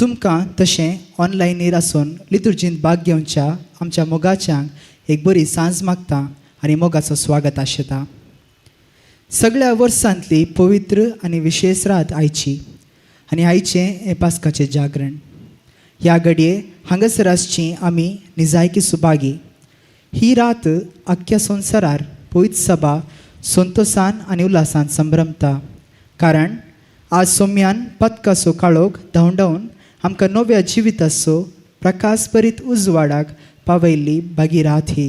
तुमकां तशें ऑनलायनीर आसून लितुर्जींत भाग घेवच्या आमच्या मोगाच्यांक एक बरी सांज मागता आनी मोगाचो स्वागत आशेता. सगळ्या वर्सांतली पवित्र आनी विशेश रात आयची आनी आयचें हें पास्काचें जागरण. ह्या घडये हांगासर आसची आमी निजायकी सुभागी. ही रात आख्ख्या संवसारार पवित्र सभा संतोसान आनी उल्हासान संभ्रमता, कारण आज सोम्यान पदकाचो काळोख धांवडावन आमकां नव्या जिविताचो प्रकाश भरीत उजवाडाक पावयल्ली भागी रात ही.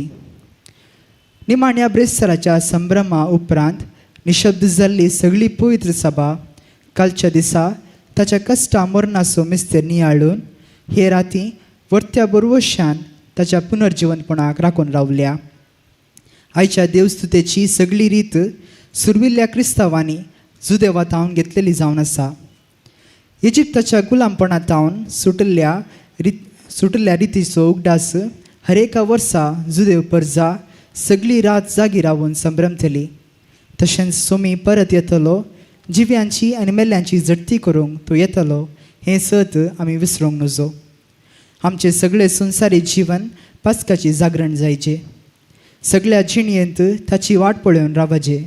निमाण्या ब्रेस्ताराच्या संभ्रमा उपरांत निशब्द जाल्ली सगळी पवित्र सभा कालच्या दिसा ताच्या कश्टा मरणाचो मिस्तेर नियाळून हे राती वर्त्या बरवशान ताच्या पुनर्जिवनपणाक राखून रावल्या. आयच्या देवस्तुतेची सगळी रीत सुरविल्ल्या क्रिस्तांवांनी जुदेवा तावन घेतलेली जावन आसा. इजिप्ताच्या गुलामपणा तावन सुटिल्ल्या रितीचो उगडास हर एका वर्सा जुदेव परजा सगळी रात जागी रावून संभ्रमतली. तशेंच सोमी परत येतलो, जिव्यांची आनी मेल्ल्यांची झडती करूंक तो येतलो हें सत आमी विसरूंक नजो. आमचें सगळें संवसारी जिवन पास्काची जागरण जायचें. सगळ्या जिणयेंत ताची वाट पळोवन रावचे.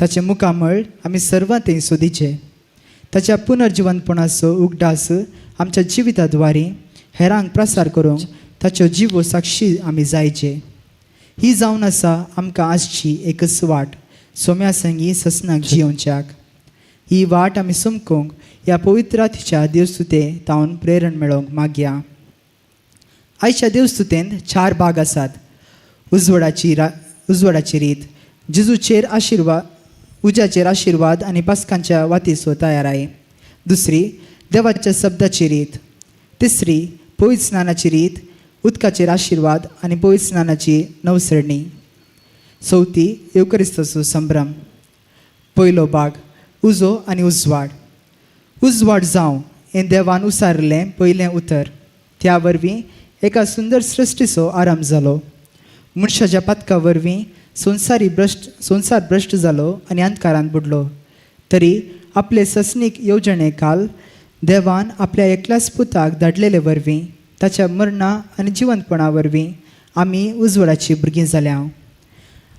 ताचें मुखामळ आमी सर्वां थंय सोदीचें. ताच्या पुनर्जिवनपणाचो उगडास आमच्या जिविता द्वारे हेरांक प्रसार करूंक ताच्यो जिवो साक्षी आमी जायचे. ही जावन आसा आमकां आसची एकच वाट, सोम्या संगी ससनाक जियोवच्याक. ही वाट आमी समकूंक ह्या पवित्र रातीच्या देवस्तुते तावन प्रेरण मेळोवंक मागया. आयच्या देवस्तुतेंत चार भाग आसात. उजवाडाची रीत, जेजूचेर आशिर्वाद, उज्याचेर आशिर्वाद आनी पास्कांच्या वातीचो तयाराय. दुसरी, देवाच्या शब्दाची रीत. तिसरी, पवित्र स्नानाची रीत, उदकाचेर आशिर्वाद आनी पवित्र स्नानाची नवसरणी. चवथी, येवकरिस्ताचो संभ्रम. पयलो भाग, उजो आनी उजवाड. उजवाड जावं हें देवान उसारलें पयलें उतर. त्या वरवीं एका सुंदर सृश्टीचो आरंभ जालो. मनशाच्या पातका वरवीं संवसार भ्रश्ट जालो आनी अंधकारांत बुडलो. तरी आपले ससनीक येवजणे काल देवान आपल्या एकल्याच पुताक धाडलेले वरवीं ताच्या मरणा आनी जिवंतपणा वरवीं आमी उजवाडाची भुरगीं जाल्या.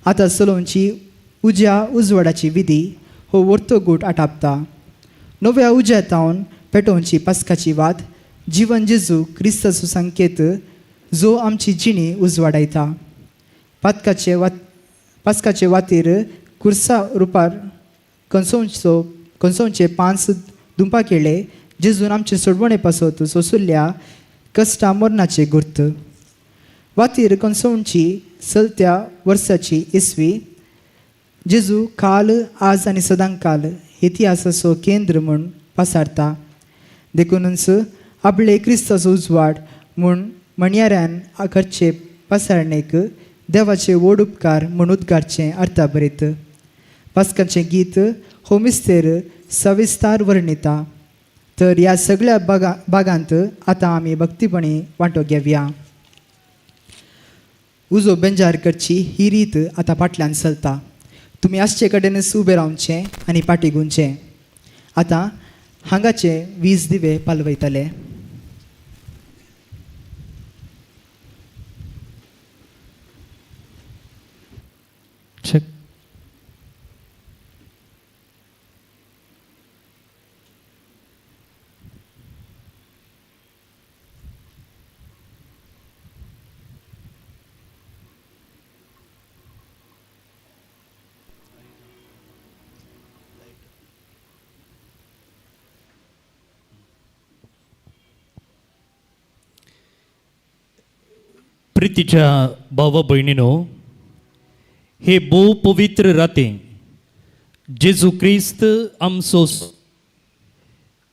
आतां चलोवची उज्या उजवाडाची विधी हो वर्तो गूट आटापता. नव्या उज्या तावन पेटोवची पास्काची वात जिवन जेजू क्रिस्ताचो संकेत जो आमची जिणी उजवाडायता. पास्काचे वातीर कुर्सा रुपार कंसोवचे 5 दुंपा केळे जेजून आमचे सोडवणे पासत सोसुल्ल्या कश्टा मरणाचे गुर्त. वातीर कंसोवची चलत्या वर्साची इसवी जेजू काल आज आनी सदांकाल इतिहासाचो केंद्र म्हूण पसारता. देखूनच आपले क्रिस्ताचो उजवाड म्हूण म्हणयाऱ्यान करचे पसारणेक देवाचे व्हड उपकार म्हूण उद्गारचें अर्था बरीत. पास्काचें गीत हो मिस्तेर सविस्तार वर्णिता. तर ह्या सगळ्या भागांत आतां आमी भक्तीपणी वांटो घेवया. उजो बेंजार करची ही रीत आतां फाटल्यान चलता. तुमी आसचे कडेनच उबें रावचें आनी फाटीं गुंचें. आतां हांगाचे 20 दिवे पालवयतले. Check. प्रितीच्या भावा भयणीनो, हे भोव पवित्र राती जेजू क्रिस्त आमचो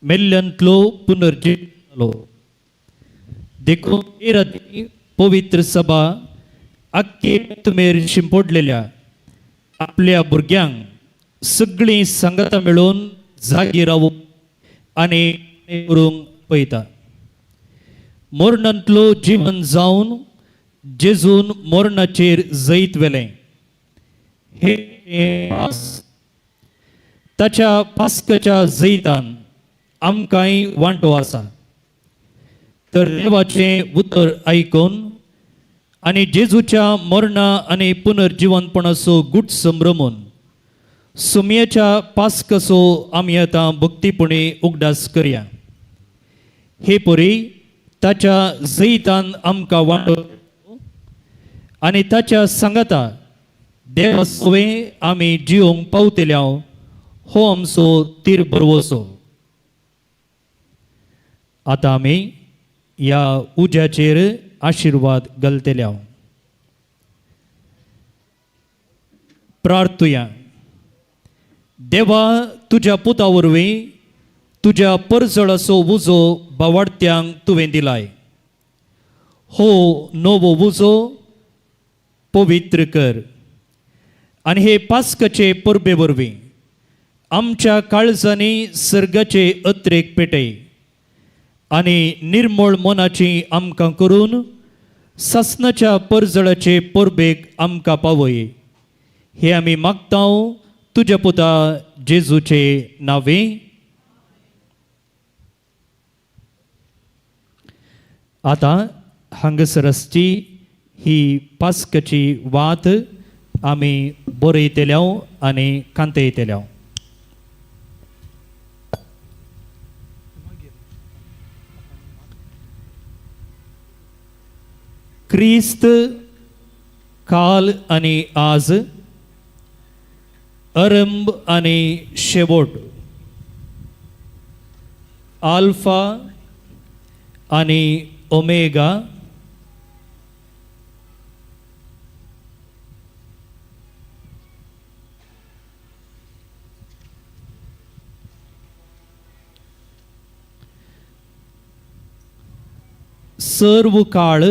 मेल्ल्यांतलो पुनर्जीव जालो. देखून हे राती पवित्र सभा आख्खे तुमेर शिंपडलेल्या आपल्या भुरग्यांक सगळीं सांगातां मेळून जागी रावूंक आनी करूंक पळयता. मरणांतलो जिवन जावन जेजून मरणाचेर जैत व्हेलें. हे ताच्या पास्काच्या जैतान आमकांय वांटो आसा. तर देवाचें उतर आयकून आनी जेजूच्या मरणा आनी पुनर्जिवनपणाचो गूट संभ्रमून सुमयेच्या पास्कसो आमी आतां भक्तीपणी उगडास करया. हे परी ताच्या जैतान आमकां वांटो आनी ताच्या सांगाता देवा सवें आमी जिवंक पावतल्या हो आमचो तीर बरवसो. आतां आमी ह्या उज्याचेर आशिर्वाद घालतल्या. प्रार्थुया. देवा, तुज्या पुता वरवीं तुज्या परजळाचो उजो बावाडत्यांक तुवें दिलाय. हो नवो उजो पवित्र कर आनी हे पास्काचे परबे वरवीं आमच्या काळजांनी सर्गाचे अत्रेक पेटय आनी निर्मळ मनाची आमकां करून सासणाच्या परजळाचे परबेक आमकां पावय. हे आमी मागता तुज्या पुता जेजूचे नांवे. आतां हांगासर आसची ही पास्काची वात आमी बरयतल्या आनी कांतयतल्या. क्रिस्त काल आनी आज, अरंब आनी शेवट, आल्फा आनी ओमेगा, सर्व काळ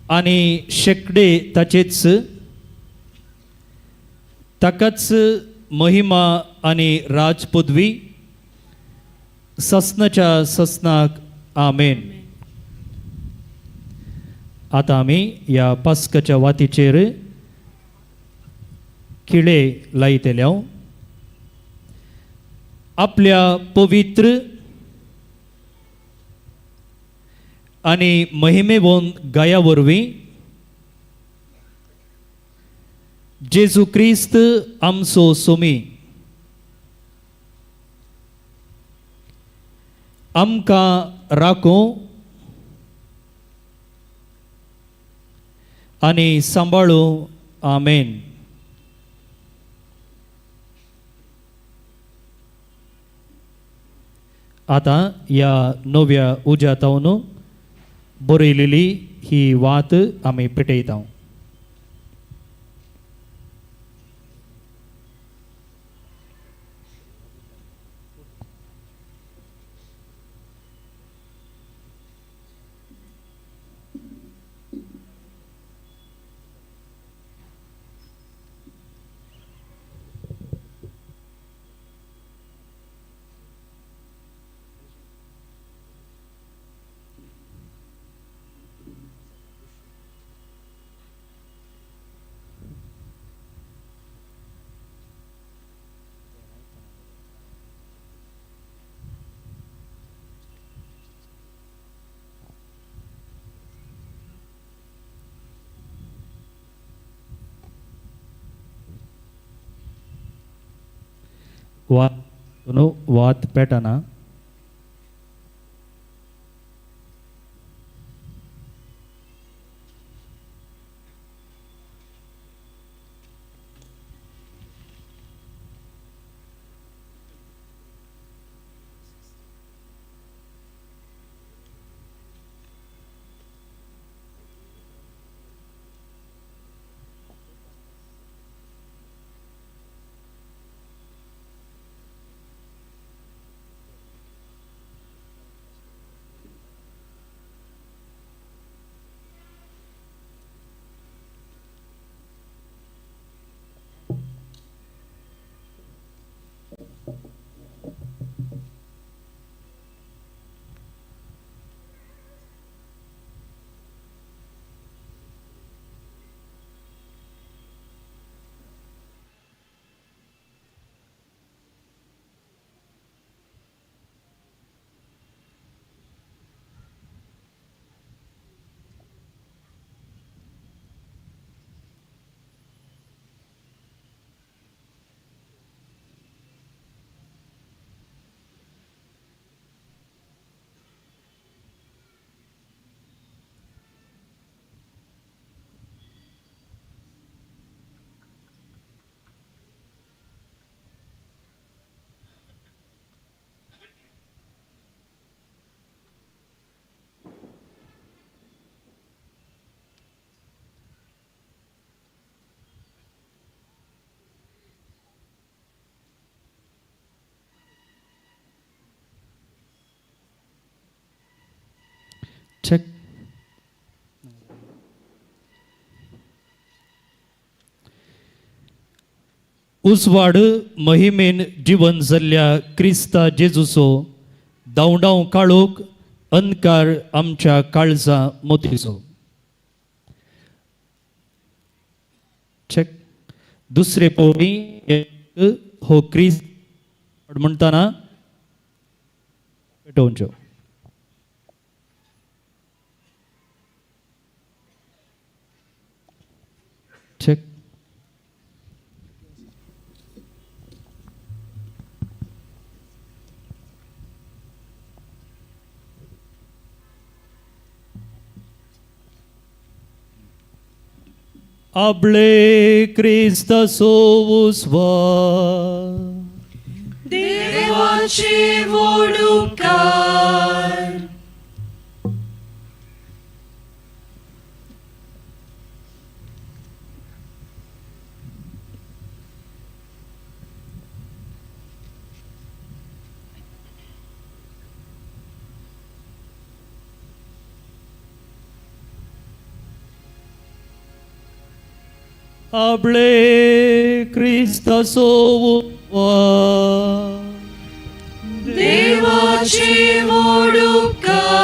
आनी शेकडे ताचेच, ताकाच महिमा आनी राजपदवी ससनाच्या ससनाक. आमेन. आतां आमी ह्या पास्काच्या वातीचेर खिळे लायतले. आपल्या पवित्र आनी महिमेवन गाया वरवीं जेजू क्रिस्त आमचो सोमी आमकां राखूं आनी सांबाळूं. आमेन. आतां ह्या नव्या उज्या तावन बरयलेली ही वात आमी पेटयता. वात न्हू वात पेटना. उजवाड महिमेन जिवन जाल्ल्या क्रिस्ता जेजूचो धांवडाव काळोख अंधकार आमच्या काळजा मोतीचो. चेक. दुसरे पवनी हो क्रिस्त म्हणटाना पेटोवच्यो. चेक. Hable Christa उजवाड. देवाची वडूपकार. Hable Christa उजवाड. देवाची वडूपकार.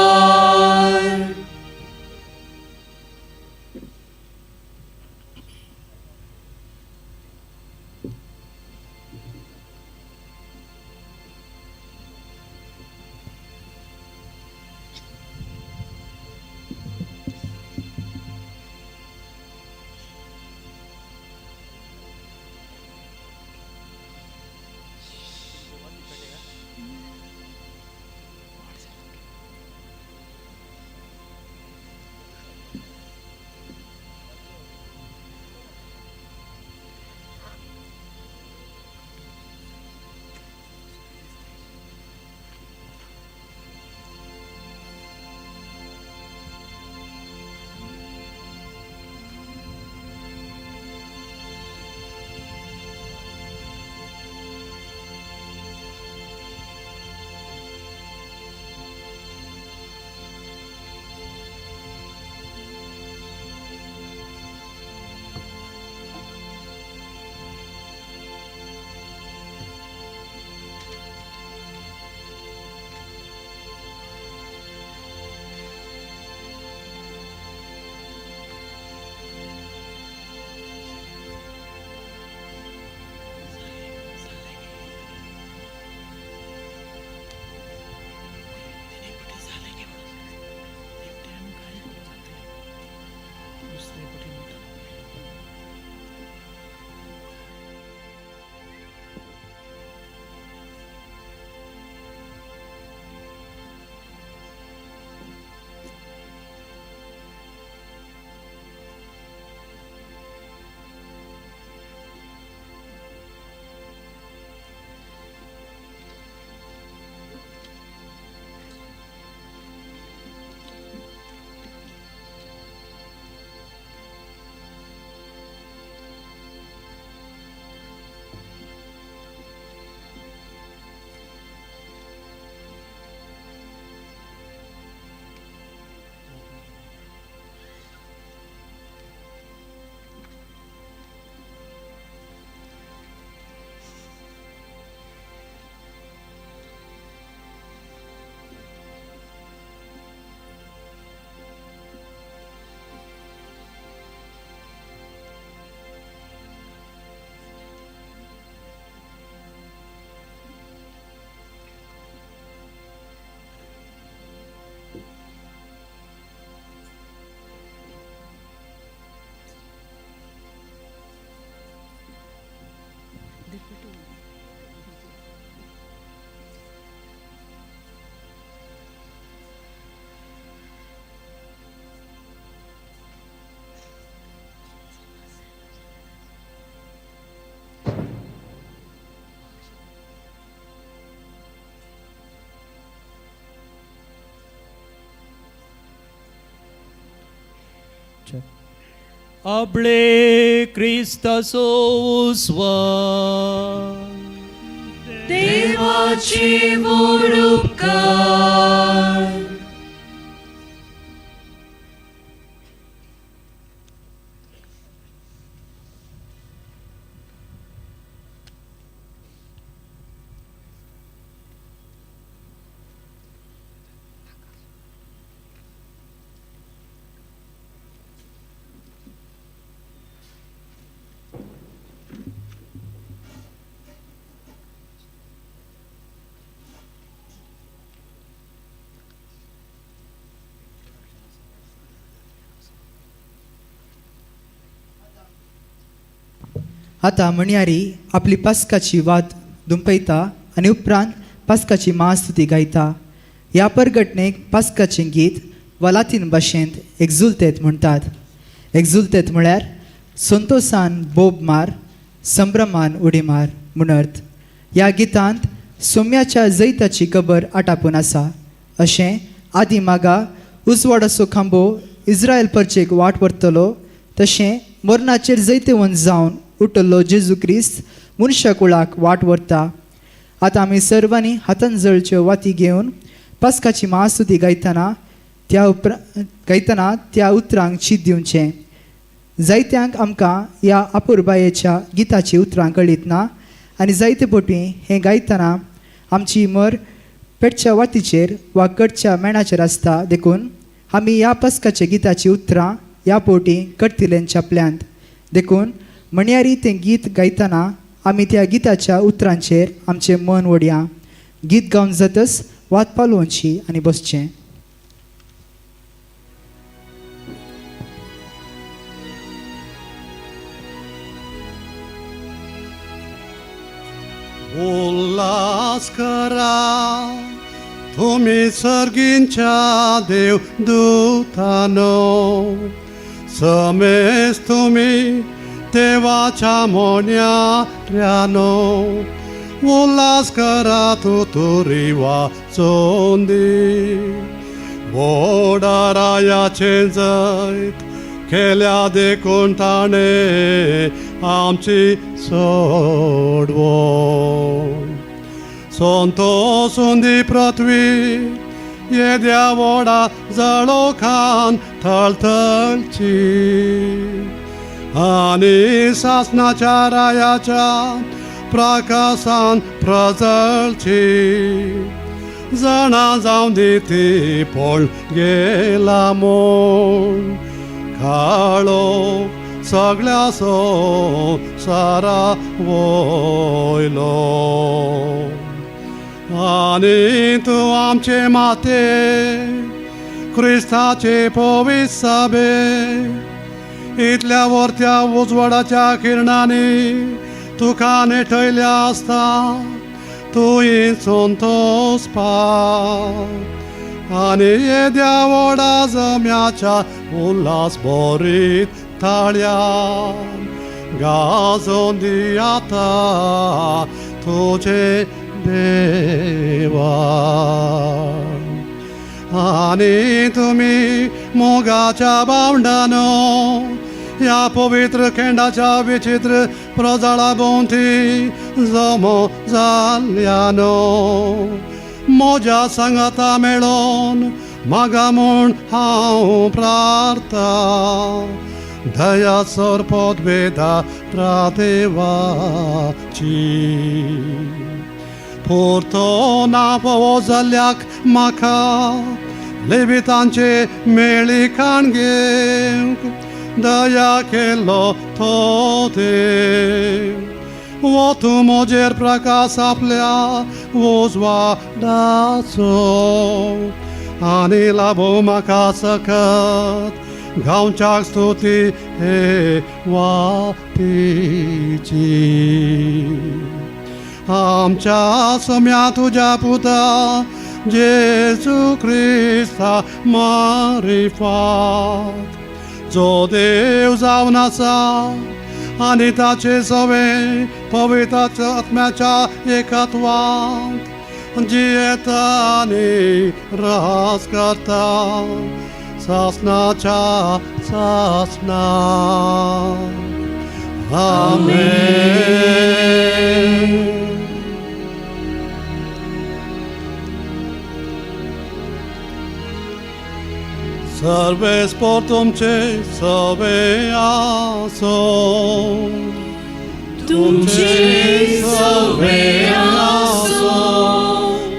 Hable क्रिस्ताचो उजवाड. देवाची वडूपकार. आतां म्हणयारी आपली पास्काची वात दुंपयता आनी उपरांत पास्काची महास्तुती गायता. ह्या परगटणेक पास्काचें गीत वा लातीन भाशेंत एक्झुलतेत म्हणटात. एक्झुलतेत म्हळ्यार संतोसान बोब मार, संभ्रमान उडी मार म्हूण अर्थ. ह्या गितांत सोम्याच्या जैताची खबर आटापून आसा. अशें आदी मागा उजवाडाचो खांबो इस्रायल परचेक वाट व्हरतलो तशें मरणाचेर जैतवंत जावन उठलो जेजू क्रिस्त मनशा कुळाक वाट व्हरता. आतां आमी सर्वांनी हातान जळच्यो वाती घेवन पास्काची महास्तुती गायतना त्या उपरा गायतना त्या उतरांक चीत दिवचें. जायत्यांक आमकां ह्या अपुरबायेच्या गिताची उतरां कळीत ना आनी जायते पटी हें गायतना आमची मर पेटच्या वातीचेर वा कडच्या मेणाचेर आसता. देखून आमी ह्या पस्काच्या गिताची उतरां ह्या पोटी करतिलेन छापल्यांत. देखून म्हणयारी तें गीत गायतना आमी त्या गिताच्या उतरांचेर आमचें मन ओडया. गीत गावन जातच वात पालोवची आनी बसचें. उल्हास करा तुमी सर्गींच्या देवदूतानो, समेस तुमी देवाच्या मोन्याऱ्यानो, उल्हास करा तूं तुरी वाचोंदी. वोडारायाचें जैत केल्या देखून ताणें आमची सोडवण. संतोषुंदी पृथ्वी येद्या व्हडा जळोखान थळथळची, आनी सासणाच्या रायाच्या प्रकाशान प्रजळची. जाणा जावं दी ती पळ गेला म्हूण काळो सगळ्या संवसारा वयलो. आनी तूं आमचे माते क्रिस्ताचे पवित्र सभे इतल्या वर्त्या उजवाडाच्या किरणांनी तुका नेटयल्या आसता तूं संतोष पा आनी येद्या व्हडा जम्याच्या उल्हास भरीत ताळ्यान गाजोवन दी आतां तुजें देवा. आनी तुमी मोगाच्या भावंडानो ह्या पवित्र खेंडाच्या विचित्र प्रजाळा भोंवती जमो जाल्ल्यानो, म्हज्या सांगाता मेळोन म्हाका म्हूण हांव प्रार्था दया सरपत वेदा देवाची. पुरतो ना फावो जाल्ल्याक म्हाका लेबितांचे मेळी काण घेवंक दया केलो तो देव. वो तूं म्हजेर प्रकाश आपल्या उजवाडाचो आनी लाभो म्हाका सकत गांवच्याक स्तुती हे वातीची. आमच्या सम्या तुज्या पुता जेजू क्रिस्ता मारिफात, जो देव जावन आसा आनी ताचे सवे पवित्र आत्म्याच्या एकत्वांत जियेता आनी रास करता सासनाच्या सासना. आमेन. सर्वेस्पर तुमचे सवे आसो. तुमचे सवे आसो.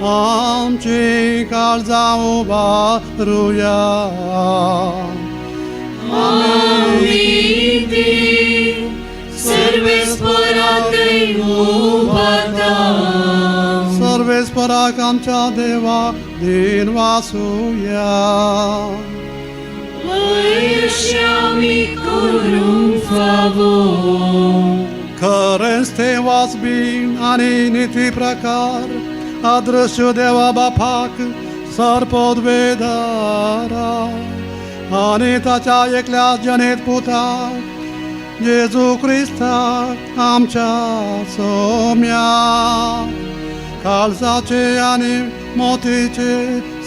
आमची काळजां उबारुया. आमी ती सर्वेस्परातय उबारता. सर्वेस्पराक आमच्या देवा दिन वासुया. अशें आमी करूंक फावो. खरेंच तें वाजबी आनी निती प्रकार आदर्श देवा बापाक सरपदवेदारा आनी ताच्या एकल्या जनेत पुताक जेजू क्रिस्ताक आमच्या सोम्या काळजाचे आनी मोतीचे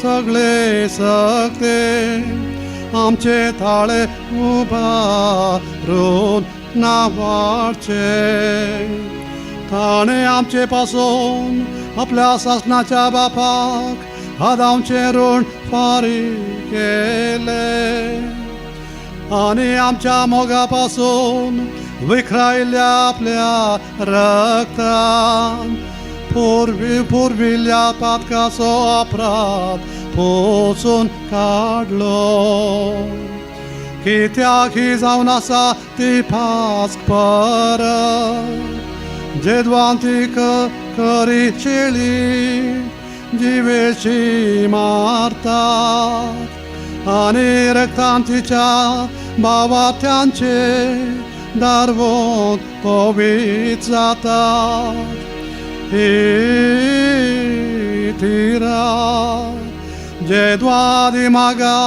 सगळे सकते आमचे ताळे उबारून नावाचे ताणें आमचे पासून आपल्या सासणाच्या बापाक आदामचें ऋण फारीक केलें आनी आमच्या मोगा पासून विखरायल्ल्या आपल्या रक्तान पुर्विल्ल्या पातकाचो अपराध पोसून काडलो. कित्याक ही जावन आसा ती पास्क परब जेदवान ती करी चेळी जिवेशी मारतात आनी रक्तान तिच्या बावात्यांचे दारवोन पवित्र जातात. ही ती रात जेद्वादी मागा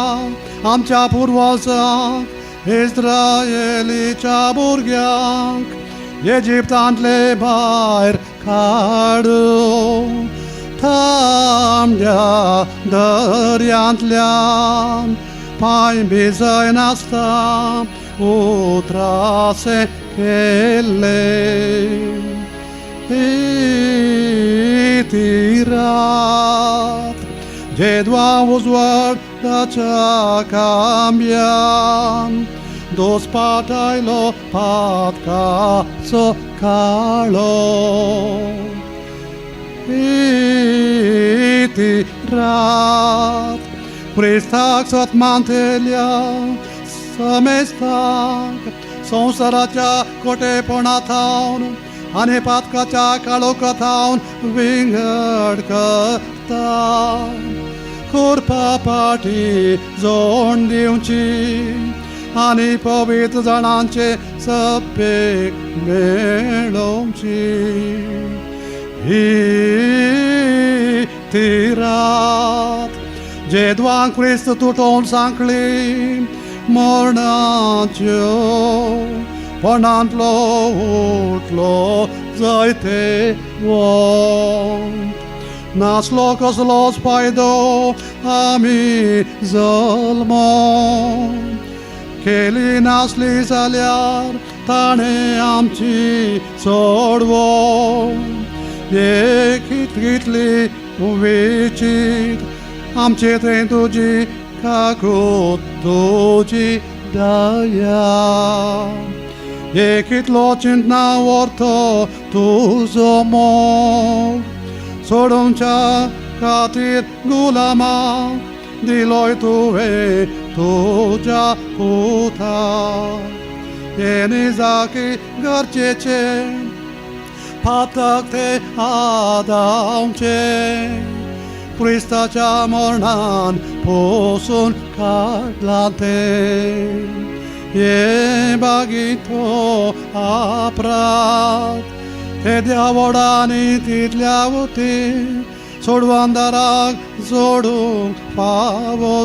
आमच्या पुर्वजांक इस्रायलीच्या भुरग्यांक इजिप्तांतले भायर काडून थांबल्या दर्यांतल्यान पांय भिजयनासतना उतरासे केल्ले. ही ती रात जेदवा उजवाडाच्या कांब्यान दोस पाटायलो पातकाचो काळो. ही ती रात क्रिस्ताक सत मानतल्या समेस्तांक संवसाराच्या कोटेपणा थावन आनी पातकाच्या काळोखा थावन विंगड करता कृपा पाटी जोड दिवची आनी पवित्र जाणांचे सभेक मेळोवची. ही ती रात जेदवान क्रिस्त तुटोवन सांकळी मरणाच्यो पणांतलो उठलो जायते वंत नासलो कसलोच फायदो आमी जल्मो केली नासली जाल्यार ताणें आमची सोडवो एक कितली विचीत आमचे थंय तुजी काकूत तुजी दया एक इतलो चिंतना व्हरतो तुजो मोग सोडोवच्या खातीर गुलामाक दिलोय तुवें तुज्या पुताक हे निजाकी गरजेचे पातक ते आदावचे क्रिस्ताच्या मरणान पोसून काडलां तें. हे बागीतो अपराध तेद्या व्हडांनी तितल्या वती सोडवंदाराक जोडूंक फावो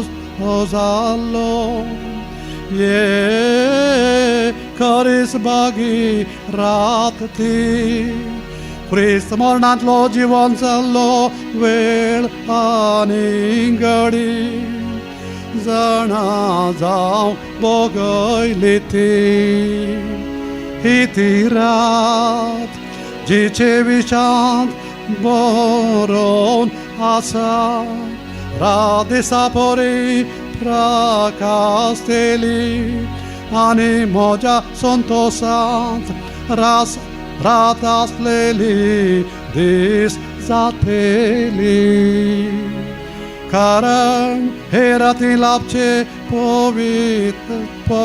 जाल्लो. ये करीस बागी रात ती क्रिस्त मरणांतलो जिवन जाल्लो वेळ आनी घडी जाणा जावं भोगयली ती. ही ती रात जिचे विशांत बरोवन आसा रात दिसा परी प्रकाशतली आनी म्हज्या संतोशांत रास रात आसलेली दीस जातली. कारण हे राती लाभचे पवित्रपण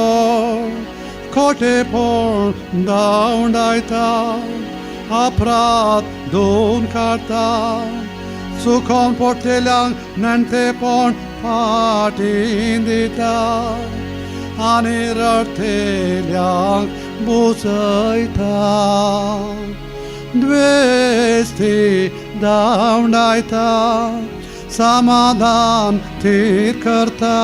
खोटेपण धांवडायता अपराध धुवन काडटा चुकोन पडटेल्यांक नेणटेपण फाटीं दिता आनी रडटेल्यांक बुजयता द्वेस ती धांवडायता समाधान थीर करता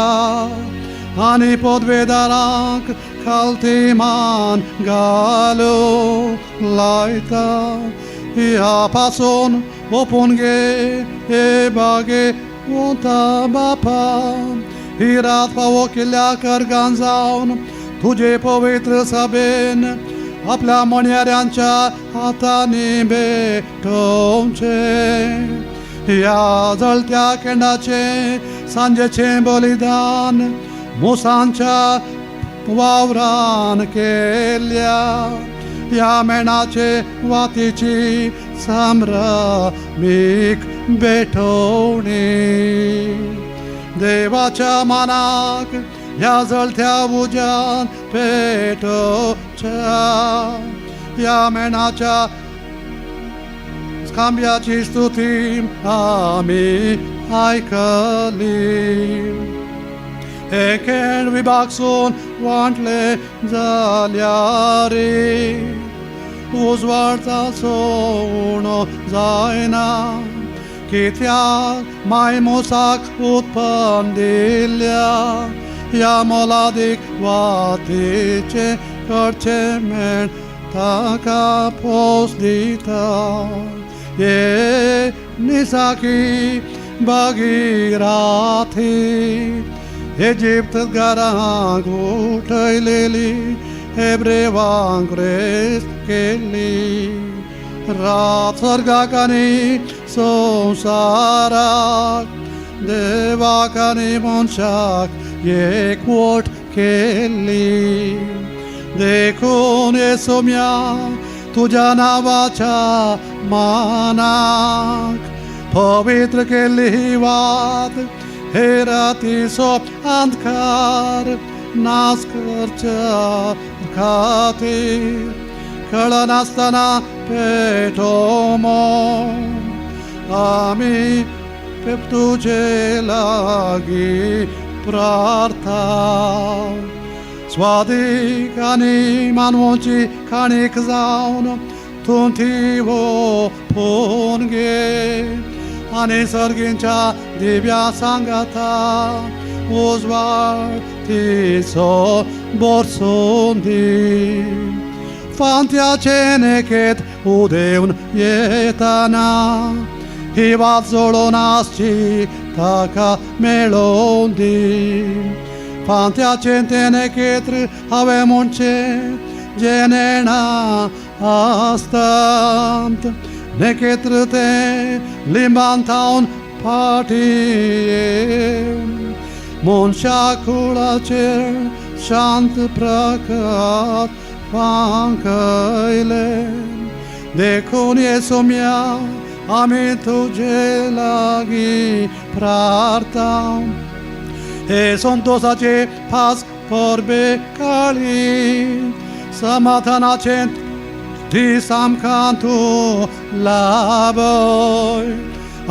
आनी पदवेदारांक खालती मान घालू लायता. ह्या पासून ओपून गे हे बागे वता बापा ही रात फावो केल्ल्या करगान जावन तुजे पवित्र सभेन आपल्या मणयाऱ्यांच्या हातांनी भेटोवचें. ह्या जळत्या केंडाचें सांजेचें बलिदान मुसांच्या वावरान केल्या ह्या मेणाचे वातीची संभ्रमीक भेटवणी. देवाच्या मानाक ह्या जळत्या उज्यान पेटोवच्या ह्या मेणाच्या खांब्याची स्तुती आमी आयकली. हे खेळ विभागसून वांटले जाल्यार उजवाडचाचो उणो जायना कित्याक मायमोसाक उत्पन्न दिल्या ह्या मोलादीक वातीचें करचें मेण ताका पोस दिता. ये निसाकी भगीराथी इजिप्त घरांक उठयलेली हेब्रेवांक रेस केली. रात स्वर्गाक आनी संवसाराक देवाक आनी मनशाक एकवट केली. देखून येसोम्या तुज्या नांवाच्या मानाक पवित्र केल्ली ही वात हे रातीचो अंधकार नाश करच्या खातीर कळनासतना पेटोमो आमी तुजे लागीं प्रार्था. स्वादीक आनी मानवची काणीक जावन तूं ती ओपून घे आनी सर्गींच्या दिव्या सांगाता उजवाड तिचो भरसून दी. फांत्याचे नेकेत उदेवन येताना ही वात जळोवन आसची ताका मेळोवन दी. फांत्याचे तें नेकेत्र हांवें म्हणचें जें नेणा आसतात नेकेत्र तें लिंबान थावन फाटीं येवन मनशा कुळाचेर शांत प्रकाश फांकयले. देखून येसोम्या आमी तुजे लागीं प्रार्था. हे संतोषाचे फास परबे काळी समाधानाचे दीस आमकां तूं लाभय.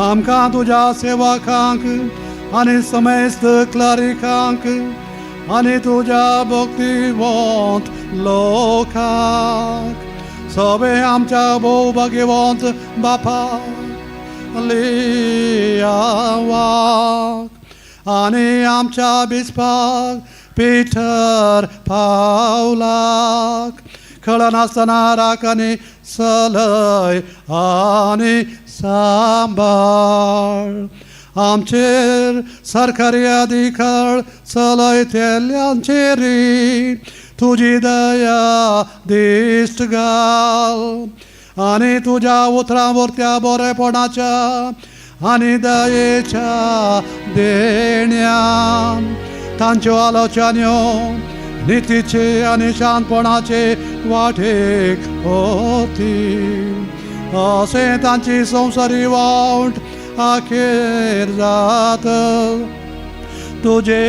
आमकां तुज्या सेवकांक आनी समेस्त क्लरिकांक आनी तुज्या भक्तिवंत लोकांक सगळे आमच्या भोव भाग्यवंत बापा लियावाक आनी आमच्या बिस्पाक पिटर पावलाक कळनासतना राख आनी चलय आनी सांबाळ. आमचेर सरकारी अधिकार चलयतल्यांचेर तुजी दया दिश्ट घाल आनी तुज्या उतरां वरत्या बरेपणाच्या आनी दयेच्या देण्यान तांच्यो आलोचन्यो नितीचे आनी शांतपणाचे वाटेक होती. अशें तांची संवसारी वावट अखेर जात. तुजे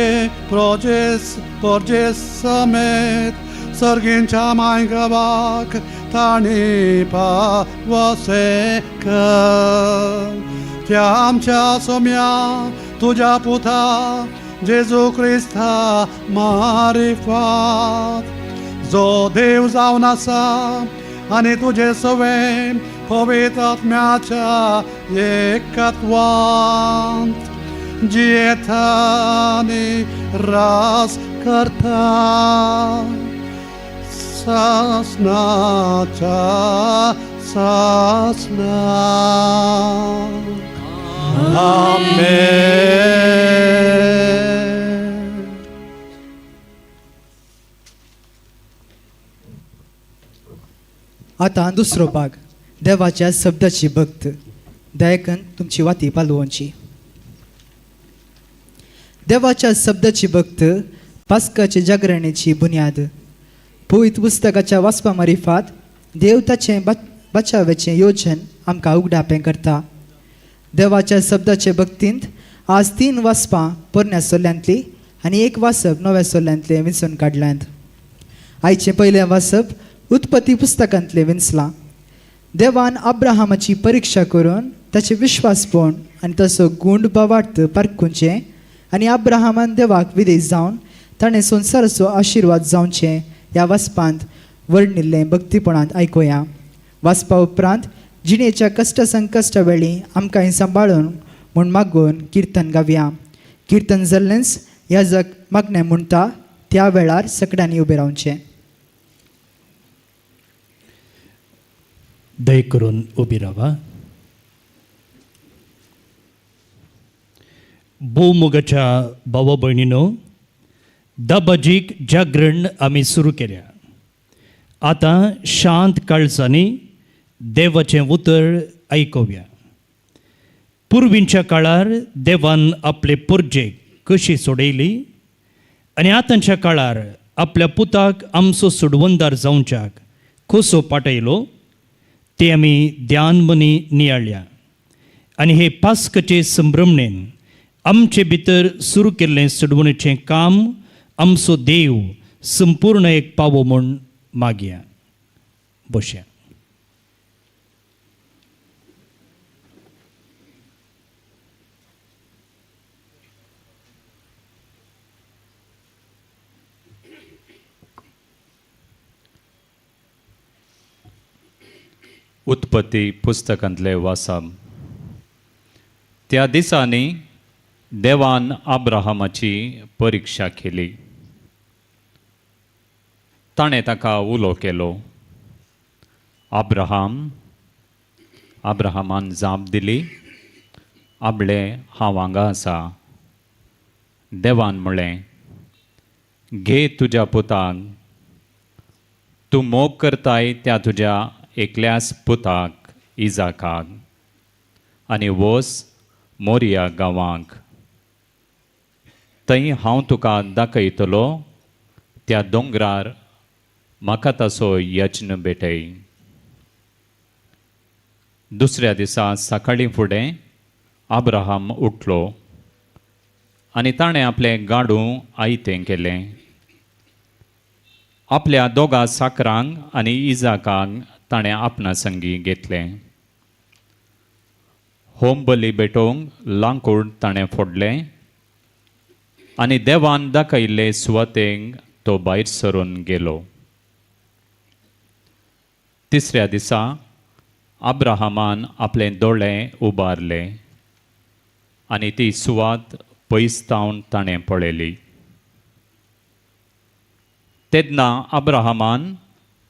प्रजेस परजे समेत सर्गींच्या मायगावाक तांणी पावसें कर. त्या आमच्या सोम्या तुज्या पुता जेजू क्रिस्ता मारिफात जो देव जावन आसा आनी तुजे सवें पवित्र आत्म्याच्या एकत्वांत जियेता आनी रास करता सासनाच्या सासनाक. आमेन. आतां दुसरो भाग, देवाच्या शब्दाची भक्त. दयाकन तुमची वाती पालवची. देवाच्या शब्दाची भक्त पास्काचे जागरणेची बुन्याद. पवित्र पुस्तकाच्या वाचपा मारिफात देव ताचें बचाव्याचें योजन आमकां उगडापें करता. देवाच्या शब्दाचे भक्तींत आज 3 वाचपां पोरण्या सोल्यांतलीं आनी 1 वाचप नव्या सोल्यांतलें विंचून काडल्यांत. आयचें पयलें वाचप उत्पत्ती पुस्तकांतलें विंचलां. देवान अब्राहामाची परिक्षा करून ताचें विश्वासपण आनी ताचो गुंड बावार्थ पारखुचें आनी अब्राहामान देवाक विदेश जावन ताणें संवसाराचो आशिर्वाद जावचें ह्या वाचपांत वर्णिल्लें भक्तीपणांत आयकुया. वाचपा उपरांत जिणेच्या कश्ट संकश्टा वेळी आमकां हें सांबाळून म्हूण मागून किर्तन गावया. किर्तन जाल्लेंच ह्या जग मागणें म्हणटा त्या वेळार सगळ्यांनी उबें रावचें. दय करून उबी रावा. भोवमोगाच्या भावा भयणीनो, दबाजीक जागरण आमी सुरू केल्या. आतां शांत काळजांनी देवाचें उतर आयकुया. पुर्वींच्या काळार देवान आपले पोरजेक कशी सोडयली आनी आतांच्या काळार आपल्या पुताक आमचो सोडवणदार जावच्याक कसो पाटयलो ते आमी ध्यान मनी नियाळ्या. आनी हे पास्कचे संभ्रमणेन आमचे भितर सुरू केल्लें सोडवणेचें काम आमचो देव संपूर्ण एक पावो म्हूण मागया. बशया. उत्पत्ती पुस्तकांतले वासाम. त्या दिसांनी देवान अब्राहमाची परिक्षा केली. ताणें ताका उलो केलो, अब्राहम. अब्राहमान जाप दिली, आपले हांव हांगा आसा. देवान म्हळें, घे तुज्या पुताक, तूं मोग करताय त्या तुज्या एकल्याच पुताक इजाकाक, आनी वोस मोरिया गांवांक. थंय हांव तुका दाखयतलो त्या दोंगरार म्हाका ताचो यज्ञ भेटय. दुसऱ्या दिसा सकाळीं फुडें अब्राहम उठलो आनी ताणें आपलें गाडूं आयतें केलें. आपल्या दोगा साकरांक आनी इजाकाक ताणें आपणा संगी घेतलें. होम बली भेटोवंक लांकूड ताणें फोडलें आनी देवान दाखयल्ले सुवातेक तो भायर सरून गेलो. तिसऱ्या दिसा अब्राहमान आपले दोळे उबारले आनी ती सुवात पयस तावन ताणें पळयली. तेन्ना अब्राहमान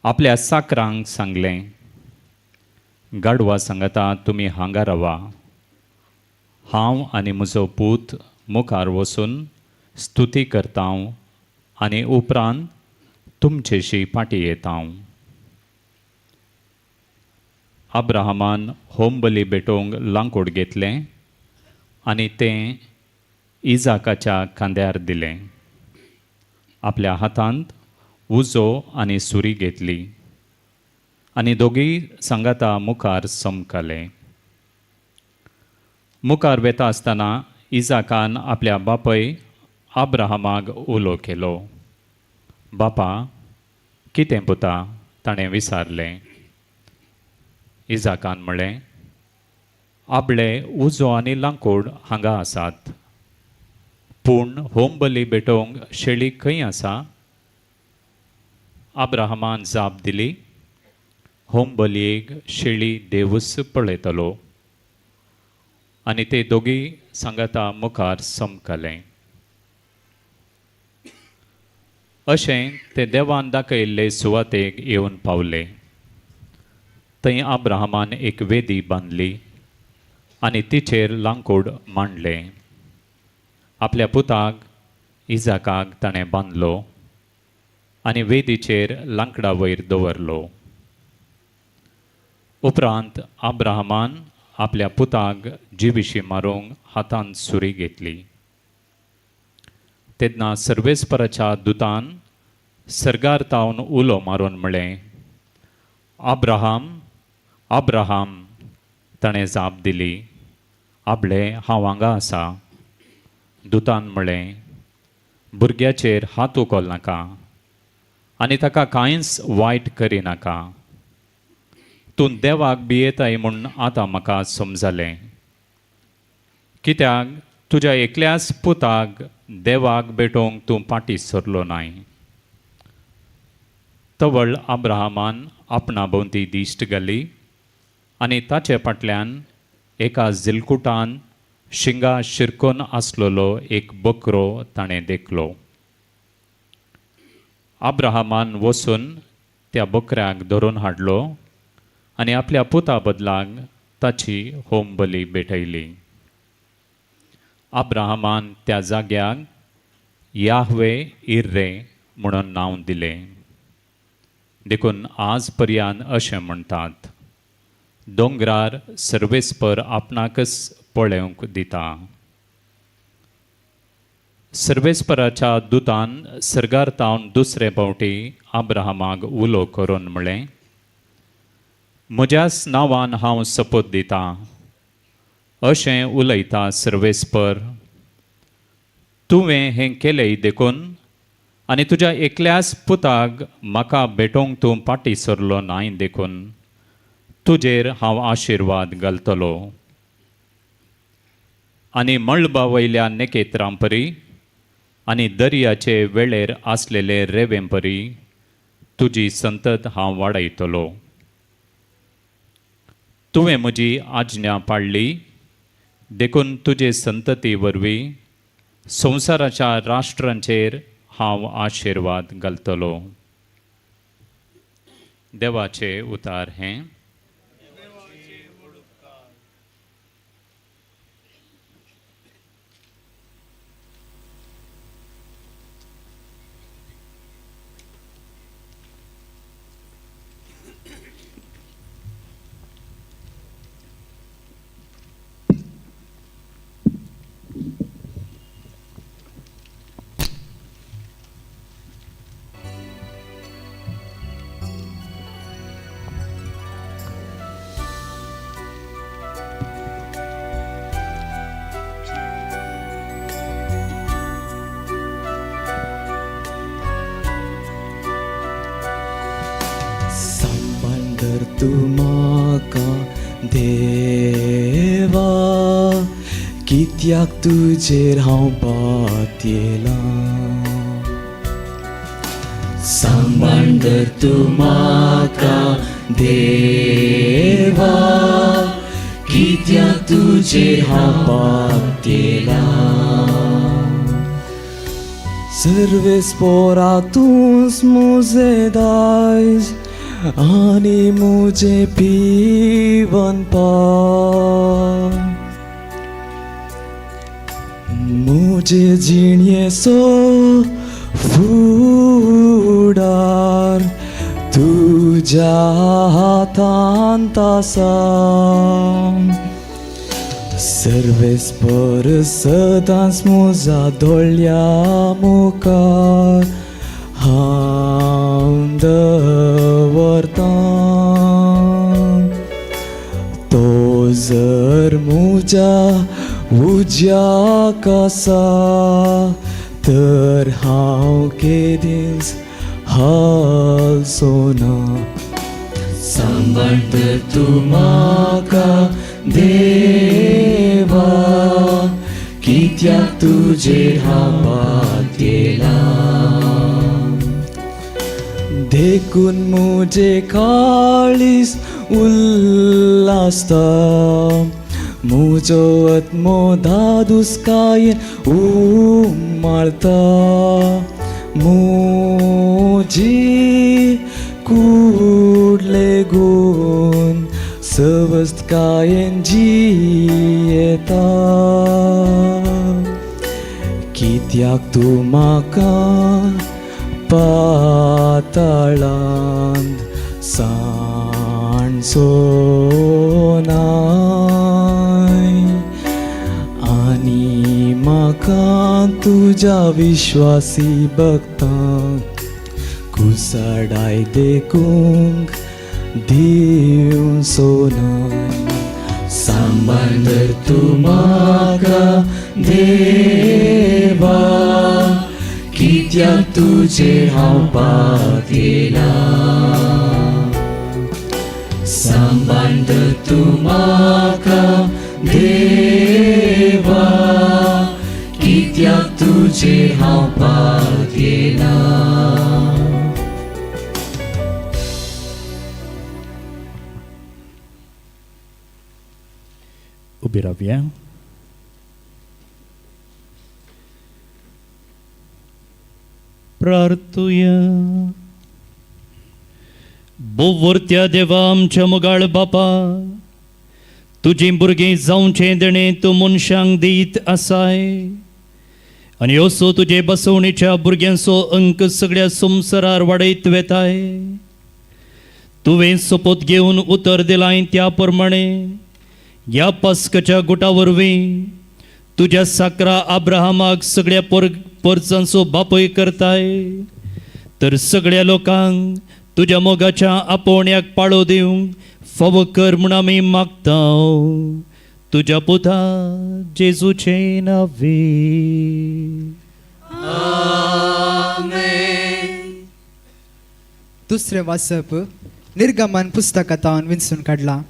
आपल्या साकरांक सांगलें, गाडवा सांगता तुमी हांगा रावा, हांव आनी म्हजो पूत मुखार वचून स्तुती करता आनी उपरांत तुमचेशी फाटीं येता. अब्राहमान होमबली भेटोवंक लांकूड घेतलें आनी तें इजाकाच्या खांद्यार दिलें. आपल्या हातांत उजो आनी सुरी घेतली आनी दोगीय सांगाता मुखार समकाले. मुखार वेता आसतना इजाकान आपल्या बापय अब्राहमाक उलो केलो. बापा, कितें पुता? ताणें विचारलें. इजाकान म्हळें, आपले उजो आनी लांकूड हांगा आसात, पूण होमबली भेटोवंक शेळी खंय आसा? अब्राहमान जाप दिली, होम बलयेक शेळी देवूच पळयतलो. आनी ते दोगी सांगाता मुखार समकले. अशें ते देवान दाखयल्ले सुवातेक येवन पावले. थंय अब्राहमान एक वेदी बांदली आनी तिचेर लांकूड मांडलें. आपल्या पुताक इजाकाक ताणें बांदलो आनी वेदीचेर लांकडा वयर दवरलो. उपरांत अब्राहमान आपल्या पुताक जिविशी मारूंक हातान सुरी घेतली. तेन्ना सर्वेस्पराच्या दुतान सर्गार तावन उलो मारून म्हळें, अब्राहम, अब्राहम. ताणें जाप दिली, आपले हांव हांगा आसा. दुतान म्हळें, भुरग्याचेर हात उखल नाका आनी ताका कांयच वायट करिनाका. तूं देवाक भियेताय म्हूण आतां म्हाका समजलें, कित्याक तुज्या एकल्याच पुताक देवाक भेटोवंक तूं फाटीं सरलो नाय. तवळ अब्राहमान आपणा भोंवती दिश्ट घाली आनी ताचे फाटल्यान एका झिलकुटान शिंगा शिरकोन आसलेलो एक बकरो ताणें देखलो. अब्राहमान वचून त्या बकऱ्याक धरून हाडलो आनी आपल्या पुता बदलाक ताची होम बली भेटयली. अब्राहमान त्या जाग्याक याहवे इर्रे म्हणून नांव दिलें. देखून आज पर्यान अशें म्हणटात, दोंगरार सर्वेस्पर आपणाकच पळोवंक दिता. सर्वेस्पराच्या दुतान सर्गार तावन दुसरे फावटी अब्राहमाक उलो करून म्हळें, म्हज्याच नांवान हांव सपोत दितां, अशें उलयता सर्वेस्पर, तुवें हें केलें देखून आनी तुज्या एकल्याच पुताक म्हाका भेटोवंक तूं फाटीं सरलो नाय देखून तुजेर हांव आशिर्वाद घालतलो. आनी मळबा वयल्या नेकेत्रां परी आनी दर्याचे वेळेर आसलेले रेवें परी तुजी संतत हांव वाडयतलो. तुवें म्हजी आज्ञा पाळ्ळी देखून तुजे संतती वरवीं संवसाराच्या राष्ट्रांचेर हांव आशिर्वाद घालतलो. देवाचे उतार हें. तूं म्हाका देवा, कित्याक तुजेर हांव पातयेलां. सांबाळ धर तूं म्हाका देवा, कित्याक तुजेर हांव पातयेलां. सर्वेस्पोरा तूंच म्हजें दायज आनी म्हजें पिवन पाव. म्हजे जिणेचो फुडार तुज्या हातांत आसा. सर्वेस्पर सदांच म्हज्या दोळ्या मुखार हांव दवरतां. तो जर म्हज्या उज्याक आसा तर हांव केदींच हालचो ना. सांबाळ तर तूं म्हाका देवा, कित्याक तुजेर हांव पातयेलां. देखून मुजे काळीस उल्लासता मुजो आत्मो धादुसकायेन उमाळता मुजी कूड लेगून सवस्तकायेन जियेता कित्याक तूं म्हाका पाताळांत सांडचो नाय आनी म्हाका तुज्या विश्वासी भक्तांक कुसाडाय देखूंक दिवचो नाय सांबाळ तर तूं म्हाका देवा कित्याक तुजेर हांव पातयेलां सांबाळ तर तूं म्हाका देवा कित्याक तुजेर हांव पातयेलां. उबी रावया. प्रार्थुया. बोवरत्या देवा आमच्या मोगाळ बापा, तुजीं भुरगीं जावचें देणें तूं मनशांक दीत आसाय आनी असो तुजे बसवणेच्या भुरग्यांचो अंक सगळ्या संवसारार वाडयत वेताय. तुवें सोपोत घेवन उतर दिलाय त्या प्रमाणे ह्या पास्काच्या गुटा वरवीं तुज्या साकरा अब्राहमाक सगळ्या परचांचो बापूय करताय, तर सगळ्या लोकांक तुज्या मोगाच्या आपोवण्याक पाळो दिवंक फावो कर म्हूण आमी मागता तुज्या पुता जेजूचे नांवे. दुसरें वाचप निर्गमन पुस्तकांत विंचून काडलां.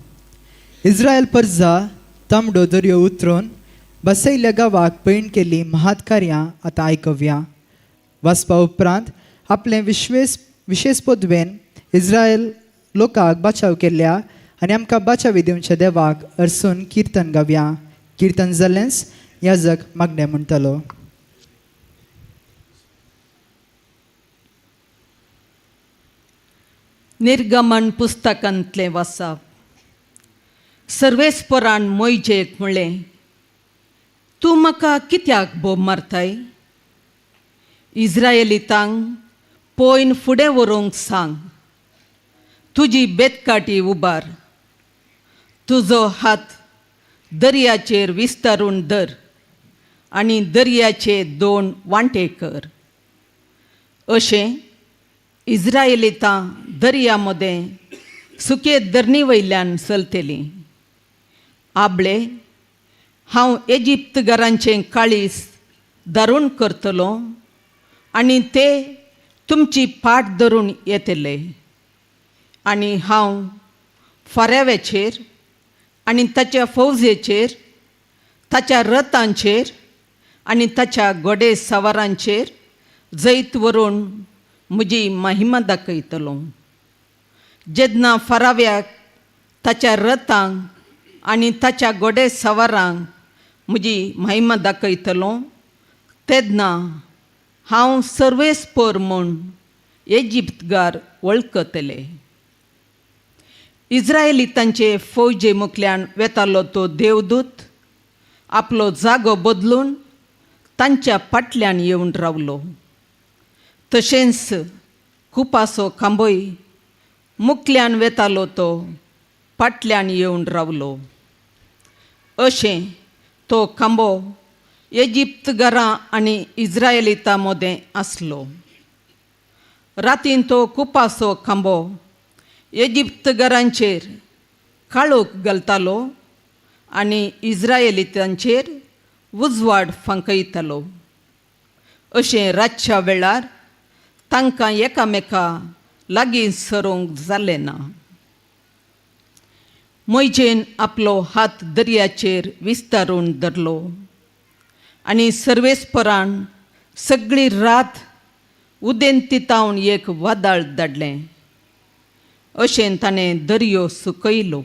इस्रायल परजा तांबडो दर्यो उतरून बसयल्ल्या गांवाक पयण केल्ली महात्कार्यां आतां आयकवया. वाचपा उपरांत आपलें विशेश पदवेन इस्रायल लोकांक बाचाव केल्ल्या आनी आमकां बाचावी दिवच्या देवाक अरसून किर्तन गावया. किर्तन जालेंच याजक मागणें म्हणटलो. निर्गमन पुस्तकांतलें वाचप. सर्वेस्परान मोयजेक म्हणलें, तूं म्हाका कित्याक बोब मारताय? इस्रायलितांक पयन फुडें व्हरूंक सांग. तुजी बेतकाटी उबार, तुजो हात दर्याचेर विस्तारून धर आनी दर्याचे दोन वांटे कर. अशें इस्रायलितां दर्या मदें सुके धरणी वयल्यान चलतलीं. आबळे हांव एजिप्तगारांचें काळीज दारूण करतलो आनी ते तुमची फाट धरून येतले आनी हांव फाराव्याचेर आनी ताच्या फौजेचेर, ताच्या रथांचेर आनी ताच्या घोडे सवारांचेर जैत व्हरून म्हजी महिमा दाखयतलो. जेन्ना फाराव्याक, ताच्या रथांक आनी ताच्या घोडे सवारांक म्हजी महिमा दाखयतलो तेन्ना हांव सर्वेस्पर म्हूण एजिप्तगार वळखतले. इस्रायलितांचे फौजे मुखल्यान वेतालो तो देवदूत आपलो जागो बदलून तांच्या फाटल्यान येवन रावलो. तशेंच कुपासो खांबोय मुखल्यान वेतालो तो फाटल्यान येवन रावलो. अशें तो खांबो एजिप्तगारां आनी इस्रायलितां मदें आसलो. रातीन तो कुपासो खांबो एजिप्तगारांचेर काळोख घालतालो आनी इस्रायलितांचेर उजवाड फांकयतालो. अशें रातच्या वेळार तांकां एकामेका लागीं सरूंक जालें ना. मोयजेन आपलो हात दर्याचेर विस्तारून धरलो आनी सर्वेस्परान सगळी रात उदेंतीतावन एक वादळ धाडलें. अशें ताणें दर्यो सुकयलो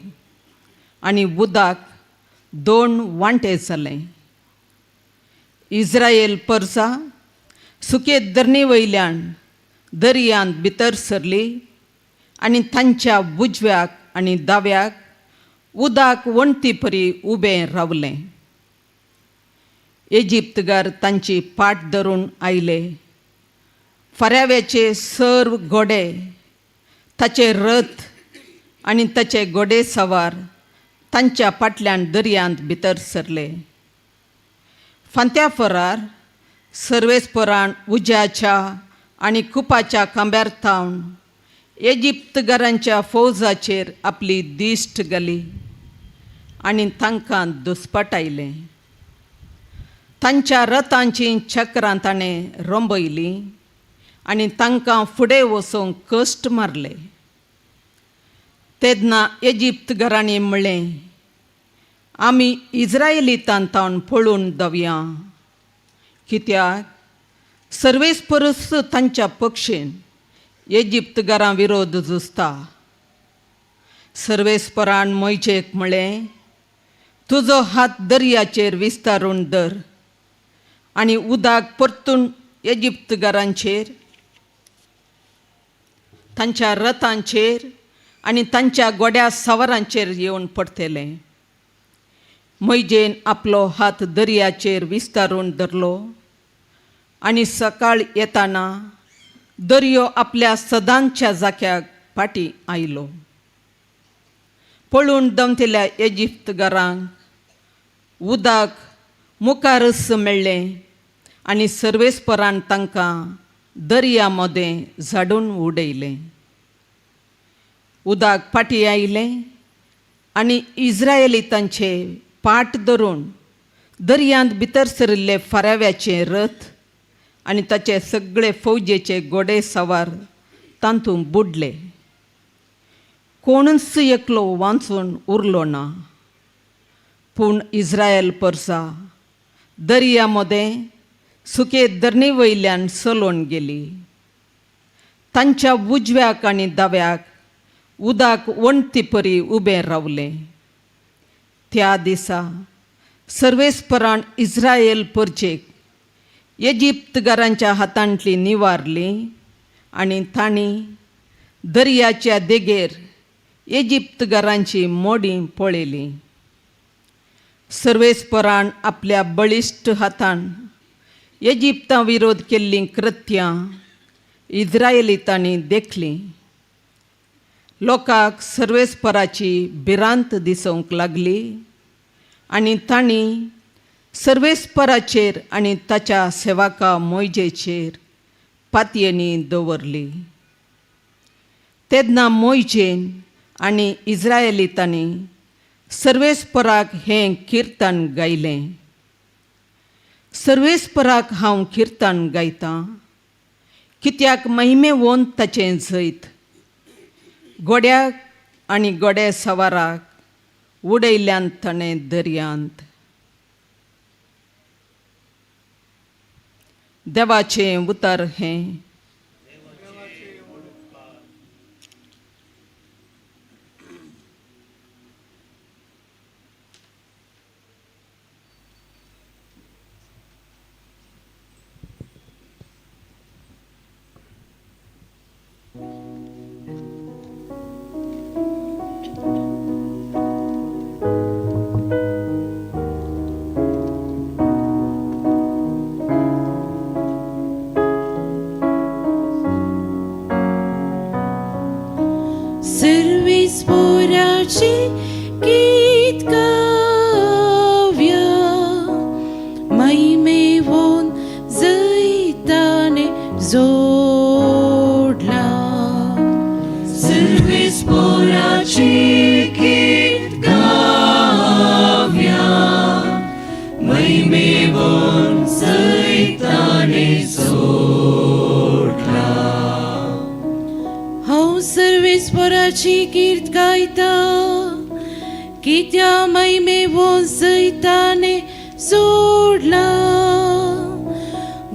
आनी उदक दोन वांटे जालें. इस्रायल परसा सुके धरणे वयल्यान दर्यांत भितर सरली आनी तांच्या उजव्याक आनी दाव्याक उदक वण्टी परी उबें रावलें. इजिप्तगार तांची पाट धरून आयले. फाराव्याचे सर्व घोडे, ताचे रथ आनी ताचे घोडे सवार तांच्या फाटल्यान दर्यांत भितर सरले. फांत्या फरार सर्वेस्परान उज्याच्या आनी कुपाच्या खांब्यार थावन इजिप्तगारांच्या फौजाचेर आपली दिश्ट घाली आनी तांकां दुस्पटायलें. तांच्या रथांचीं चक्रां ताणें रोंबयलीं आनी तांकां फुडें वचूंक कश्ट मारले. तेन्ना इजिप्तगारांनी म्हणलें, आमी इस्रायलितान तावन पळून दवया, कित्याक सर्वेस्परस तांच्या पक्षेन इजिप्तगारां विरोध झुजता. सर्वेस्परान मोयजेक म्हणलें, तुजो हात दर्याचेर विस्तारून धर आनी उदक परतून इजिप्तगारांचेर, तांच्या रथांचेर आनी तांच्या गोड्या सवारांचेर येवन पडटलें. मोयजेन आपलो हात दर्याचेर विस्तारून धरलो आनी सकाळ येताना दर्यो आपल्या सदांच्या जाग्याक फाटीं आयलो. पळून दमतल्या इजिप्तगारांक उदक मुखारच मेळ्ळें आनी सर्वेस्परान तांकां दर्या मदें झाडून उडयलें. उदक फाटीं आयलें आनी इस्रायलितांचे पाट धरून दर्यांत भितर सरिल्ले फाराव्याचे रथ आनी ताचे सगळे फौजेचे घोडे सवार तातूंत बुडले. कोणूच एकलो वांचून उरलो ना. पूण इस्रायल परसा दर्या मदें सुके धरणे वयल्यान चलोवन गेली. तांच्या उजव्याक आनी दाव्याक उदक वण्टी परी उबें रावलें. त्या दिसा सर्वेस्परान इस्रायल परजेक इजिप्तगारांच्या हातांतली निवारली आनी तांणी दर्याच्या देगेर इजिप्तगारांची मोडीं पळयलीं. सर्वेस्परान आपल्या बळिश्ट हातान इजिप्ता विरोध केल्लीं कृत्यां इस्रायलितांनी देखलीं. लोकांक सर्वेस्पराची भिरांत दिसूंक लागली आनी तांणी सर्वेस्पराचेर आनी ताच्या सेवका मोयजेचेर पातयेनी दवरली. तेन्ना मोयजेन आनी इस्रायलितांनी सर्वेस्पराक हें किर्तन गायलें. सर्वेस्पराक हांव किर्तन गायतां, कित्याक महिमे वोन ताचें जैत. गोड्याक आनी गोडे सवाराक उडयल्यान ताणें दर्यांत. देवाचें उतर हें. सर्वेस्पोराची गीत गावया, महिमेवून जैताने जोडला. सर्वेस्पोराची गीत गावया, महिमेवून जैताने जोडला. हांव सर्वेस्पोराची कीर्त गायता, कित्या महिमेवून जैताने जोडला.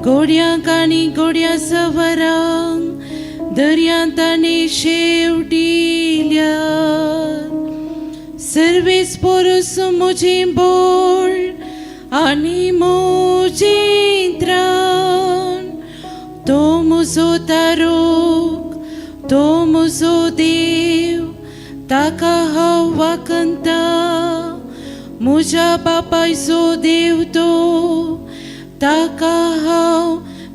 घोड्यांक आनी घोड्या सवरांक दर्यांत ताणें शेवटिल्या. सर्वेस्पोरस म्हजें बोळ आनी म्हजें त्राण, तो म्हजो तारोक, तो म्हजो देव, ताका हांव वाखणता. म्हज्या बापायचो देव तो, ताका हांव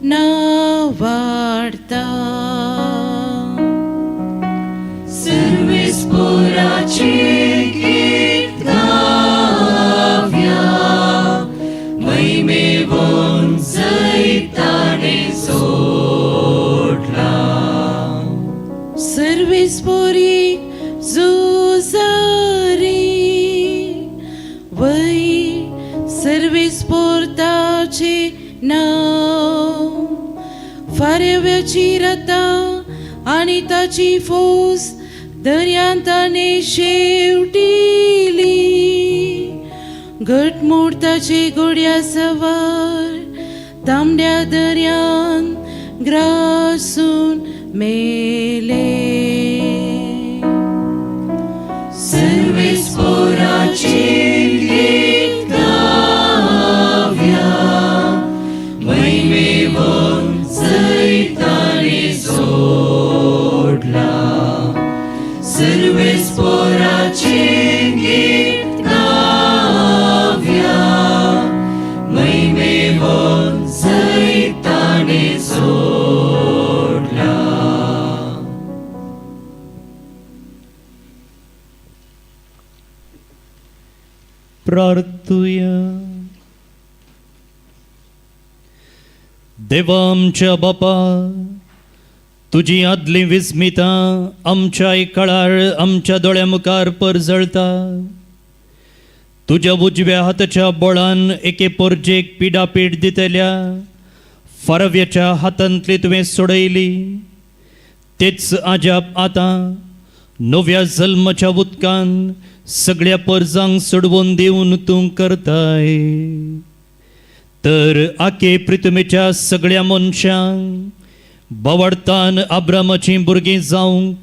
नावाडता. सर्वेस्पोराची गीत गावया, महिमेवून जैताने जोडला. सर्वेस्पोरी झुजारी वै सर्वेस्पोर ताचे नांव. फारव्याची रथा आनी ताची फौज दर्यांत ताणें शेवटिली. घटमूट ताचे घोड्या सवार तांबड्या दर्यान ग्रासून मेले. सर्वेस्पोराची गीत गावया, महिमेवून जैताने जोडला. सर्वेस्पोराची गीत गावया, महिमेवून जैताने जोडला. प्रार्थुया. देवा आमच्या बापा, तुजी आदली विस्मितां आमच्या कळार आमच्या दोळ्या मुखार परजळता. तुज्या उजव्या हाताच्या बळान एके पोरजेक पिडापीड दितल्या फारव्याच्या हातांतली तुवें सोडयली. तेच आजाप आतां नव्या जल्माच्या उदकान सगळ्या परजांक सोडवून दिवन तूं करताय. तर आके प्रितमेच्या सगळ्या मनशांक बावडतान आब्रामाचीं भुरगीं जावंक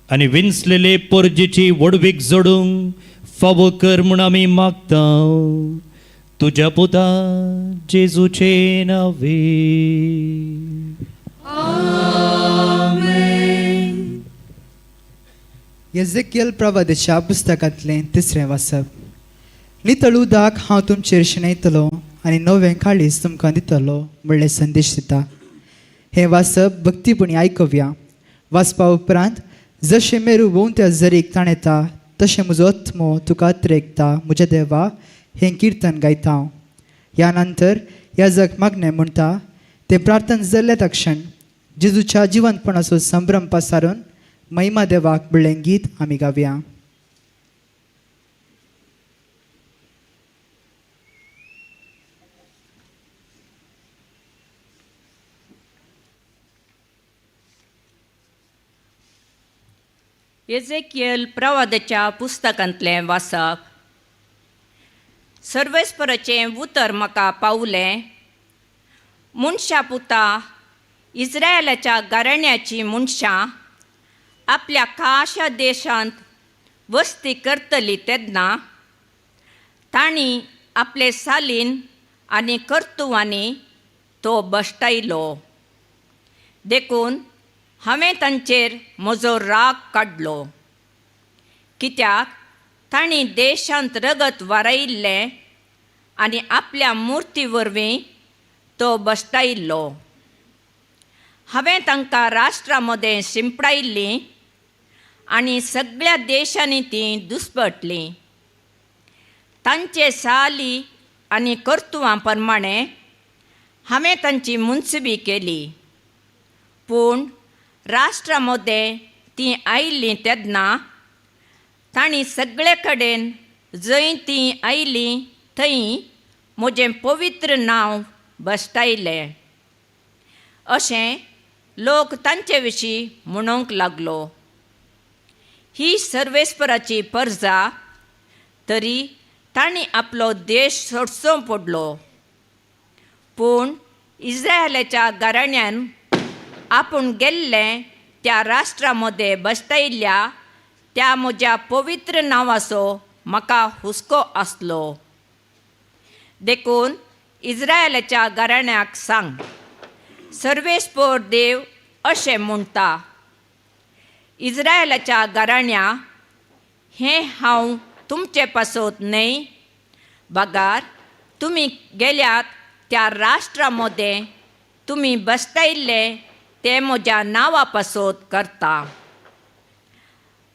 आनी विंचलेले पोरजेची व्हडवीक जोडूंक फावो कर म्हूण आमी मागता, तुज्या पुता जेजूचे नावे. आमेन. येजेकियल प्रवादाच्या पुस्तकांतलें तिसरें वाचप. नितळ उदक हांव तुमचेर शिणयतलो आनी नवें काळीज तुमकां दितलो म्हणलें संदेश दिता. हें वाचप भक्तीपणी आयकुया. वाचपा उपरांत जशें मेरू भोंवत्या जरीक ताणेता तशें म्हजो आत्मो तुका अत्रेकता म्हज्या देवा हें किर्तन गायता हांव. ह्या नंतर याजक मागणें म्हणटा तें प्रार्थना जाल्ल्या तक्षण जेजूच्या जिवंतपणाचो संभ्रम पसारून महिमा देवाक म्हणलें गीत आमी गावया. एजेकियल प्रवादाच्या पुस्तकांतलें वाचप. सर्वेस्पराचें उतर म्हाका पावलें, मनशा पुता, इस्रायलाच्या घराण्याचीं मनशां आपल्या खाशा देशांत वस्ती करतली तेन्ना तांणी आपले सालीन आनी कर्तुवांनी तो बश्टायलो. देखून हांवें तांचेर म्हजो राग काडलो, कित्याक तांणी देशांत रगत वारयिल्लें आनी आपल्या मुर्ती वरवीं तो बश्टायिल्लो. हांवें तांकां राष्ट्रा मदें शिंपडायिल्लीं आनी सगळ्या देशांनी तीं दुस्पटलीं. तांचे साली आनी कर्तुवां प्रमाणें हांवें तांची मुनसुबी केली. पूण राष्ट्रा मदें तीं आयिल्लीं तेन्ना तांणी सगळे कडेन जंय तीं आयलीं थंय म्हजें पवित्र नांव बश्टायलें, अशें लोक तांचे विशीं म्हणूंक लागलो. ही सर्वेस्पराची परजा, तरी तांणी आपलो देश सोडचो पडलो. पूण इस्रायलाच्या घराण्यान आपूण गेल्लें त्या राष्ट्रा मदें बसतायिल्ल्या त्या म्हज्या पवित्र नांवाचो म्हाका हुस्को आसलो. देखून इस्रायलाच्या घराण्याक सांग, सर्वेस्पोर देव अशें म्हणटा, इस्रायलाच्या घराण्या हें हांव तुमचे पासत न्हय, बगार तुमी गेल्यात त्या राष्ट्रा मदें तुमी बसतायिल्ले ते म्हज्या नांवा पासत करता.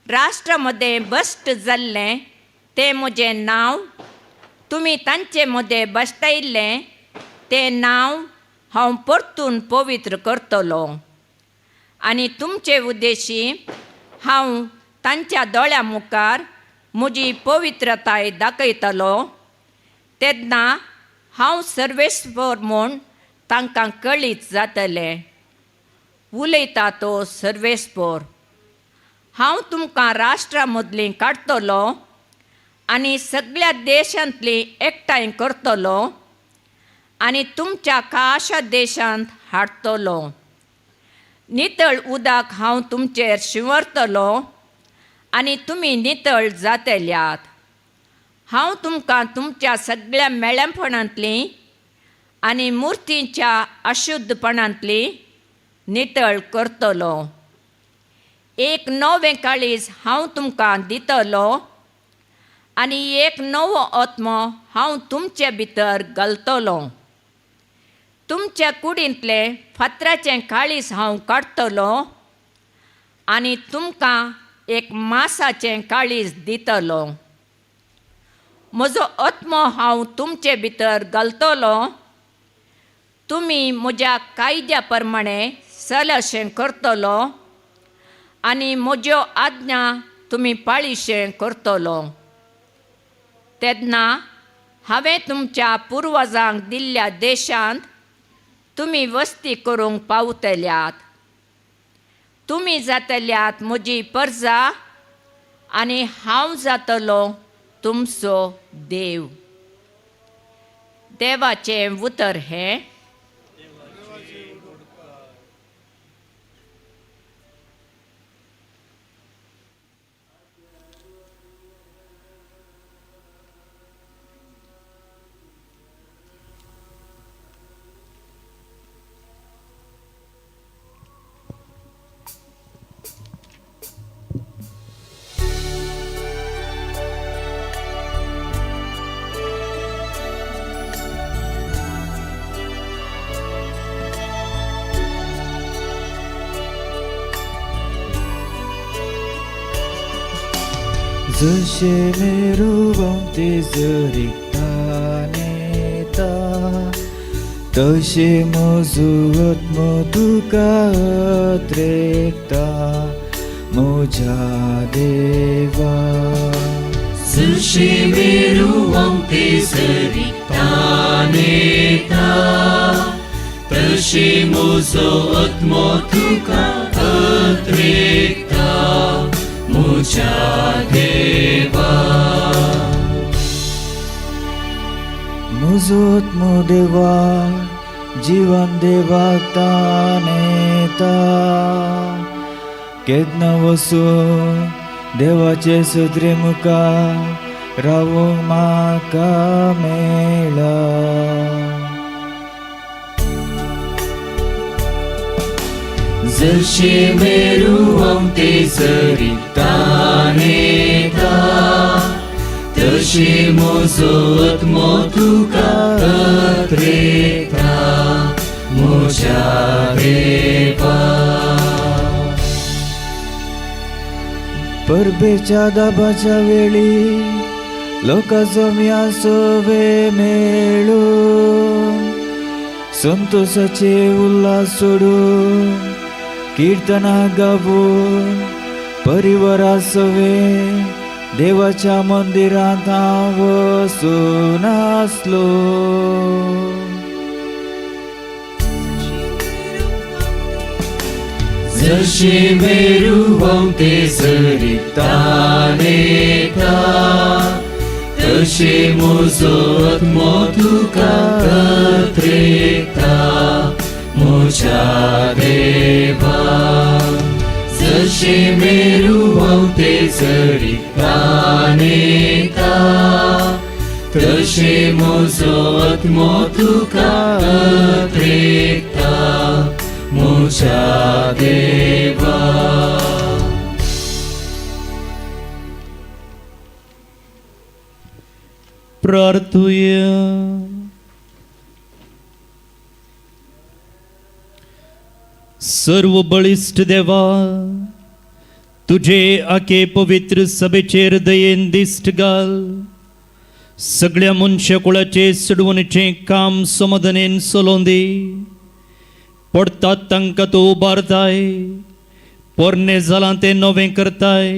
राष्ट्रा मदें बश्ट जाल्लें तें म्हजें नांव तुमी तांचे मदें बसतायिल्लें तें नांव हांव परतून पवित्र करतलो आनी तुमचे उद्देशी हांव तांच्या दोळ्या मुखार म्हजी पवित्रताय दाखयतलो. तेन्ना हांव सर्वेस्पर म्हूण तांकां कळीत जातलें. उलयता तो सर्वेस्पर. हांव तुमकां राष्ट्रा मदलीं काडटलो आनी सगळ्या देशांतलीं एकठांय करतलो आनी तुमच्या खाशा देशांत हाडटलो. नितळ उदक हांव तुमचेर शिंवरतलो आनी तुमी नितळ जातल्यात. हांव तुमकां तुमच्या सगळ्या मेळेपणांतलीं आनी मुर्तींच्या अशुद्धपणांतलीं नितळ करतलो. एक नवें काळीज हांव तुमकां दितलो आनी एक नवो आत्मो हांव तुमचे भितर घालतलो. तुमच्या कुडींतलें फातराचें काळीज हांव काडटलो आनी तुमकां एक मासाचें काळीज दितलो. म्हजो आत्मो हांव तुमचे भितर घालतलो. तुमी म्हज्या कायद्या प्रमाणें चलशें करतलो आनी म्हज्यो आज्ञा तुमी पाळीशें करतलो. तेन्ना हांवें तुमच्या पुर्वजांक दिल्ल्या देशांत तुमी वस्ती करूंक पावतल्यात. तुमी जातल्यात म्हजी परजा आनी हांव जातलो तुमचो देव. देवाचें उतर हें. जशें मेरो भोंवती जरितानेता तशें म्हजो आत्मो तुका अत्रेकता म्हज्या देवा. जशें मेरो भोंवती जरितानेता तशें म्हजो आत्मो तुका अत्रेकता म्हज्या देवा. म्हजो आत्मो देवा जिवन देवाक तानेता केन्ना वचून देवाचे सदरे मुखार रावूंक म्हाका मेळा. जशें मेरो भोंवती जरितानेता तशें म्हजो आत्मो तुका अत्रेकता म्हज्या देवा. परबेच्या दाबाच्या वेळी लोकां जमया सोवे मेळून संतोषाचे उल्हास सोडून कीर्तना गावून परिवारा सवे देवाच्या मंदिरांत हांव वसून आसलो. जशें मेरो भोंवती जरितानेता तशें म्हजो आत्मो तुका अत्रेकता म्हज्या देवा जशें मेरू व्हांवते झरी तानेता तशें म्हजो आत्मो तुका अत्रेकता म्हज्या देवा. प्रार्थुया. सर्व बळिश्ट देवा, तुजे आखे पवित्र सभेचेर दयेन दिश्ट घाल. सगळ्या मनशाकुळाचे सोडवणेचें काम समाधानेन चलोवन दी. पडटात तांकां तूं उबारताय, पोरणें जालां तें नवें करताय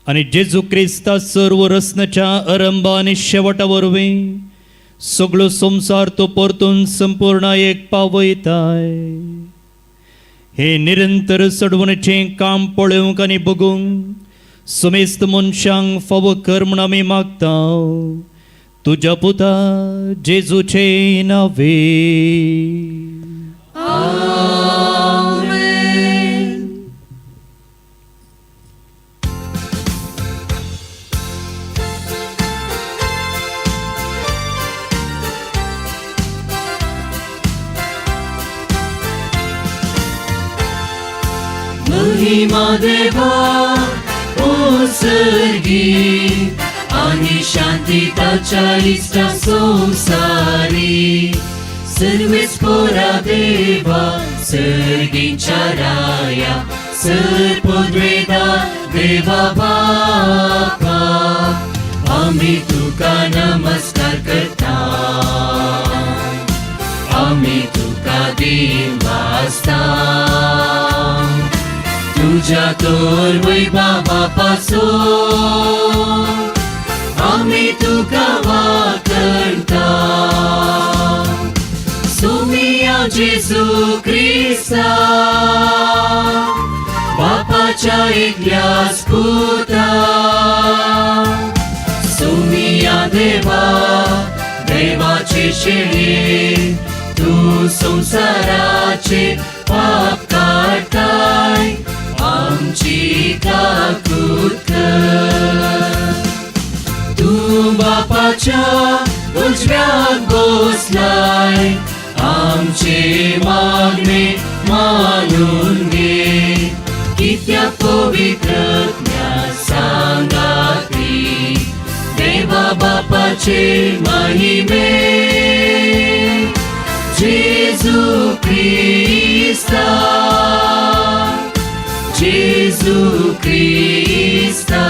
आनी जेजू क्रिस्ता सर्व रचनेच्या आरंभ आनी शेवटा वरवीं सगळो संवसार तो परतून संपूर्ण एक पावयताय. हे निरंतर सोडवणेचें काम पळोवंक आनी बगूंक समेस्त मनशांक फावो कर म्हूण आमी मागता, तुज्या पुता जेजूचे नावे. महिमा देवा ओ सर्गी आणि शांती ताच्या इश्टा संवसारी. सर्वेस पोरा देवा सर्गीच्या राया सर पदवेदा देवा बापा आमी तुका नमस्कार करता, आमी तुका दिवासता. तुज्या तोर वैभवा पासून आमी तुका वाकणता. सुमिया जेजू क्रिस्ता बापाच्या एकल्याच पुता. सुमिया देवा देवाचे शेळे तूं संवसाराचे पाप काडटाय आमची काकूत कर. तूं बापाच्या उजव्याक बसलाय आमचे मागणे मानून घे. कित्याक पवित्र सांगाती देवा बापाचे महिमे जेजू क्रिस्ता, जेजू क्रिस्ता.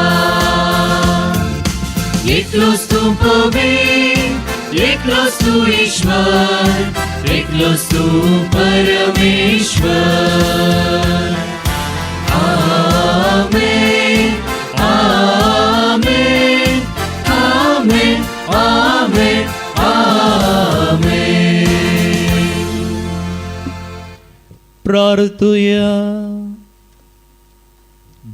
एकलोच तूं पवित्र, एकलोच तूं ईश्वर, एकलोच तूं परमेश्वर. आमेन, आमेन, आमेन, आमेन, आमेन. प्रार्थुया.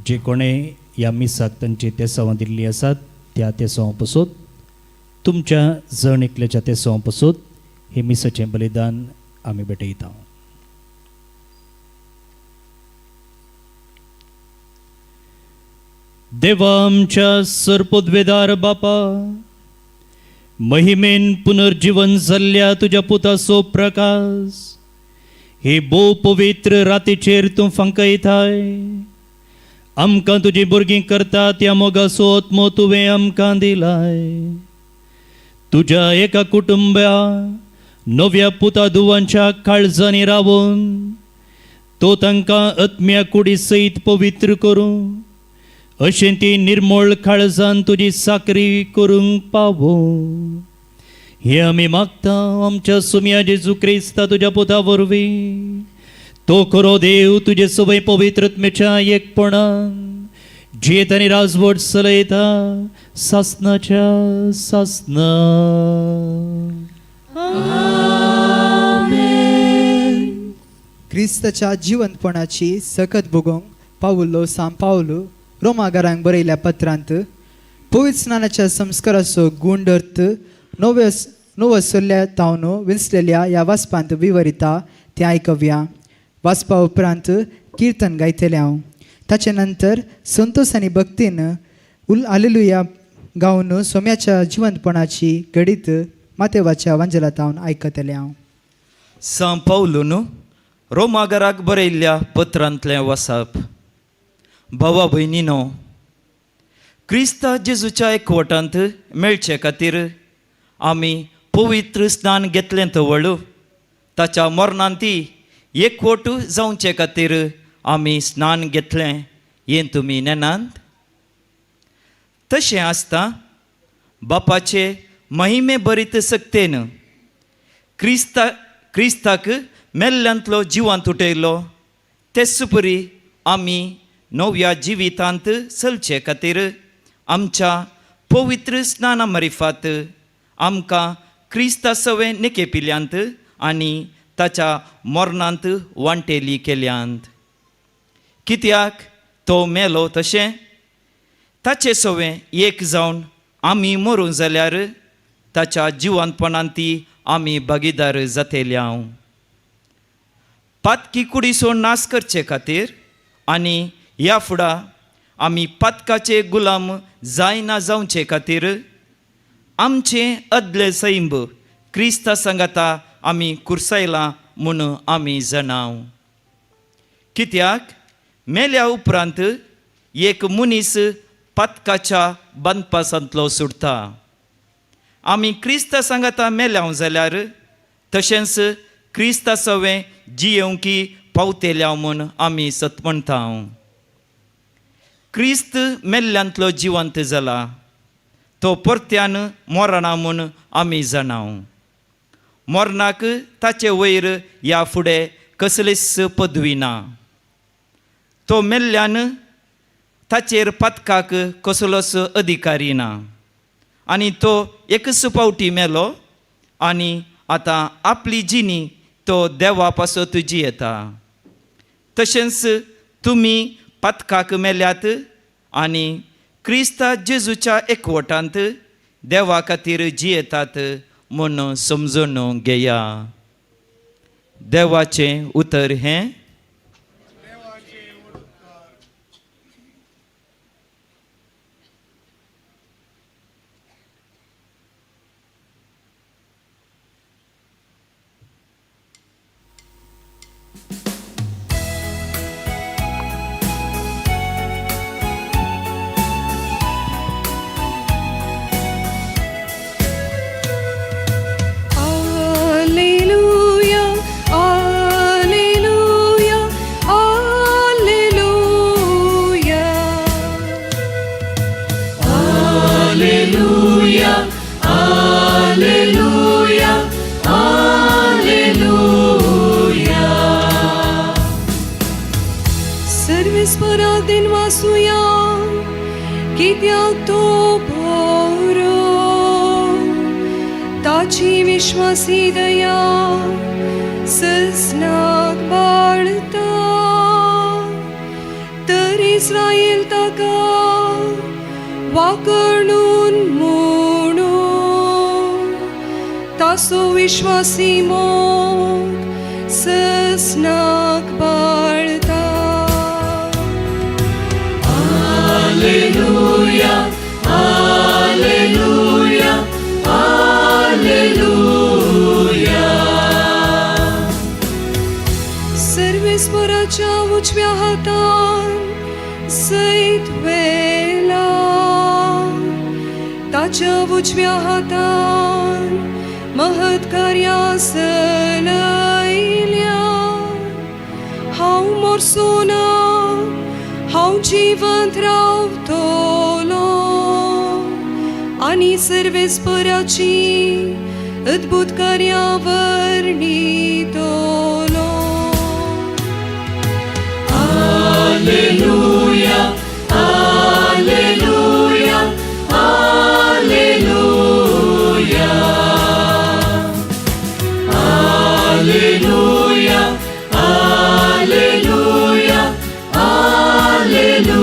जे कोणे ह्या मिसाक तांची तेसांवां दिल्लीं आसात त्या तेसांवां पसून तुमच्या जण एकल्याच्या तेसांवां पसून हे मिसाचें बलिदान आमी भेटयता. देवा आमच्या सरपोदवेदार बापा, महिमेन पुनर्जीवन जाल्ल्या तुज्या पुताचो प्रकाश हे भोव पवित्र रातीचेर तूं फांकयताय. आमकां तुजी भुरगीं करता त्या मोगाचो आत्मो तुवें आमकां दिलाय. तुज्या एका कुटुंबा नव्या पुता धुवांच्या काळजांनी रावून तो तांकां आत्म्या कुडी सयत पवित्र करूं अशें ती निर्मळ काळजान तुजी साकरी करूंक पावो हें आमी मागता आमच्या सुम्या जेजू क्रिस्ता तुज्या पुता वरवीं. तो खरो देव तुजे सवय पवित्रत्मेच्या एकपणान जियेत आनी राजवट चलयता सासनाच्या सासना. क्रिस्ताच्या जिवंतपणाची सकत भोगोवंक पावुल्लो सांव पावलू रोमागारांक बरयल्या पत्रांत पवित्र स्नानाच्या संस्काराचो गूंड अर्थ नव्या नवसरल्या तावन विंचलेल्या ह्या वाचपांत विवरिता तें आयकवया. वाचपा उपरांत किर्तन गायतलें हांव. ताचे नंतर संतोष आनी भक्तीन उल हालेलुया गावन सोम्याच्या जिवंतपणाची घडीत मातेवाच्या वांजेलांत आयकतलें हांव. सां पावलून रोमागराक बरयल्ल्या पत्रांतलें वसाप. भावा भयणीनो, क्रिस्ता जेजूच्या एकवटांत मेळचे खातीर आमी पवित्र स्नान घेतलें तवळ ताच्या मरणांत एकवट जावचे खातीर आमी स्नान घेतलें हें तुमी नेनात. तशें आसता बापाचे महिमे बरीत सक्तेन क्रिस्ताक मेल्ल्यांतलो जिवांत उठयलो तेच परी आमी नव्या जिवितांत चलचे खातीर आमच्या पवित्र स्नाना मारिफात आमकां क्रिस्ता सवें निकेपिल्यांत आनी ताच्या मरणांत वांटेली केल्यांत. कित्याक तो मेलो तशें ताचे सवें एक जावन आमी मरूं जाल्यार ताच्या जिवंतपणांत ती आमी भागीदार जातेल्या. पातकी कुडीचो नाश करचे खातीर आनी ह्या फुडा आमी पातकाचे गुलाम जायना जावचे खातीर आमचें अदले सैंब क्रिस्ता सांगाता आमी कुर्सायलां म्हूण आमी जाणाव. कित्याक मेल्या उपरांत एक मनीस पातकाच्या बांदपासांतलो सुटता. आमी क्रिस्ता सांगाता मेल्याव जाल्यार तशेंच क्रिस्ता सवें जियेवंकी पावतेल्या म्हूण आमी सत म्हणटा. क्रिस्त मेल्ल्यांतलो जिवंत जाला, तो परत्यान मरना म्हूण आमी जाणाव. मरणाक ताचे वयर ह्या फुडें कसलीच पदवी ना. तो मेल्ल्यान ताचेर पातकाक कसलोच अधिकारी ना आनी तो एकच पावटी मेलो आनी आतां आपली जिणी तो देवा पासत जियेता. तशेंच तुमी पातकाक मेल्यात आनी क्रिस्ता जेजूच्या एकवटांत देवा खातीर जियेतात म्हूण समजून घेया. देवाचें उतर हें. Alleluia, Alleluia, Alleluia. Alleluia, Alleluia, Alleluia. सर्वेस्पराक दिन वासुया कित्याक तो बरो, ताची विश्वासी दया ससनाक बाळता. तर इस्रायल ताका वाकणून म्हणू तासो विश्वासी मोग ससनाक बाळता. Alleluia, Alleluia, Alleluia. सर्वेस्पराच्या उजव्या हातान सैत वेला, ताच्या उजव्या हातान महत् कार्यां सलयल्या. हांव मोरसो ना, हांव जिवंत रावतलो आनी सर्वेस्पराची अद्भुत कार्यां वर्णितलो. Alleluia, Alleluia, Alleluia. Alleluia, Alleluia, Alleluia.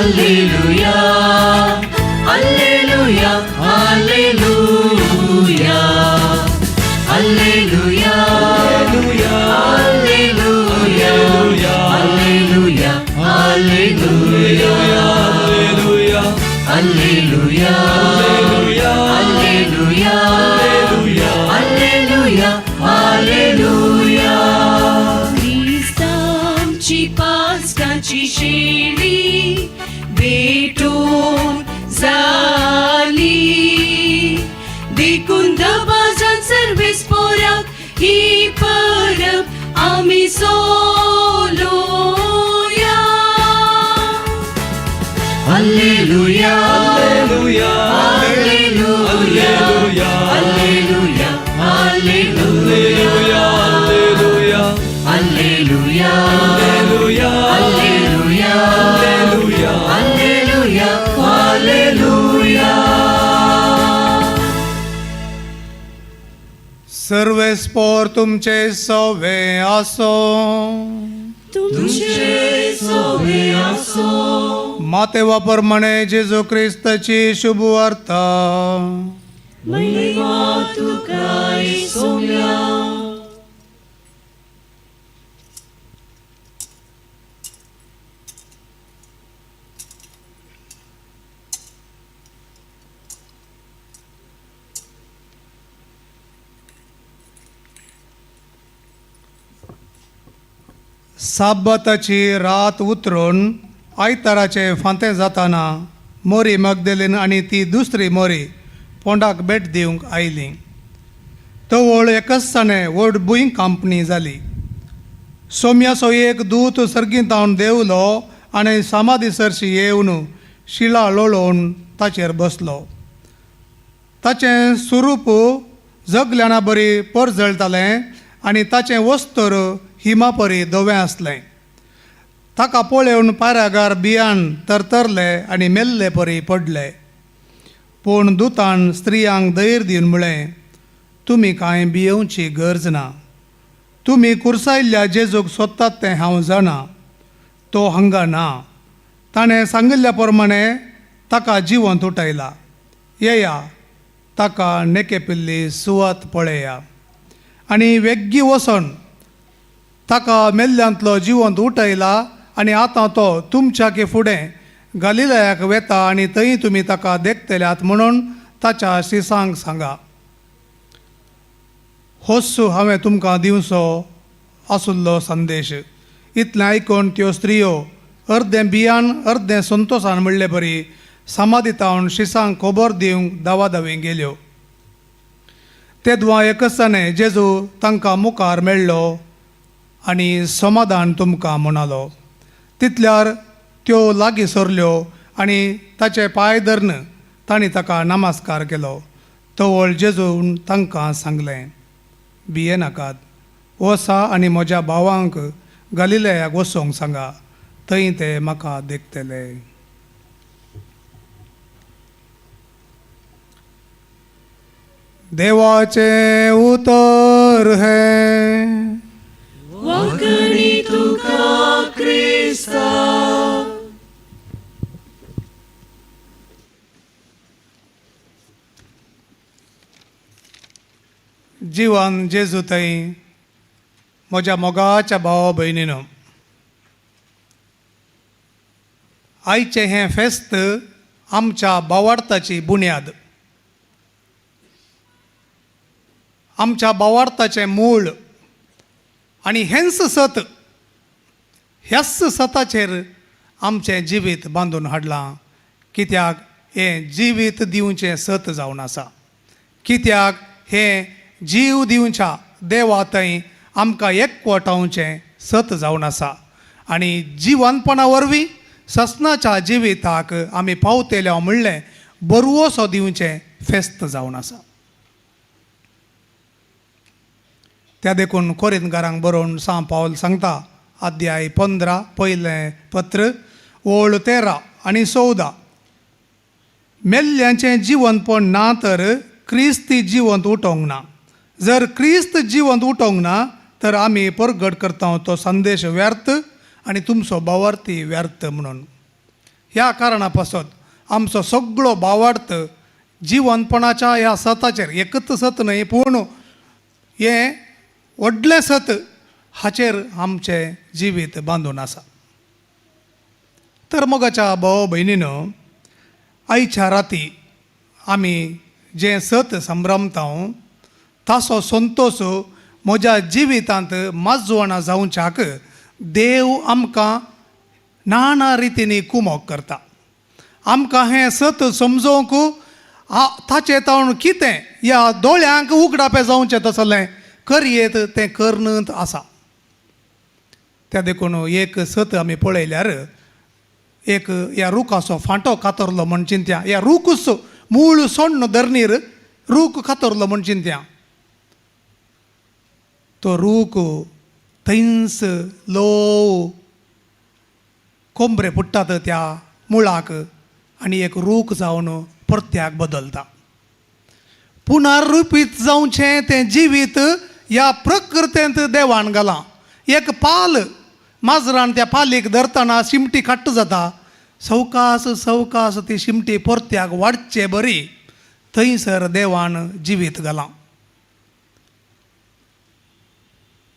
Alleluia, alleluia, alleluia, alleluia, alleluia, alleluia, alleluia, alleluia, alleluia, alleluia, alleluia. क्रिस्तांची पास्काची शेळी भेटून जाली, देखून दबाजान सर्वेस पोराक ही परब आमी सोलोया. Alleluia, alleluia, alleluia, alleluia, alleluia, alleluia, alleluia, alleluia, alleluia. सर्वेस्पोर तुमचे सवे आसो. तुमचे सोवे आसो. मातेवा प्रमाणे जेजू क्रिस्ताची शुभ वार्ता. महिमा तुकाय सोम्या. साब्बाताची रात उतरून आयताराचे फांते जाताना मोरी मगदेलीन आनी ती दुसरी मोरी पोंडाक भेट दिवंक आयली. तवळ एकच व्हड भूंय कांपणी जाली. सोम्याचो एक दूत सर्गींतावन देंवलो आनी सामादी सरशी येवन शिळा लोळोवन ताचेर बसलो. ताचें स्वरूप जगल्याना बरी परजळटालें आनी ताचें वस्त्र हिमा परी धवें आसलें. ताका पळोवन पारागार बियान तरतरले आनी मेल्ले परी पडले. पूण दुतान स्त्रियांक धैर्य दिवन म्हळें, तुमी कांय भियेवची गरज ना. तुमी कुर्सायल्ल्या जेजूक सोदतात तें हांव जाणा. तो हांगा ना. ताणें सांगिल्ल्या प्रमाणे ताका जिवंत उठयला. येया, ताका नेकेपिल्ली सुवात पळया आनी वेग्गी वचोन ताका मेल्ल्यांतलो जिवंत उठयला आनी आतां तो तुमच्या की फुडें गालिलयाक वेता आनी थंय तुमी ताका देखतल्यात म्हणून ताच्या शिसांक सांगा. होच हांवें तुमकां दिवचो आसुल्लो संदेश. इतलें आयकून त्यो स्त्रियो अर्दें बियान अर्दें संतोसान म्हणले बरी समाधितावन शिसांक खबर दिवंक दावादावी गेल्यो. तेदवा एकसाने जेजू तांकां मुखार मेळ्ळो आनी समाधान तुमकां म्हणालो. तितल्यार त्यो लागीं सरल्यो आनी ताचे पांय धरून तांणी ताका नमस्कार केलो. तवळ जेजून तांकां सांगलें, भियेनाकात, वसा आनी म्हज्या भावांक गालिलयाक वचोंक सांगा, थंय ते म्हाका देखतले. देवाचें उतर हें. वाकणी तुका क्रिस्ता. जिवन जेजू थंय म्हज्या मोगाच्या भावा भयणीनो, आयचें हें फेस्त आमच्या भावार्थाची बुन्याद, आमच्या भावार्थाचें मूळ आनी हेंच सत, ह्याच सताचेर आमचें जिवीत बांदून हाडलां. कित्याक हें जिवीत दिवचें सत जावन आसा. कित्याक हें जीव दिवच्या देवा थंय आमकां एकवटावचें सत जावन आसा. आनी जिवनपणा वरवीं ससनाच्या जिविताक आमी पावतले म्हणलें बरवसो दिवचें फेस्त जावन आसा. त्या देखून कोरिंतकारांक बरोवन सांव पावल सांगता, अध्याय 15 पयलें पत्र ओळ 13 आनी 14, मेल्ल्यांचें जिवनपण ना तर क्रिस्ती जिवंत उठोवंक ना. जर क्रिस्त जिवंत उठोवंक ना तर आमी परगट करता तो संदेश व्यर्थ आनी तुमचो भावार्थी व्यर्थ म्हणून. ह्या कारणा पासत आमचो सगळो भावार्थ जिवनपणाच्या ह्या सताचेर, एकच सत न्हय पूण हें व्हडलें सत, हाचेर आमचें जिवीत बांदून आसा. तर मोगाच्या भाव भयणीनो, आयच्या राती आमी जें सत संभ्रमता ताचो संतोश म्हज्या जिवितांत माजवणां जावच्याक देव आमकां नाना रितींनी कुमोक करता. आमकां हें सत समजोवंक, ताचें तावन कितें ह्या दोळ्यांक उगडापें जावचें तसलें करयेत तें करनत आसा. त्या देखून एक सत आमी पळयल्यार, एक ह्या रुखाचो फांटो कातरलो म्हण चिंत्या, ह्या रूखूच मूळ सोण्ण धरणीर रूख कातरलो म्हण चिंत्या, तो रूख थंयच लोव कोंबरे फुट्टात त्या मुळाक आनी एक रूख जावन परत्याक बदलता. पुनरुपीत जावचें तें जिवीत ह्या प्रकृतेंत देवान घालां. एक पाल माजरान त्या पालीक धरतना शिमटी काट्ट जाता, सवकास सवकास ती शिमटी परत्याक वाडचे बरी थंयसर देवान जिवीत घालां.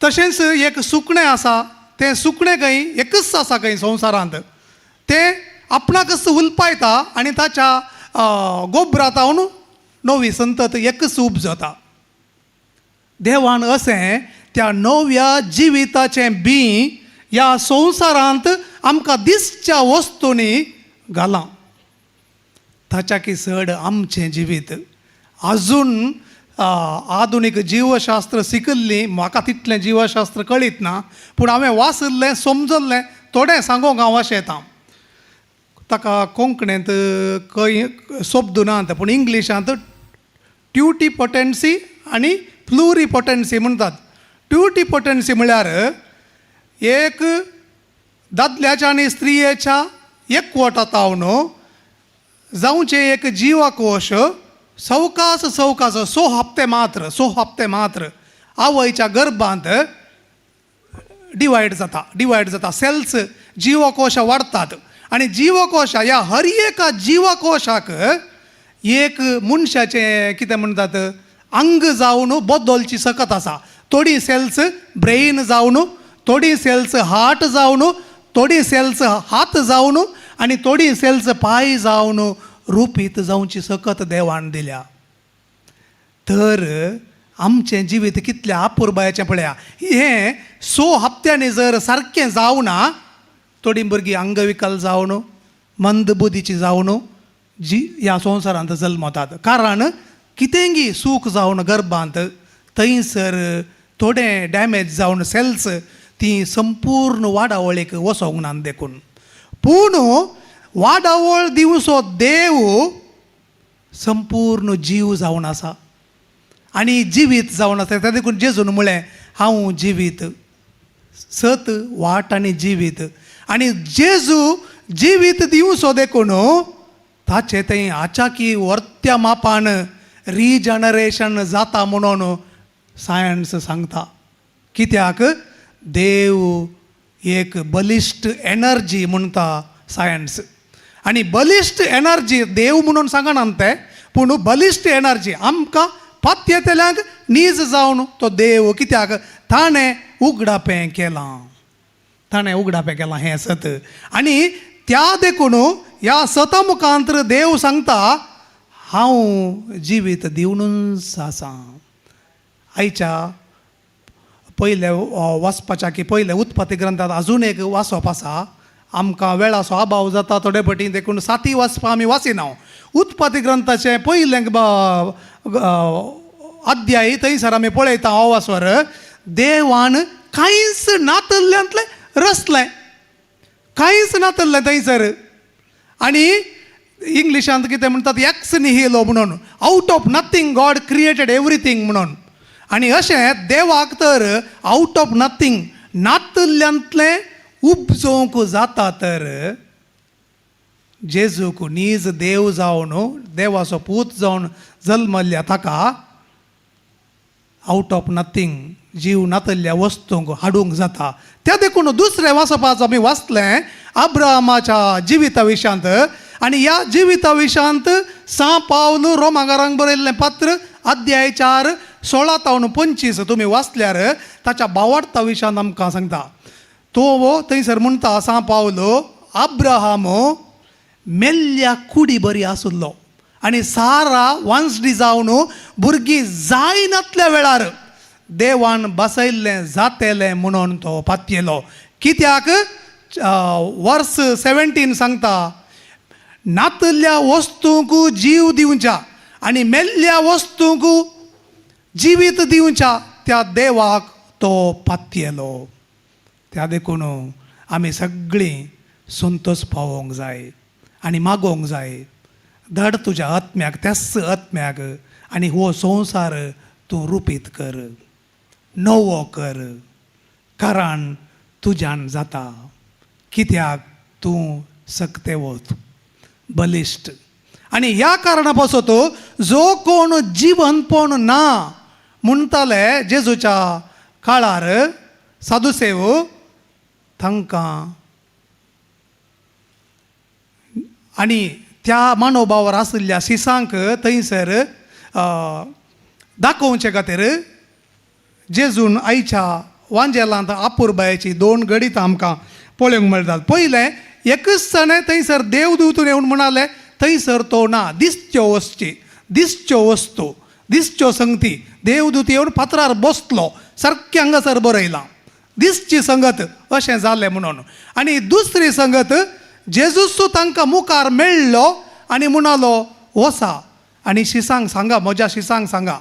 तशेंच एक सुकणें आसा, तें सुकणें खंय एकच आसा खंय संवसारांत, तें आपणाकच उलपायता आनी ताच्या गोबरातावन नवी संतत एकच उपजता. देवान अशें त्या नव्या जिविताचें बीं ह्या संवसारांत आमकां दिसच्या वस्तूंनी घालां. ताच्याकी चड आमचें जिवीत आजून आधुनीक जिवशास्त्र शिकिल्लीं, म्हाका तितलें जिवशास्त्र कळीत ना, पूण हांवें वाचिल्लें समजल्लें थोडें सांगूंक हांव आशेतां. ताका कोंकणींत खंय शब्द नात, पूण इंग्लिशांत ट्युटीपोटन्सी आनी प्लुरिपोटन्सी म्हणटात. ट्युटीपोटन्सी म्हळ्यार एक दादल्याच्या आनी स्त्रियेच्या एकवटातावन जावचें एक जिवकोश सवकास सवकास 6 हप्ते मात्र, 6 हप्ते मात्र आवयच्या गर्भांत डिवायड जाता, डिवायड जाता. सेल्स जिवकोश वाडटात आनी जिवकोश ह्या हर एका जिवकोशाक एक मनशाचें कितें म्हणटात अंग जावन बदलची सकत आसा. थोडी सेल्स ब्रेन जावन, थोडी सेल्स हार्ट जावन, थोडी सेल्स हात जावन आनी थोडी सेल्स पांय जावन रुपीत जावची सकत देवान दिल्या. तर आमचें जिवीत कितलें अपुरबायेचें पळया. हें 6 हप्त्यांनी जर सारकें जावना, थोडीं भुरगीं अंगविकल जावन मंदबुद्धीची जावन जी ह्या संवसारांत जल्मतात. कारण कितेंगी सूख जावन गर्भांत थंयसर थोडें डॅमेज जावन सेल्स ती संपूर्ण वाडावळीक वचोंक ना देखून. पूण वाडावळ दिवचो देव संपूर्ण जीव जावन आसा आनी जिवीत जावन आसा. त्या देखून जेजून म्हळें हांव जिवीत, सत वाट आनी जिवीत. आनी जेजू जिवीत दिवचो देखून ताचें थंय आचाकी वर्त्या मापान रिजनरेशन जाता म्हणून सायन्स सांगता. कित्याक देव एक बलिश्ट एनर्जी म्हणटा सायन्स, आनी बलिश्ट एनर्जी देव म्हणून सांगना तें, पूण बलिश्ट एनर्जी आमकां पात्येतल्यांक नीज जावन तो देव. कित्याक ताणें उगडापें केलां, ताणें उगडापें केलां हें सत. आनी त्या देखून ह्या सता मुखांतर देव सांगता हांव जिवीत दिवनूच आसा. आयच्या पयले वाचपाच्या की पयले उत्पत्ती ग्रंथात अजून एक वाचप आसा. आमकां वेळाचो अभाव जाता थोडे पटी देखून साती वाचपा आमी वाचिना. उत्पत्ती ग्रंथाचें पयलें अध्याय थंयसर आमी पळयता आवासवर देवान कांयच नातल्ल्यांतलें रचलें, कांयच नातल्लें थंयसर. आनी इंग्लिशांत कितें म्हणटात एक्स निहिलो म्हणून, out of nothing God created everything म्हणून. आनी अशें देवाक तर आउट ऑफ नथींग नातल्ल्यांतलें उपजोवंक जाता. तर जेजूक नीज देव जावन देवाचो पूत जावन जल्मल्ल्या ताका आवट ऑफ नथींग जीव नातल्ल्या वस्तूंक हाडूंक जाता. त्या देखून दुसरें वाचपाचो आमी वाचलें अब्राहमाच्या जिविता विशयांत आनी ह्या जिविता विशयांत सां पावल रोमागारांक बरयल्लें पत्र अध्याय 4 16 तावन 25 तुमी वाचल्यार ताच्या बावाडता विशयांत आमकां सांगता. तो थंयसर म्हणटा सां पावल अब्राहम मेल्ल्या कुडी बरी आसुल्लो आनी सारा वांसडी जावन भुरगीं जायनातल्या वेळार देवान बसयल्लें जातेलें म्हणून तो पातयेलो. कित्याक वर्स 17 सांगता नातल्ल्या वस्तूंक जीव दिवच्या आनी मेल्ल्या वस्तूंक जिवीत दिवच्या त्या देवाक तो पातयेलो. त्या देखून आमी सगळीं संतोश पावोवंक जाय आनी मागोवंक जाय, धाड तुज्या आत्म्याक, त्याच आत्म्याक, आनी हो संवसार तूं रुपीत कर, नवो कर, कारण तुज्यान जाता. कित्याक तूं सक्तेवत बलिश्ट. आनी ह्या कारणा पासत जो कोण जिवनपण ना म्हणटाले जेजूच्या काळार साधुसेव तांकां आनी त्या मानोभावार आशिल्ल्या शिसांक थंयसर दाखोवचे खातीर जेजून आयच्या वांजेलांत आपुरबायेची 2 घडितां आमकां पळोवंक मेळटात. पयलें एकच सणे थंयसर देवदूतून येवन म्हणाले थंयसर तो ना, दिसच्यो वस्तू, दिसच्यो वस्तू, दिसच्यो संगती. देवदूत येवन फातरार बसलो, सारकें हांगासर बरयलां दिसची संगत अशें जालें म्हणून. आनी दुसरी संगत जेजूस तांकां मुखार मेळ्ळो आनी म्हणालो वसा आनी शिसांक सांगा, म्हज्या शिसांक सांगा,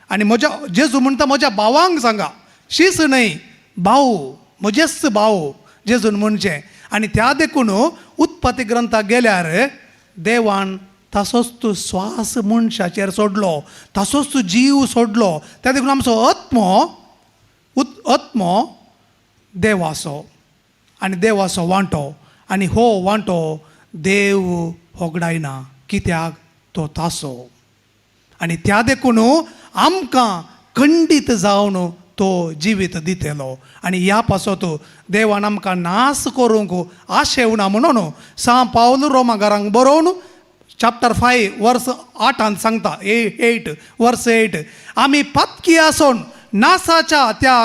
आनी म्हज्या जेजू म्हणटा म्हज्या भावांक सांगा, शीस न्हय भाव, म्हजेच भाव जेजून म्हणचें. आनी त्या देखून उत्पत्ती ग्रंथाक गेल्यार देवान तासोच तूं स्वास मनशाचेर सोडलो, तासोच तूं जीव सोडलो. त्या देखून आमचो आत्मो आत्मो देवाचो आनी देवाचो वांटो, आनी हो वांटो देव होगडायना, कित्याक तो तासो. आनी त्या देखून आमकां खंडीत जावन तो जिवीत दितलो. आनी ह्या पासत देवान आमकां नास करूंक आशेवना म्हणून सां पावल रोमागारांक बरोवन चॅप्टर 5 वर्स 8 सांगता, 8 वर्स 8, आमी पातकी आसून नासाच्या त्या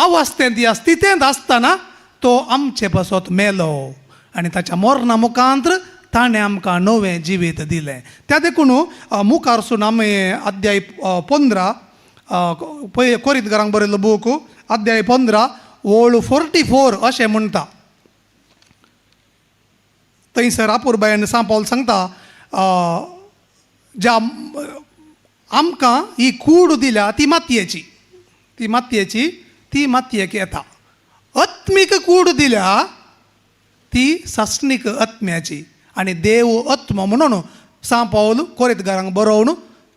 अवस्थेंत ह्या स्थितेंत आसतना तो आमचे पासत मेलो आनी ताच्या मरणा मुखांत्र ताणें आमकां नवें जिवीत दिलें. त्या देखून मुखारसून आमी अध्याय 15 पळय कोरीतघरांक बरयल्लो बूक अध्याय 15 ओळ 44 अशें म्हणटा. थंयसर आपुरबायन सां पावल सांगता ज्या आमकां ही कूड दिल्या ती मातयेची, ती मातयेची, ती मातयेक येता. आत्मीक कूड दिल्या ती सासणीक आत्म्याची. आनी देव आत्मो म्हणून सां पावल कोरीतघरांक बरोवन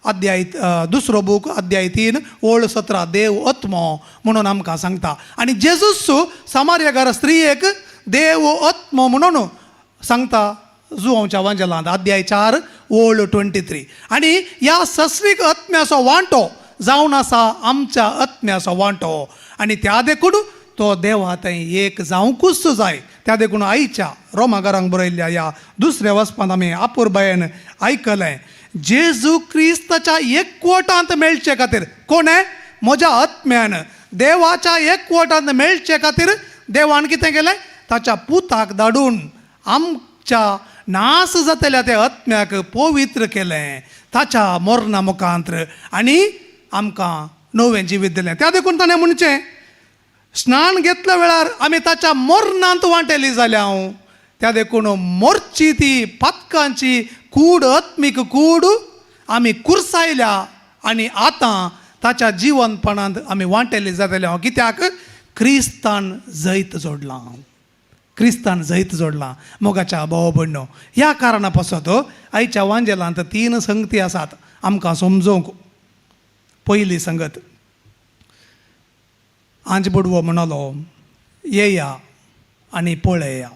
अध्याय 2 बूक अध्याय 3 ओळ 17 देव आत्मो म्हणून आमकां सांगता. आनी जेजूस सामार्यागार स्त्रियेक देव आत्मो म्हणून सांगता जुवांच्या वांजेलांत अध्याय 4 ओळ 23. आनी ह्या सस्रीक आत्म्याचो वांटो जावन आसा आमच्या आत्म्याचो वांटो. आनी त्या देखून तो देवा थंय एक जावंकूच जाय. त्या देखून आयच्या रोमागारांक बरयल्ल्या ह्या दुसऱ्या वचपांत आमी आपुरबायेन आयकलें जेजू क्रिस्ताच्या एकवटांत मेळचे खातीर कोणें म्हज्या आत्म्यान देवाच्या एकवटांत मेळचे खातीर देवान कितें केलें, ताच्या पुताक धाडून आमच्या नास जातल्या त्या आत्म्याक पवित्र केलें ताच्या मरणा मुखांत्र आनी आमकां नवें जिवीत दिलें. त्या देखून ताणें म्हणचें स्नान घेतल्या वेळार आमी ताच्या मरणांत वांटेली जाल्या हांव. त्या देखून मोरची ती पातकांची कूड आत्मीक कूड आमी कुर्सायल्या आनी आतां ताच्या जिवनपणांत आमी वांटेली जातले हांव. कित्याक क्रिस्तान जैत जोडलां, क्रिस्तान जैत जोडलां मोगाच्या भाव भयणो. ह्या कारणा पासत आयच्या वांजेलांत 3 संगती आसात आमकां समजोवंक. पयली संगत, आंज बडवो म्हणालो येया आनी पळया.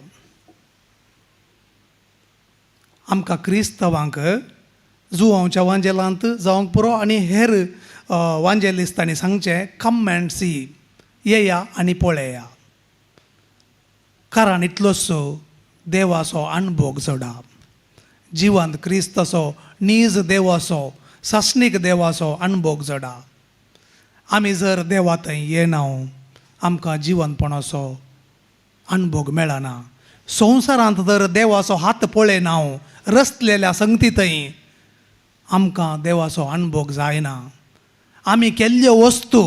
आमकां क्रिस्तांवांक जुवांच्या वांजेलांत जावंक पुरो आनी हेर वांजेलिस्तांनी सांगचें कम अँड सी, येया आनी पळया. कारण इतलोसो देवाचो अणभोग जोडा, जिवंत क्रिस्ताचो नीज देवाचो सासणीक देवाचो अणभोग जोडा. आमी जर देवा थंय येना आमकां जिवंतपणाचो अणभोग मेळना. संवसारांत जर देवाचो हात पळयना रसलेल्या संगती थंय आमकां देवाचो अणभोग जायना. आमी केल्ल्यो वस्तू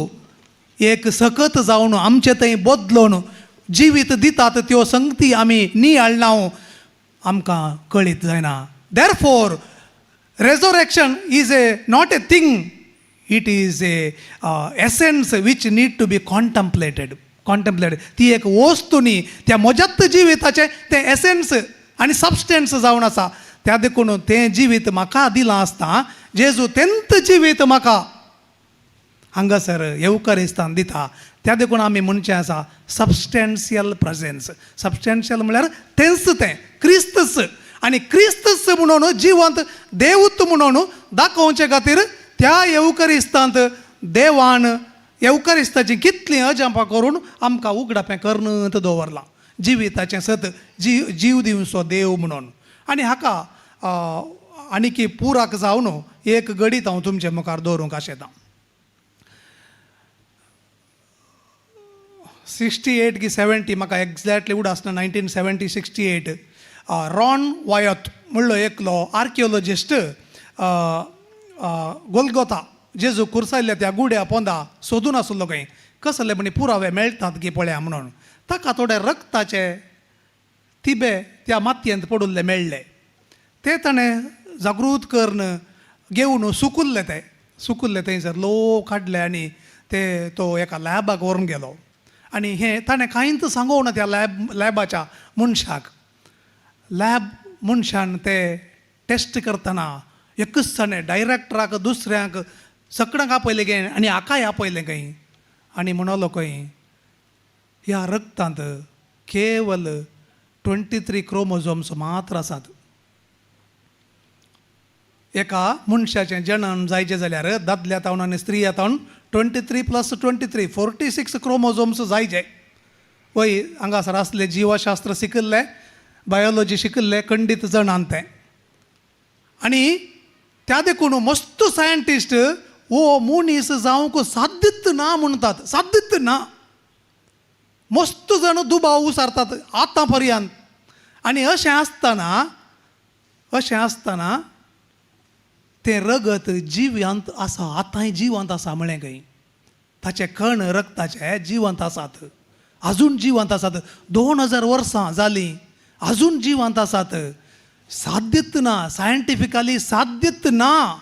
एक सकत जावन आमचे थंय बदलून जिवीत दितात त्यो संगती आमी नियाळना, आमकां कळीत जायना. Therefore resurrection is a not a thing, it is a essence which need to be contemplated. Contemplated ती एक वस्तू न्ही, त्या म्हज्यात जिविताचें तें एसन्स आनी सबस्टन्स जावन आसा. त्या देखून तें जिवीत म्हाका दिलां आसता जेजू तेंत जिवीत म्हाका हांगासर येवकारिस्तान दिता. त्या देखून आमी म्हणचें आसा सबस्टॅन्शियल प्रेजेन्स. सबस्टॅन्शियल म्हळ्यार तेंच तें क्रिस्तच, आनी क्रिस्तच म्हणून जिवंत देवूत म्हणून दाखोवचे खातीर त्या येवकरिस्तांत देवान येवकरिस्ताची कितलीं अजापां करून आमकां उगडापें करनत दवरलां जिविताचें सत जीव दिवचो देव म्हणून. आनी हाका आनीकी पुराक जावन एक गडीत हांव तुमचे मुखार दवरूंक आशेतां. 68 की 70 म्हाका एग्जॅक्टली उडासना, 1970-68 रॉन वायत म्हणलो एकलो आर्किओलॉजिस्ट गोलगोता जेजू कुर्सायल्ल्या त्या गुड्या पोंदा सोदून आसलो खंय कसले म्हणी पुरावे मेळटात की पळया म्हणून. ताका थोडे रक्ताचे तिबे त्या मातयेंत पडिल्ले मेळ्ळे, ते ताणें जागृत करून घेवन सुकुल्ले, ते सुकुल्ले थंयसर लोक काडले आनी ते तो एका लॅबाक व्हरून गेलो. आनी हें ताणें कांयच सांगूंक ना त्या लॅबाच्या मनशाक. लॅब मनशान ते टेस्ट करतना एकूच ताणें डायरेक्टराक दुसऱ्यांक सगळ्यांक आपयलें गे आनी हाकाय आपयलें खंय, आनी म्हणलो खंय ह्या रक्तांत केवल 23 क्रोमोझोम्स मात्र आसात. एका मनशाचें जनन जायचें जाल्यार दादल्या तावन आनी स्त्रिया तावन 23 + 23 46 क्रोमोझोम्स जायचे. वय हांगासर आसले जिवशास्त्र शिकिल्ले, बायोलॉजी शिकिल्ले खंडीत जाणान तें. आनी त्या देखून मस्त सायंटिस्ट हो मनीस जावंक साध्यत ना म्हणटात, साध्यत ना. मस्त जाण दुबाव उसारतात आतां पर्यंत. आनी अशें आसतना तें रगत जिवंत आसा, आतांय जिवंत आसा म्हळें खंय. ताचे कण रक्ताचे जिवंत आसात, आजून जिवंत आसात. 2000 वर्सां जालीं आजून जिवंत आसात. साध्यत ना, सायंटिफिकली साध्यत ना,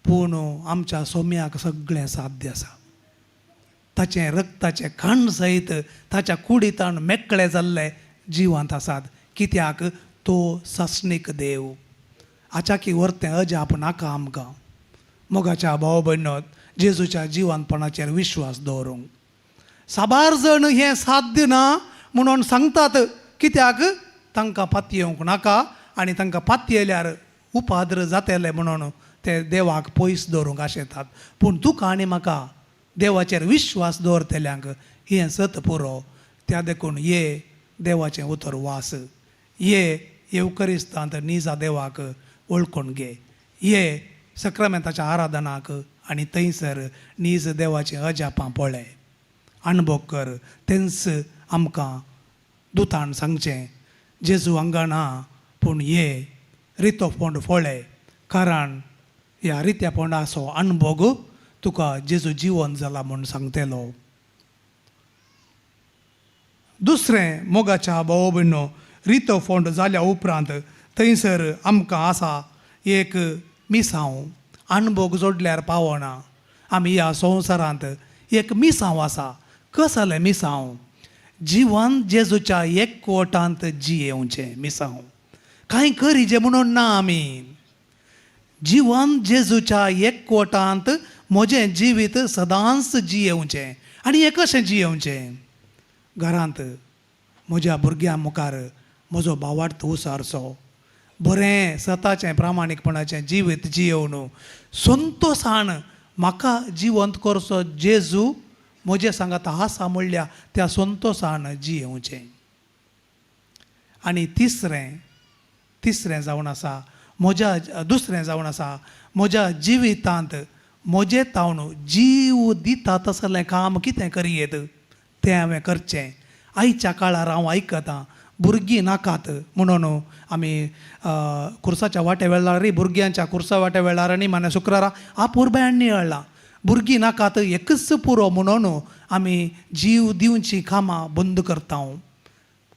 पूण आमच्या सोम्याक सगळें साध्य आसा. ताचें रक्ताचें कण सयत ताच्या कुडीतान मेकळे जाल्ले जिवंत आसात. कित्याक तो सासणीक देव. आचाकी व्हरतें अजाप नाका आमकां. मोगाच्या भाव भयणो जेजूच्या जिवंतपणाचेर विश्वास दवरूंक साबार जण हें साध्य ना म्हणून सांगतात. कित्याक तांकां पातयेवंक नाका आनी तांकां पातयेल्यार उपाद्र जातले म्हणून ते देवाक पयस दवरूंक आशेतात. पूण तुका आनी म्हाका देवाचेर विश्वास दवरतल्यांक हें सत पुरो. त्या देखून ये देवाचें उतर वास, ये येवकरिस्तांत निजा देवाक वळखून घे, ये सक्रामेंताच्या आराधनाक आनी थंयसर नीज देवाचीं अजापां पळय, अणभव कर. तेंच आमकां दुतान सांगचें जेजू हांगा ना पूण ये रितो फोंड पळय, कारण ह्या रित्या फोंडाचो अणभोग तुका जेजू जिवन जाला म्हूण सांगतलो. दुसरें मोगाच्या भाव भयणो रितो फोंड जाल्या उपरांत थंयसर आमकां आसा एक मिसांव. अणभोग जोडल्यार पावना. आमी ह्या संवसारांत एक मिसांव आसा. कसलें मिसांव? जिवन जेजूच्या एकवटांत जियेवचें मिसांव. कांय करीजे म्हणून ना आमी. जिवन जेजूच्या एकवटांत म्हजें जिवीत सदांच जियेवचें. आनी हें कशें जियेवचें? घरांत म्हज्या भुरग्यां मुखार म्हजो भावार्थ उसारचो, बरें सताचें प्रामाणीकपणाचें जिवीत जियेवन संतोशान म्हाका जिवंत करचो जेजू म्हजे सांगात आसा म्हणल्या त्या संतोसान जियेवचें. आनी तिसरें तिसरें जावन आसा म्हज्या दुसरें जावन आसा म्हज्या जिवितांत म्हजे तावन जीव दिता तसलें काम कितें करयेत तें हांवें करचें. आयच्या काळार हांव आयकतां भुरगीं नाकात म्हणून आमी खुर्साच्या वाटे वेळार भुरग्यांच्या खुर्सा वाटे वेळार आनी माने शुक्रारा आपुरबायान नियाळ्ळां भुरगीं नाकात एकच पुरो म्हणून आमी जीव दिवचीं कामां बंद करता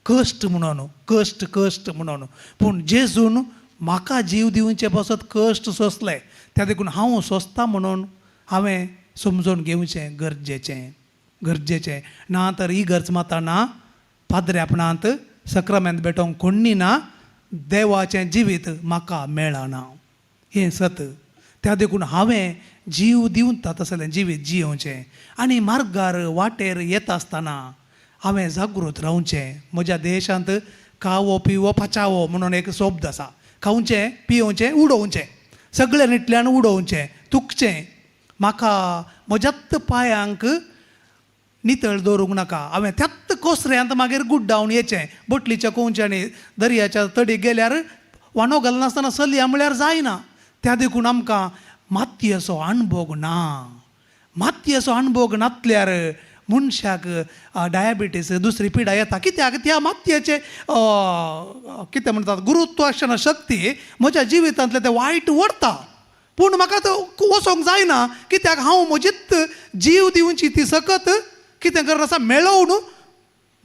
कश्ट म्हणून कश्ट कश्ट म्हणून. पूण जेजून म्हाका जीव दिवचे पासत कश्ट सोंसले त्या देखून हांव सोंसता म्हणून हांवें समजून घेवचें गरजेचें गरजेचें. ना तर ही गरज माता ना पाद्र्यापणांत सक्रामेंत भेटोवंक कोण्णी ना देवाचें जिवीत म्हाका मेळना हें सत. त्या देखून हांवें जीव दिवता तसलें जिवीत जियोवचें आनी मार्गार वाटेर येता आसतना हांवें जागृत रावचें. म्हज्या देशांत खावो पिवो पचावो म्हणून एक शब्द आसा. खावचें पियोवचें उडोवचें सगळें निटल्यान उडोवचें तुकचें. म्हाका म्हज्याच पांयांक नितळ दवरूंक नाका हांवें त्याच कोसऱ्यांत मागीर गुड्डावन येचें बोटलीच्या कोंवच्यांनी दर्याच्या तडीक गेल्यार वांडो घालनासतना चलया म्हळ्यार जायना. त्या देखून आमकां मातयेचो अणभोग ना. मातयेचो अणभोग नासल्यार मनशाक डायबिटीस दुसरी पिडा येता. कित्याक त्या मातयेचे कितें म्हणटात गुरुत्वाकर्षण शक्ती म्हज्या जिवितांतलें तें वायट ओडटा. पूण म्हाका तो वचोंक जायना कित्याक हांव म्हजीच जीव दिवची ती सकत कितें करनासा मेळोवन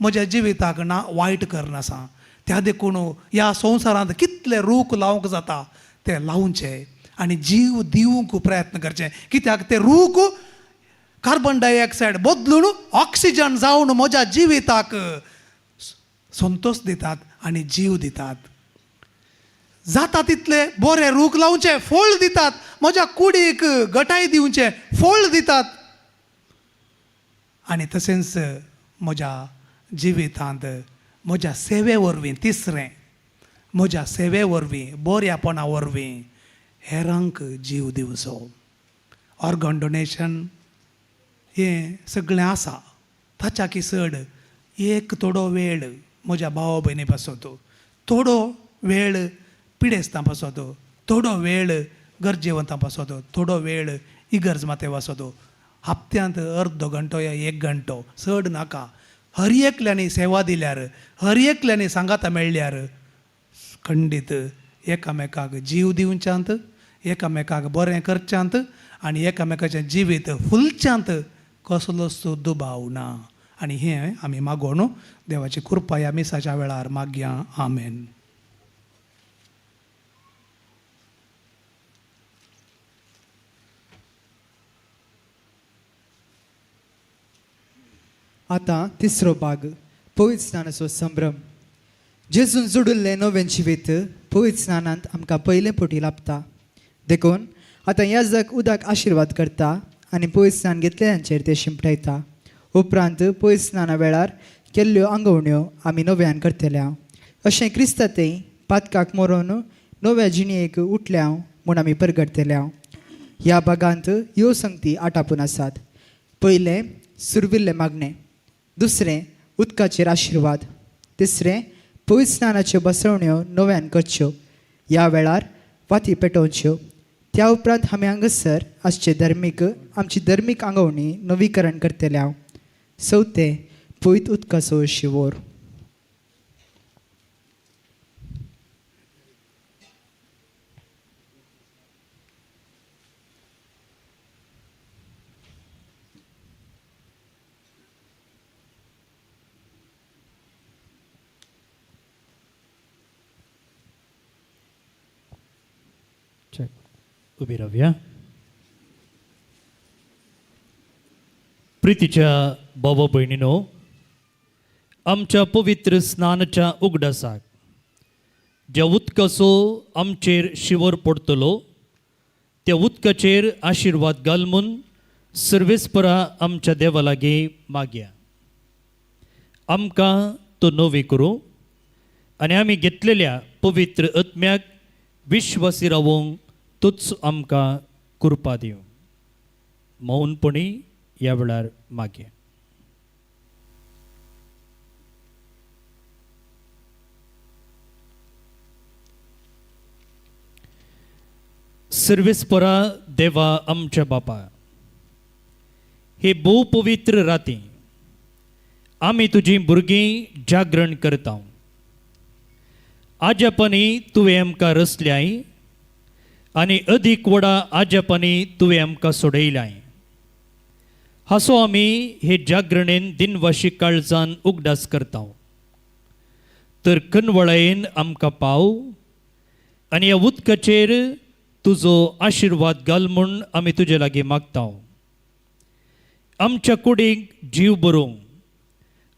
म्हज्या जिविताक ना वायट करनासा. त्या देखून ह्या संवसारांत कितले रूख लावंक जाता ते लावचे आनी जीव दिवंक प्रयत्न करचे. कित्याक ते रूख कार्बन डायऑक्सायड बदलून ऑक्सिजन जावन म्हज्या जिविताक संतोश दितात आनी जीव दितात. जाता तितले बरे रूख लावचे फळ दितात म्हज्या कुडीक गटाय दिवचें फळ दितात. आनी तशेंच म्हज्या जिवितांत म्हज्या सेवे वरवीं तिसरें म्हज्या सेवे वरवीं बऱ्यापणा वरवीं हेरांक जीव दिवचो. ऑर्गन डोनेशन हें सगळें आसा ताच्याकी चड एक थोडो वेळ म्हज्या भाव भयणी पासत थोडो वेळ पिडेस्तां पासत थोडो वेळ गरजेवंतां पासत थोडो वेळ इगर्ज माते पासत हप्त्यांत अर्दो घंटो या एक घंटो चड नाका. हर एकल्यांनी सेवा दिल्यार हर एकल्यांनी सांगाता मेळ्ळ्यार खंडीत एकामेकाक जीव दिवच्यांत एकामेकाक बरें करच्यांत आनी एकामेकाचें जिवीत फुलच्यांत कसलोच दुबाव ना. आनी हें आमी मागोवन देवाची कृपा ह्या मिसाच्या वेळार मागया. आमेन. आतां तिसरो भाग पवित्र स्नानाचो संभ्रम. जेजून जोडिल्लें नवें जिवीत पवित्र स्नानांत आमकां पयलें पटी लाभता. देखून आतां याजक उदक आशिर्वाद करता आनी पवित्र स्नान घेतलेल्यांचेर ते शिंपडायता. उपरांत पवित्र स्नाना वेळार केल्ल्यो आंगवण्यो आमी नव्यान करतल्या. अशें क्रिस्तांतय पातकाक मरोन नव्या जिणेक उठल्या म्हूण आमी परगटतल्या. ह्या भागांत ह्यो संगती आटापून आसात. पयलें सुरविल्लें मागणें, दुसरें उदकाचेर आशिर्वाद, तिसरें पवित्र स्नानाच्यो बसवण्यो नव्यान करच्यो, ह्या वेळार वाती पेटोवच्यो. त्या उपरांत आमी हांगासर आसचे धर्मीक आमची धर्मीक आंगवणी नवीकरण करतले. चवथें पवित्र उदकाचो शिवोर. उबी रावया. प्रितीच्या बाबा भयणीनो, आमच्या पवित्र स्नानाच्या उगडासाक ज्या उदकाचो आमचेर शिवर पडटलो त्या उदकाचेर आशिर्वाद घाल म्हूण सर्वेस्परा आमच्या देवा लागीं मागया. आमकां तो नवी करूं आनी आमी घेतलेल्या पवित्र आत्म्याक विश्वासी रावोंक तूच आमकां कृपा दिवं. मौनपणी ह्या वेळार मागया. सर्वेस्परा देवा आमच्या बापा, हे भोव पवित्र राती आमी तुजी भुरगीं जागरण करता. आज्यापणी तुवें आमकां रचल्याय आनी अदीक व्हडा आज्यापणी तुवें आमकां सोडयल्याय. हासो आमी हे जागरणेन दिनवाशी काळजान उगडास करता. तर कनवळायेन आमकां पाव आनी ह्या उदकाचेर तुजो आशिर्वाद घाल म्हूण आमी तुजे लागीं मागता. आमच्या कुडीक जीव बरोवंक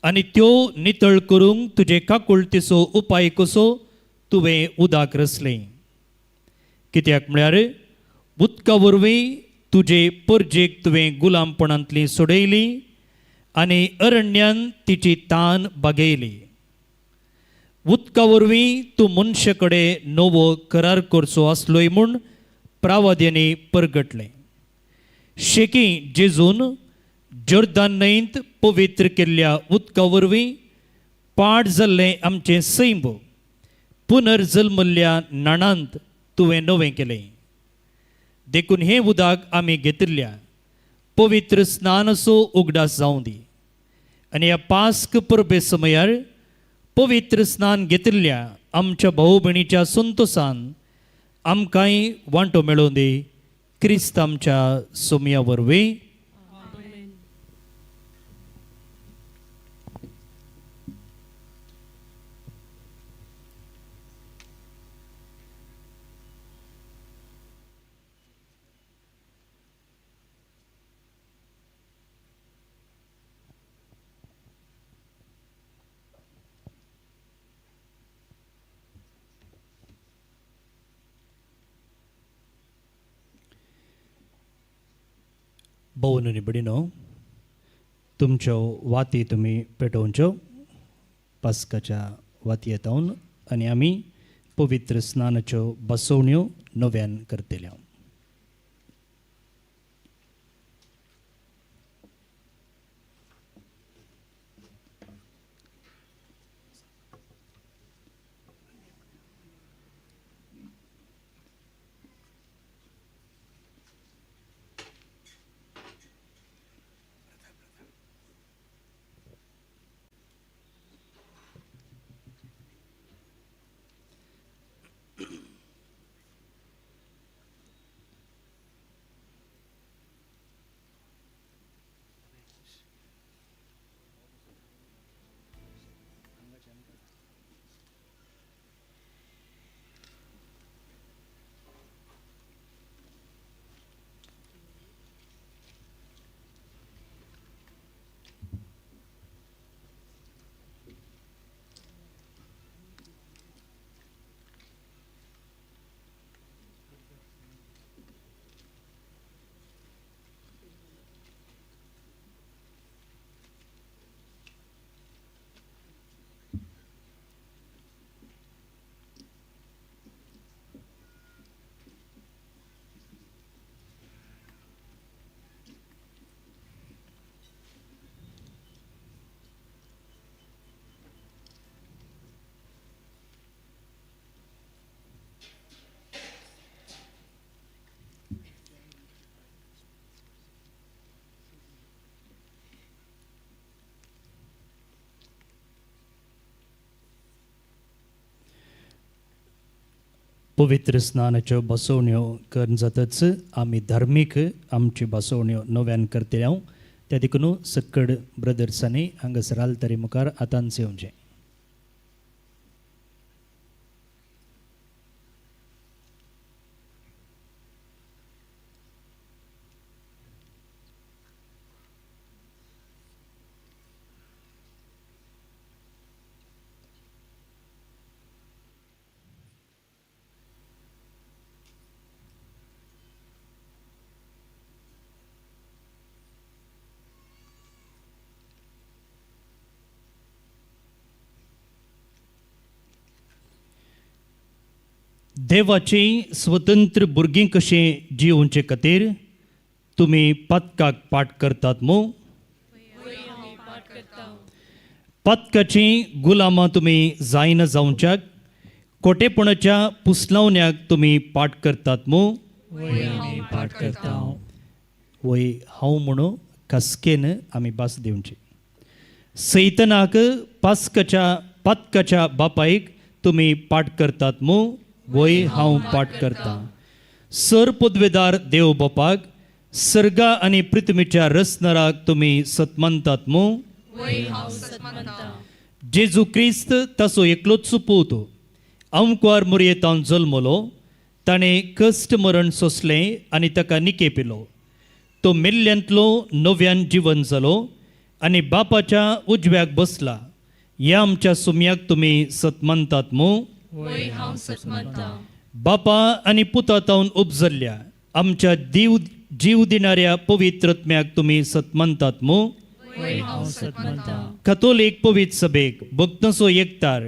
आनी त्यो नितळ करूंक तुजे काकुळतीचो उपाय कसो तुवें उदक रचलें. कित्याक म्हळ्यार उदका वरवीं तुजे परजेक तुवें गुलामपणांतली सोडयली आनी अरण्यान तिची तान बागयली. उदका वरवीं तूं मनशे कडेन नवो करार करचो आसलोय म्हूण प्रावाद्यांनी परगटलें. शेकी जेजून जोर्दान न्हंयत पवित्र केल्ल्या उदका वरवीं पाड जाल्लें आमचें सैम पुनर्जल्मल्ल्या न्हाणांत तुवें नवें केलें. देखून हें उदक आमी घेतिल्ल्या पवित्र स्नानाचो उगडास जावं दी आनी ह्या पास्क परबे समयार पवित्र स्नान घेतिल्ल्या आमच्या भाव भयणीच्या संतोसान आमकांय वांटो मेळोवन दी. क्रिस्त आमच्या सोमया वरवीं. भोवन आनी भयणीनो, तुमच्यो वाती तुमी पेटोवच्यो पास्काच्या वाती येतावन आनी आमी पवित्र स्नानाच्यो बसवण्यो नव्यान करतल्यो. पवित्र स्नानाच्यो बसवण्यो करून जातच आमी धार्मीक आमची बसवण्यो नव्यान करतले हांव. त्या देखून सक्कड ब्रदर्सांनी हांगासर आल्तारी मुखार आतांच येवचें. देवाची स्वतंत्र भुरगीं कशें जिवचे खातीर तुमी पातकाक पाठ करतात मू? पातकाचीं गुलामां तुमी जायना जावच्याक कोटेपणाच्या पुसलावण्याक तुमी पाठ करतात मू? पाठ करता. वय हांव म्हणू कास्केन आमी भास दिवची. सैतनाक पास्कच्या पातकाच्या बापायक तुमी पाठ करतात मू? वय हांव पाठ करता. सर पदवेदार देव बापाक, सर्गा आनी पृथ्वीच्या रचणाराक तुमी सतमानतात मू? जेजू क्रिस्त ताचो एकलोच पूत आमकवार मुरयेतावन जल्मलो. ताणें कश्ट मरण सोंसलें आनी ताका निकेपिलो. तो मेल्ल्यांतलो नव्यान जिवन जालो आनी बापाच्या उजव्याक बसला. ह्या आमच्या सुम्याक तुमी सतमानतात मू? बापा आनी पुता तावन उपजल्ल्या आमच्या दीव जीव दिणाऱ्या पवित्रत्म्याक तुमी सतमानतात मू? कथोलीक पवित्र सभेक, भक्तांचो एकतार,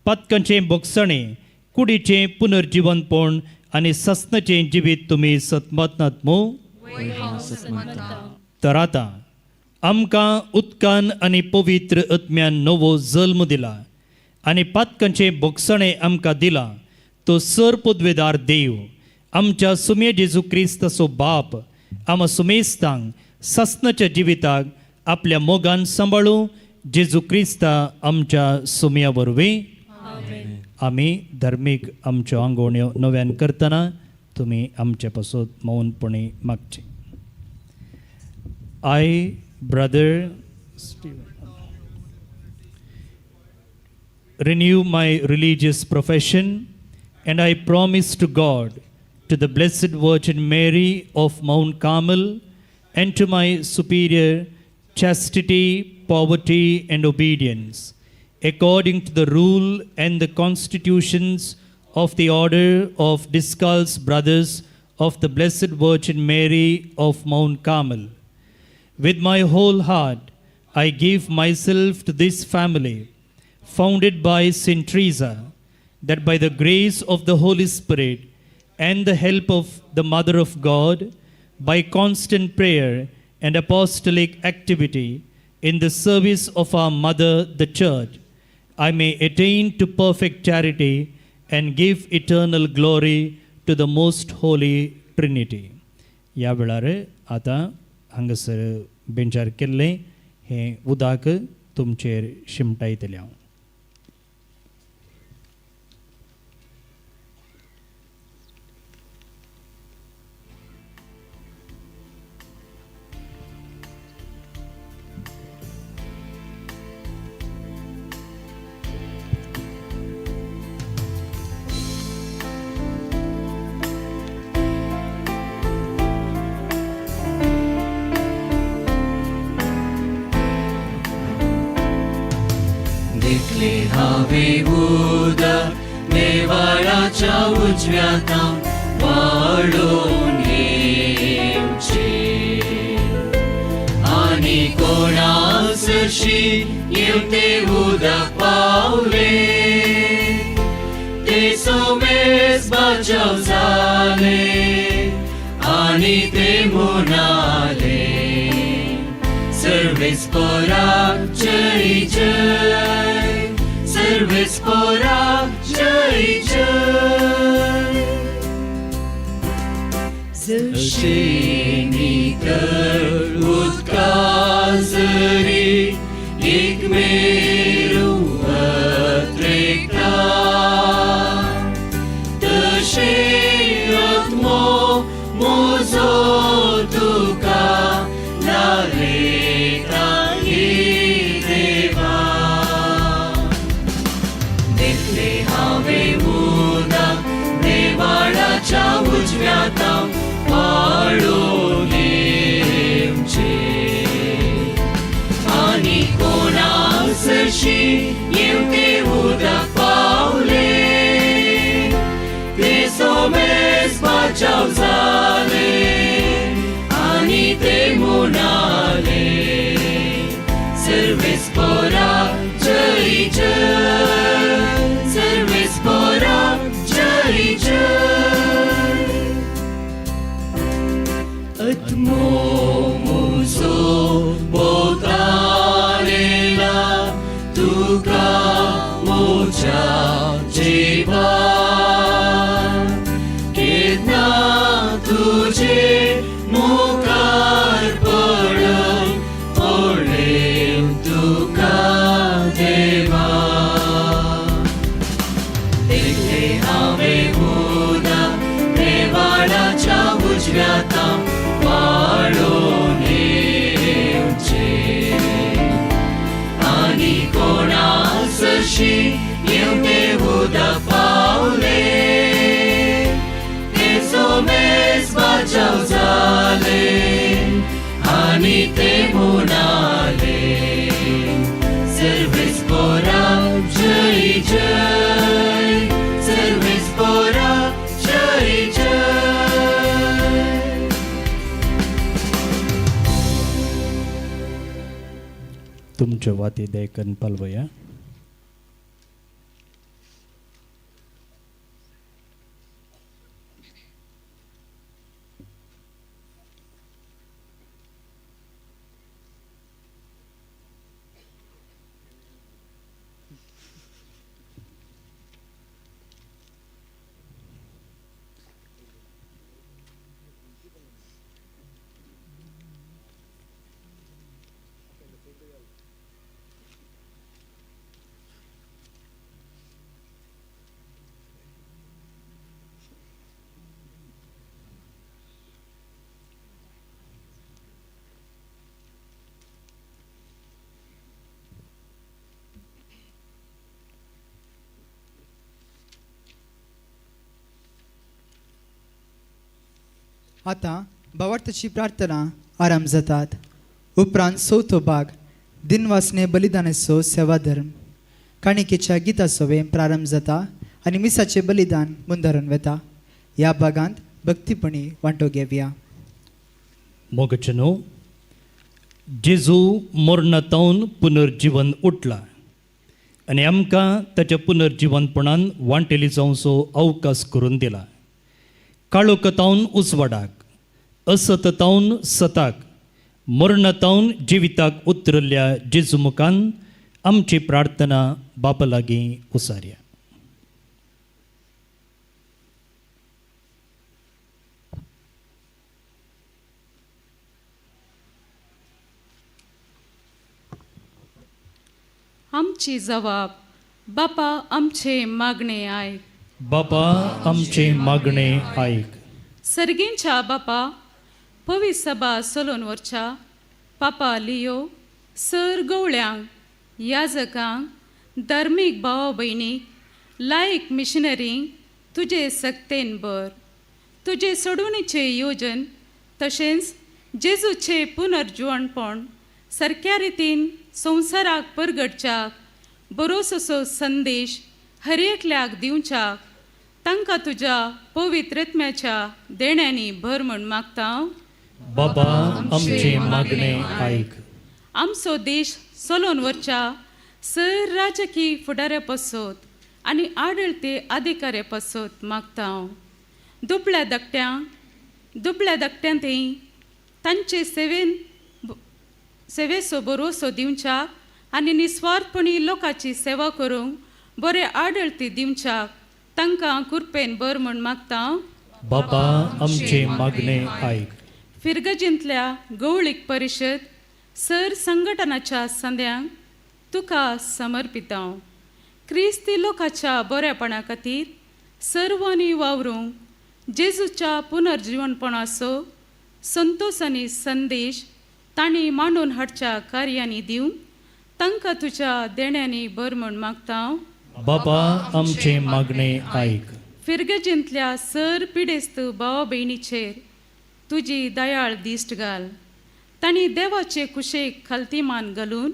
पातकांचें भोगसणें, कुडीचें पुनर्जिवनपण आनी ससनाचें जिवीत तुमी सतमानतात मू? तर आतां आमकां उदकान आनी पवित्र आत्म्यान नवो जल्म दिला आनी पातकांचें भोगसणें आमकां दिलां तो सर पदवेदार देव आमच्या सुमे जेजू क्रिस्ताचो बाप आमा सुमेस्तांक ससनाच्या जिविताक आपल्या मोगान सांबाळू जेजू क्रिस्ता आमच्या सुम्या वरवीं. आमी धार्मीक आमच्यो आंगवण्यो नव्यान करतना तुमी आमचे पासत मौनपणी मागची. I, Brother Stephen, renew my religious profession, and I promise to God, to the Blessed Virgin Mary of Mount Carmel, and to my superior, chastity, poverty, and obedience, according to the rule and the constitutions of the Order of Discalced Brothers of the Blessed Virgin Mary of Mount Carmel. With my whole heart, I give myself to this family, founded by Saint Teresa, that by the grace of the Holy Spirit and the help of the Mother of God, by constant prayer and apostolic activity in the service of our Mother, the Church, I may attain to perfect charity and give eternal glory to the Most Holy Trinity. ह्या वेळार आतां हांगासर बेंचार केल्लें हें उदक तुमचेर शिमटायतलें हांव. देखले हांवें उदक देवाळाच्या उजव्या तावन वाडोवन येवचें आनी कोणा सरशी येवते उदक पावले ते सोमेस बाचाव जाले आनी ते म्हणाले सर्वेस्पोराक जय जय, सर्वेस्पोराक जय जय. जशें नितळ उदका जरी एक मेरू अत्रेकता, तशें आत्मो म्हजो तुका लायता हे देवा. देखले हांवें उदक देवाळाच्या उजव्या तावन वाडोवन येवचें आनी कोणा सरशी येवते उदक पावले ते सोमेस बाचाव जाले आनी ते म्हणाले सर्वेस्पोराक जय जय, सर्वेस्पोराक जय जय. आत्मो मुजो बोतालेला तुका म्हज्या जिवा केन्ना तुजे मुखार पडून पळेव तुका देवा. देखले हांवें उदक देवाळाच्या उजव्या वाडोवन येवचें आनी कोणा सरशी येवन तें उदक पावलें तेजो मेज बाजाव जालें आनी ते म्हणाले सर्वेस पोरा जय जय सर्वेस पोरा जय जय. तुमच्यो वाती देखन पालवया. आतां भावार्थाची प्रार्थना आराम जातात. उपरांत चवथो भाग दिनवासने बलिदानाचो सेवाधर्म काणिकेच्या गिताचो वेळ प्रारंभ जाता आनी मिसाचें बलिदान मुंदारून वता. ह्या भागांत भक्तीपणी वांटो घेवया. मोगचनो जेजू मरणातावन पुनर्जीवन उठला आनी आमकां ताच्या पुनर्जिवनपणान वांटेली जावचो अवकाश करून दिला. काळोखतावन उजवाडाक, असततावन सताक, मरणातावन जिविताक उतरल्ल्या जेजू मुखान आमची प्रार्थना बापा लागीं उसारया. आमची जबाब बापा आमचे मागणे आयक. बापा आमचे मागणे आयक. सर्गींच्या बापा पवी सभा सलोन वरच्या पापा लियो सर गवळ्यांक याजकांक धार्मीक भावा भयणीक लायक मिशनरींक तुजे सक्तेन बर तुजे सोडवणीचें योजन तशेंच जेजूचें पुनर्जिवणपण सारक्या रितीन संवसाराक परगटच्याक बरोसो संदेश हर एकल्याक दिवच्याक तांकां तुज्या पवित्रत्म्याच्या देण्यांनी भर म्हूण मागता. बाबा आमचे मागणे आयक. आमचो देश चलोवन वरच्या सर राजकीय फुडाऱ्या पासत आनी आडळते अधिकाऱ्या पासत मागता. दुबळ्या धाकट्यांतय तांचे सेवेन सेवेचो भरोसो दिवच्याक आनी निस्वार्थपणी लोकांची सेवा करूंक बरे आडळती दिवच्याक तांकां कुरपेन बर म्हूण मागता. बाबा आमचे मागणे आयक. फिरगजींतल्या गवळीक परिशद सर संघटनाच्या संद्यांक तुका समर्पितां. क्रिस्ती लोकांच्या बऱ्यापणा खातीर सर्वांनी वावरूंक जेजूच्या पुनर्जिवनपणाचो संतोश आनी संदेश तांणी मांडून हाडच्या कार्यांनी दिवंक तांकां तुज्या देण्यांनी भर म्हूण मागता. बाबा आमचे मागणे आयक. फिरगजींतल्या सर पिडेस्त भावा भयणीचेर तुजी दयाळ दिश्ट घाल. तांणी देवाचे कुशेक खालती मान घालून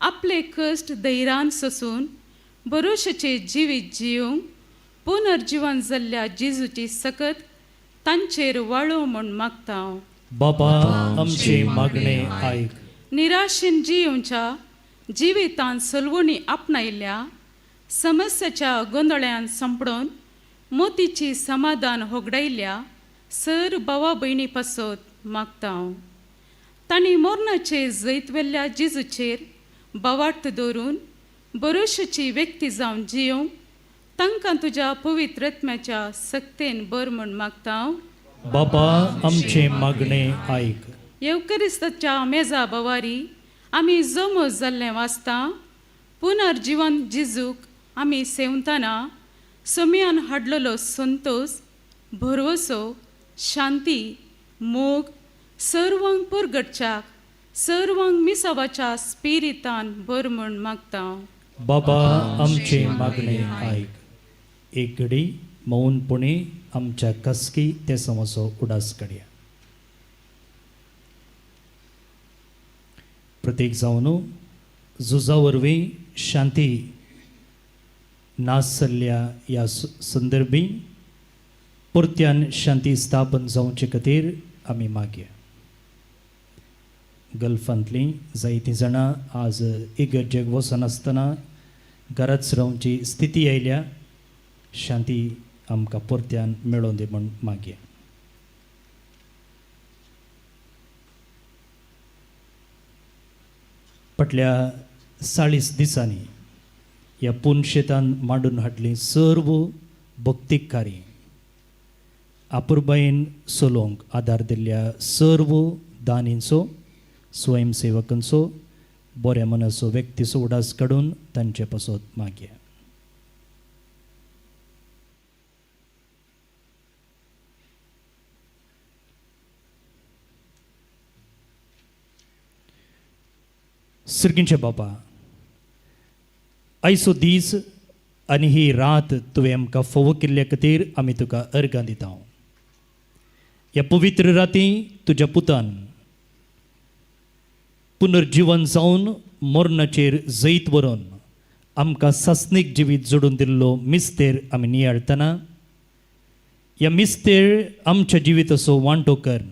आपले कश्ट धैर्यान सोसून भरोशाचे जिवीत जिवंक पुनर्जिवन जाल्ल्या जेजूची सकत तांचेर वाळो म्हूण मागता. बाबा आमचे मागणे आयक. निराशेन जियेवच्या जिवितांत सलवणी आपणायल्ल्या समस्याच्या गोंदळ्यान सांपडून मोतीची समाधान होगडायल्या सर भावा भयणी पासत मागता. तांणी मोरणाचेर जैत वेल्ल्या जेजूचेर बवार्थ दवरून बरोशाची व्यक्ती जावन जियोंक तांकां तुज्या पवित्र आत्म्याच्या सक्तेन बर म्हूण मागता. बाबा आमचें मागणें आयक. येवकरिस्ताच्या मेजा बवारी आमी जमो जाल्लें वाचता. पुनर्जिवन जिजूक आमी सेवताना सोमयान हाडलेलो संतोश, भरवसो, शांती, मोग सर्वांक परगटच्याक सर्वांक मिसावाच्या स्पिरितान बर म्हूण मागता. बाबा आमचें मागणें आयक. एक घडी मौनपणी आमच्या खासगी तेसांवाचो उडास काडया. प्रतीक जावन झुजा वरवीं शांती नासल्ल्या ह्या संदर्भी परत्यान शांती स्थापन जावचे खातीर आमी मागया. गल्फांतलीं जायतीं जाणां आज इगर्जेक वचनासतना घराच रावची स्थिती आयल्या. शांती आमकां परत्यान मेळोवन दी म्हूण मागया. फाटल्या 40 दिसांनी ह्या पुनशेतान मांडून हाडली सर्व भक्तीक कार्य आपुरबायेन चलोवंक आदार दिल्ल्या सर्व दानींचो, स्वयंसेवकांचो, बऱ्या मनाचो व्यक्तीचो उडास काडून तांचे पासत मागया. सर्गींचे बापा, आयचो दीस आनी ही रात तुवें आमकां फोव केल्ल्या खातीर आमी तुका अर्गां दिता. ह्या पवित्र राती तुज्या पुतान पुनर्जिवन जावन मरणाचेर जैत बरोवन आमकां सासणीक जिवीत जोडून दिल्लो मिस्तेर आमी नियाळतना ह्या मिस्तेर आमच्या जिविताचो वांटो करून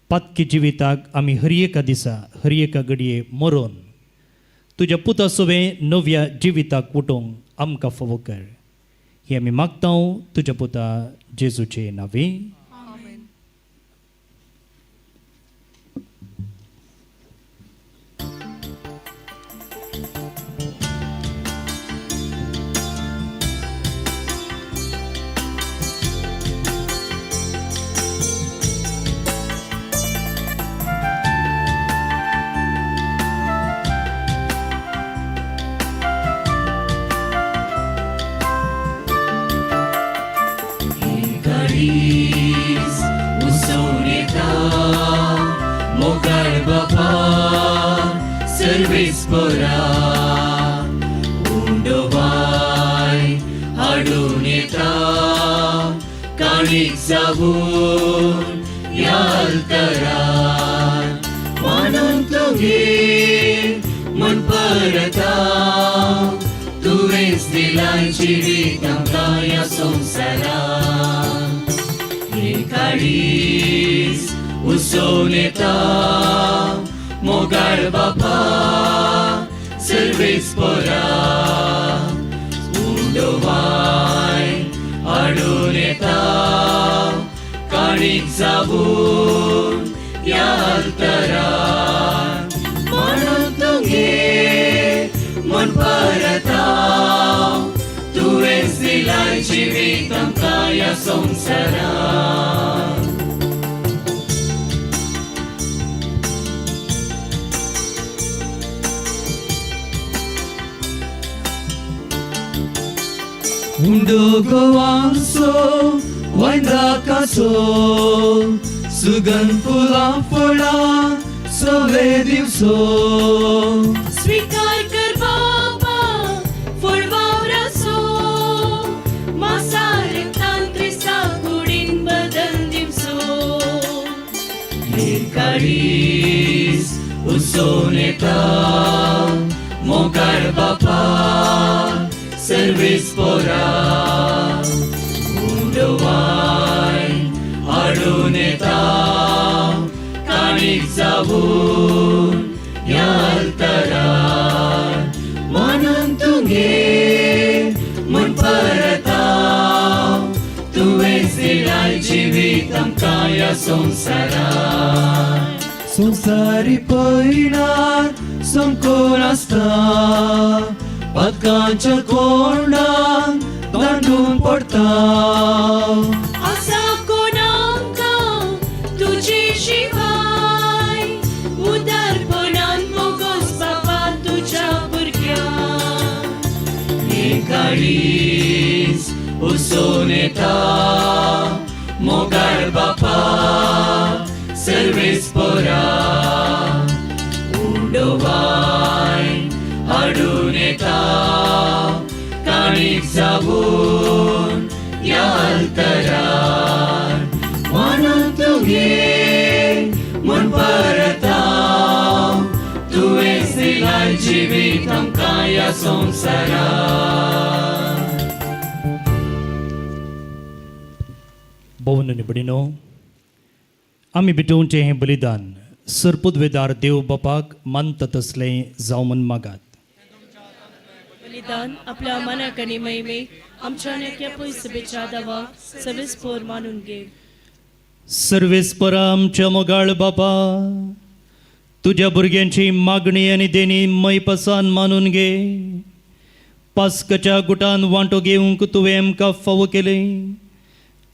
पातकी जिविताक आमी हर एका दिसा हर एका घडये मरोन तुज्या पुता सोवें नव्या जिविताक उठोवंक आमकां फावो कर. हें आमी मागता तुज्या पुता जेजूचे नांवे. स्वीकार कर बाबा फुलवावरासो मासार तांत्रिसा कुडीन बदल दिवसो. काळीज उसोन येता मोगाळ बापा सर्वीस पोरा उडवाय हाडून येता काणीक जावून ह्या अल्तरार म्हणून तुगे म्हूण परता तुवें दिलाय जिवीत आमकां ह्या संवसारांत. संवसारी पयणार समकोन आसता, पदकांच्या कोंडान दांडून पडटा. आसा कोण आमकां तुजे शिवाय, उदारपणान मोगोस बाबा तुज्या भुरग्यांक. हें काळीज उसोन येता मोगाळ बापा सर्वेस्पोरा, उडोवाय हाडून येता काणीक जावन ह्या अल्तरार. म्हणून तुगे म्हूण परता, तुवेंच दिलाय जिवीत आमकां ह्या संवसारांत. भोवन निबडिनो आमी भेटोवचें हें बलिदान सरपुदवेदार देव बापाक मानता तसलें जावं म्हूण मागात. बलिदान आपल्या मनाक आनी महिमेक आमच्या आनी अख्ख्या पयसभेच्या दावाक सवेस्पोर मानून घे. सर्वेस्परा आमच्या मोगाळ बापा, तुज्या भुरग्यांची मागणी आनी देणी मैपसान मानून घे. पास्कच्या गुटान वांटो घेवंक तुवें आमकां फावो केलें,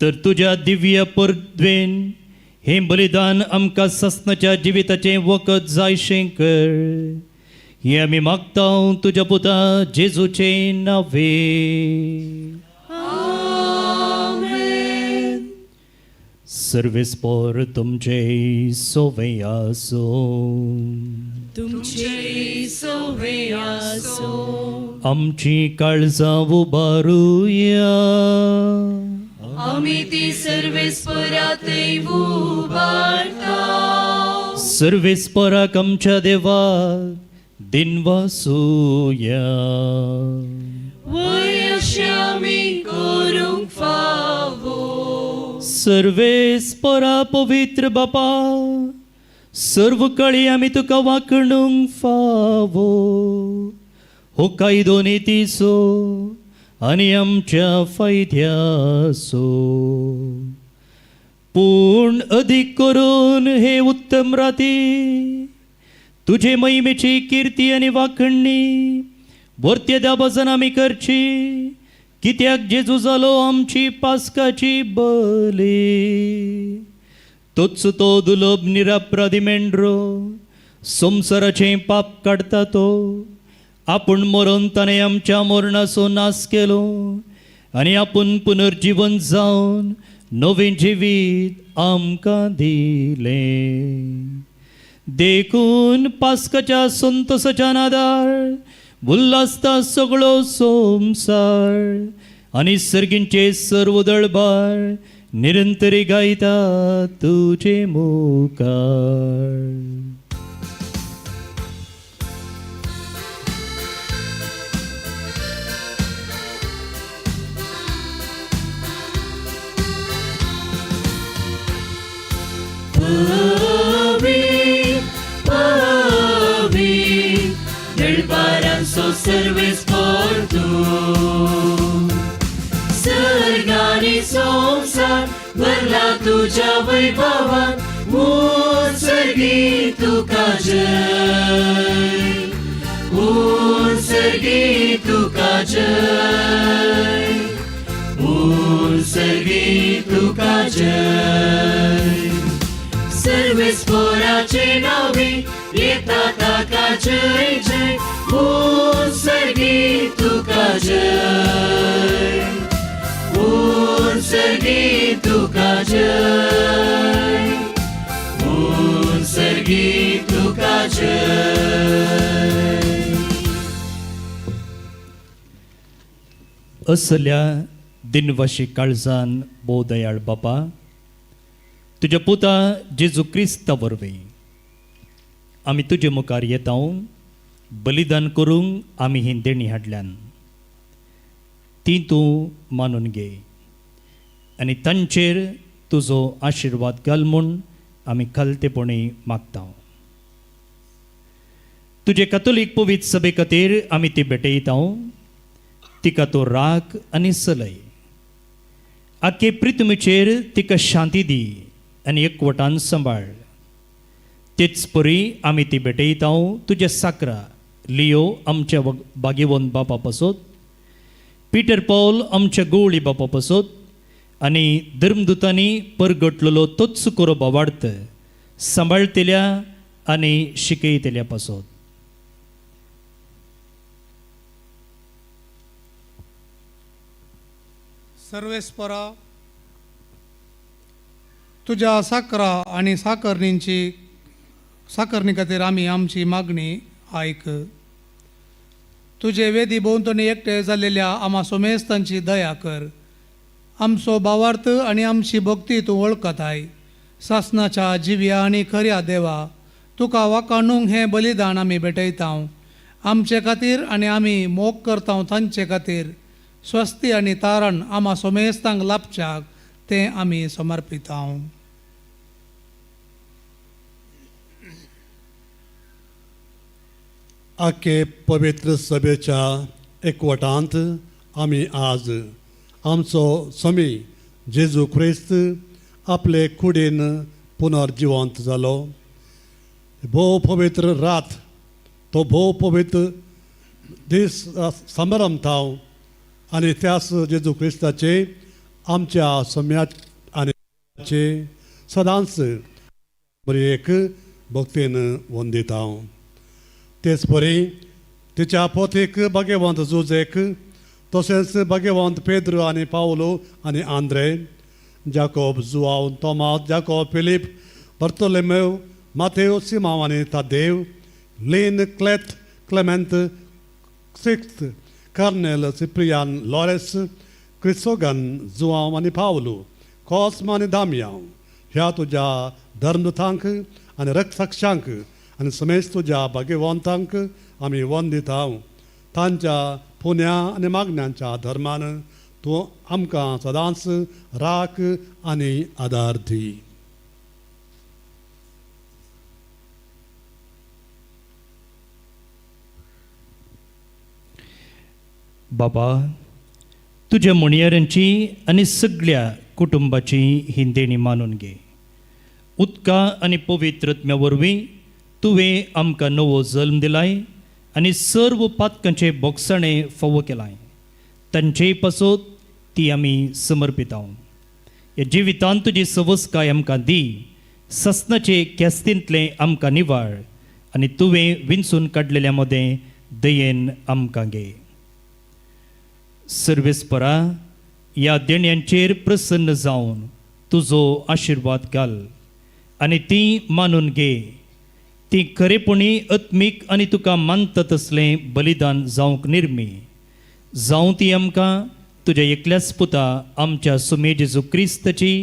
तर तुज्या दिव्य परद्वेन हें बलिदान आमकां ससनाच्या जिविताचें वखद जायशें कर. हें आमी मागता तुज्या पुता जेजूचें नांवे. सर्वेस्पोर तुमचे सोवे आसूं. तुमचे सोवे आसो. आमची काळजां उबारुया. आमी ती सर्वेस्परातय उबारता. सर्वेस्पराक आमच्या देवाक दिनवासुया. वय अशें आमी करूंक फावो. सर्वेस्परा पवित्र बापा, सर्व कळी आमी तुका वाखणूंक फावो. हो कायदो नितीचो आनी आमच्या फायद्याचो, पूण अदीक करून हे उत्तम राती तुजे महिमेची किर्ती आनी वाखणणी वर्त्या दाबाजन आमी करची, कित्याक जेजू जालो आमची पास्काची बली. तोच तो दुलोब निरापराधी मेंढरो संवसाराचें पाप काडटा तो आपूण मरोन ताणें आमच्या मरणाचो नाश केलो आनी आपूण पुनर्जिवन जावन नवें जिवीत आमकां दिलें. देखून पास्काच्या संतोसाच्या नादार उल्हासता सगळो संवसार आनी सर्गींचे सर्व दळबार निरंतरी गायता तुजे मुखार. पवी पवी दळबारांचो सर्वेस्पोर तूं, सर्गानी संवसार भरला तुज्या वैभवान, म्हूण सर्गी तुका जय, म्हूण सर्गी तुका जय, म्हूण सर्गी तुका जय. सर्वेस्पोराचे नावे येता ताका जय जय, म्हूण सर्गी तुका जय, म्हूण सर्गी तुका जय, म्हूण सर्गी तुका जय. असल्या दिनवाशी काळजान भोव दयाळ बापा, तुज्या पुता जेजू क्रिस्ता वरवीं आमी तुजे मुखार येता बलिदान करूंक आमी ही देणी हाडल्यान ती तूं मानून घे आनी तांचेर तुजो आशिर्वाद घाल म्हूण आमी खालतेपणी मागता. तुजे कथोलीक पवित्र सभे खातीर आमी ती भेटयता, तिका तूं राख आनी सलय. आखे प्रितमीचेर तिका शांती दी आनी एकवटान सांबाळ. तेच परी आमी ती भेटयता तुज्या साकरा लियो आमच्या बागेवन बापा पासत, पिटर पावल आमच्या गोवळी बापा पासत आनी धर्मदुतांनी परगटलेलो तोच कोरो बावार्थ सांबाळतेल्या आनी शिकयतेल्या पासत. सर्वेस्परा, तुज्या साकरा आनी साकरणींची साकरणी खातीर आमी आमची मागणी आयक. तुजे वेदी भोंवतणी एकटे जाल्लेल्या आमा सोमेस्तांची दया कर. आमचो भावार्थ आनी आमची भक्ती तूं वळखताय. सासनाच्या जिव्या आनी खऱ्या देवा, तुका वाखाणूंक हें बलिदान आमी भेटयता. आमचे खातीर आनी आमी मोग करता तांचे खातीर स्वस्ती आनी तारण आमा सोमेस्तांक लाभच्याक तें आमी समर्पिता. आखे पवित्र सभेच्या एकवटांत आमी आज आमचो स्वामी जेजू क्रिस्त आपले कुडीन पुनर्जिवंत जालो. भोव पवित्र रात, तो भोव पवित्र दीस समारंभ आनी त्याच जेजू क्रिस्ताचे आमच्या सम्या आनी सदांच बरी एक भक्तीन वंदिता. तेच परी तिच्या पोथीक भाग्यवंत जुजेक, तशेंच भाग्यवंत पेद्रू आनी पावलो आनी आंद्रे, जाकोब, जुआव, तोमास, जाकोब, फिलीप, बर्तोलेमेव, माथेव, सिमाव आनी तादेव, लीन, क्लेत, क्लेमेंत सिक्स्थ, कर्नेल, सिप्रियान, लॉरेस, क्रिसोगन, जुआव आनी पावलो, कॉस्म आनी दामियांव ह्या तुज्या धर्मदूतांक आनी रक्षक्षांक आनी समेज तुज्या भाग्यवंतांक आमी वंदिता. तांच्या पुण्या आनी मागण्यांच्या धर्मान तूं आमकां सदांच राख आनी आदार दी. बाबा, तुज्या म्हणयाऱ्यांची आनी सगळ्या कुटुंबाची ही देणी मानून घे. उदका आनी पवित्रत्म्या वरवीं तुवें आमकां नवो जल्म दिलाय आनी सर्व पातकांचे बोगसाणे फावो केलाय. तांचेय पासत ती आमी समर्पिता. ह्या जिवितांत तुजी सवसकाय आमकां दी. ससनाचे केस्तींतलें आमकां निवाळ आनी तुवें विंचून काडलेल्या मदें दयेन आमकां घे. सर्वेस्परा, ह्या देण्यांचेर प्रसन्न जावन तुजो आशिर्वाद घाल आनी ती मानून घे. ती खरेपणी आत्मीक आनी तुका मानता तसलें बलिदान जावंक निर्मी जावं. ती आमकां तुज्या एकल्याच पुता आमच्या सुमे जेजू क्रिस्ताची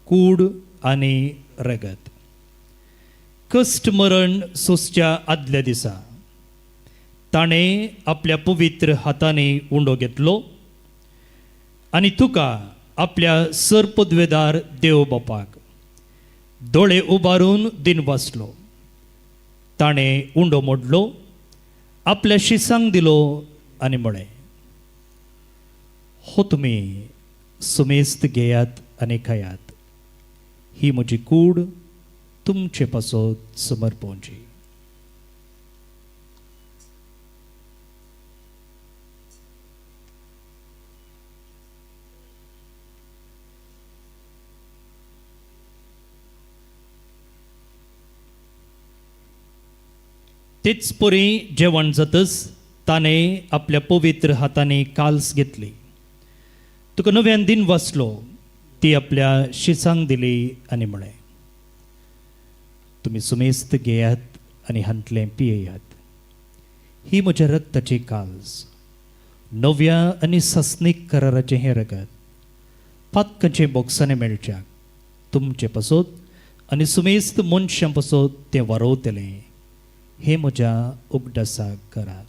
कूड आनी रगत. कश्ट मरण सोंसच्या आदल्या दिसा ताणें आपल्या पवित्र हातांनी उंडो घेतलो आनी तुका आपल्या सरपदवेदार देव बापाक दोळे उबारून दिन वाचलो. ताणें उंडो मोडलो, आपल्या शिसांक दिलो आनी म्हळें, हो तुमी सुमेस्त घेयात आनी खायात. ही म्हजी कूड तुमचे पासत समर्पोवची. तेच परी जेवण जातच ताणें आपल्या पवित्र हातांनी काल्स घेतली. तुका नव्यान दिन वाचलो, ती आपल्या शिसांक दिली आनी म्हळें, तुमी सुमेस्त घेयात आनी हांतलें पियेयात. ही म्हज्या रक्ताची काल्स, नव्या आनी ससनीक कराराचें हें रगत पातकांचे बोगसाने मेळच्याक तुमचे पासत आनी सुमेस्त मनशां पासत तें वारोवतलें. हे म्हज्या उगडासाक करात.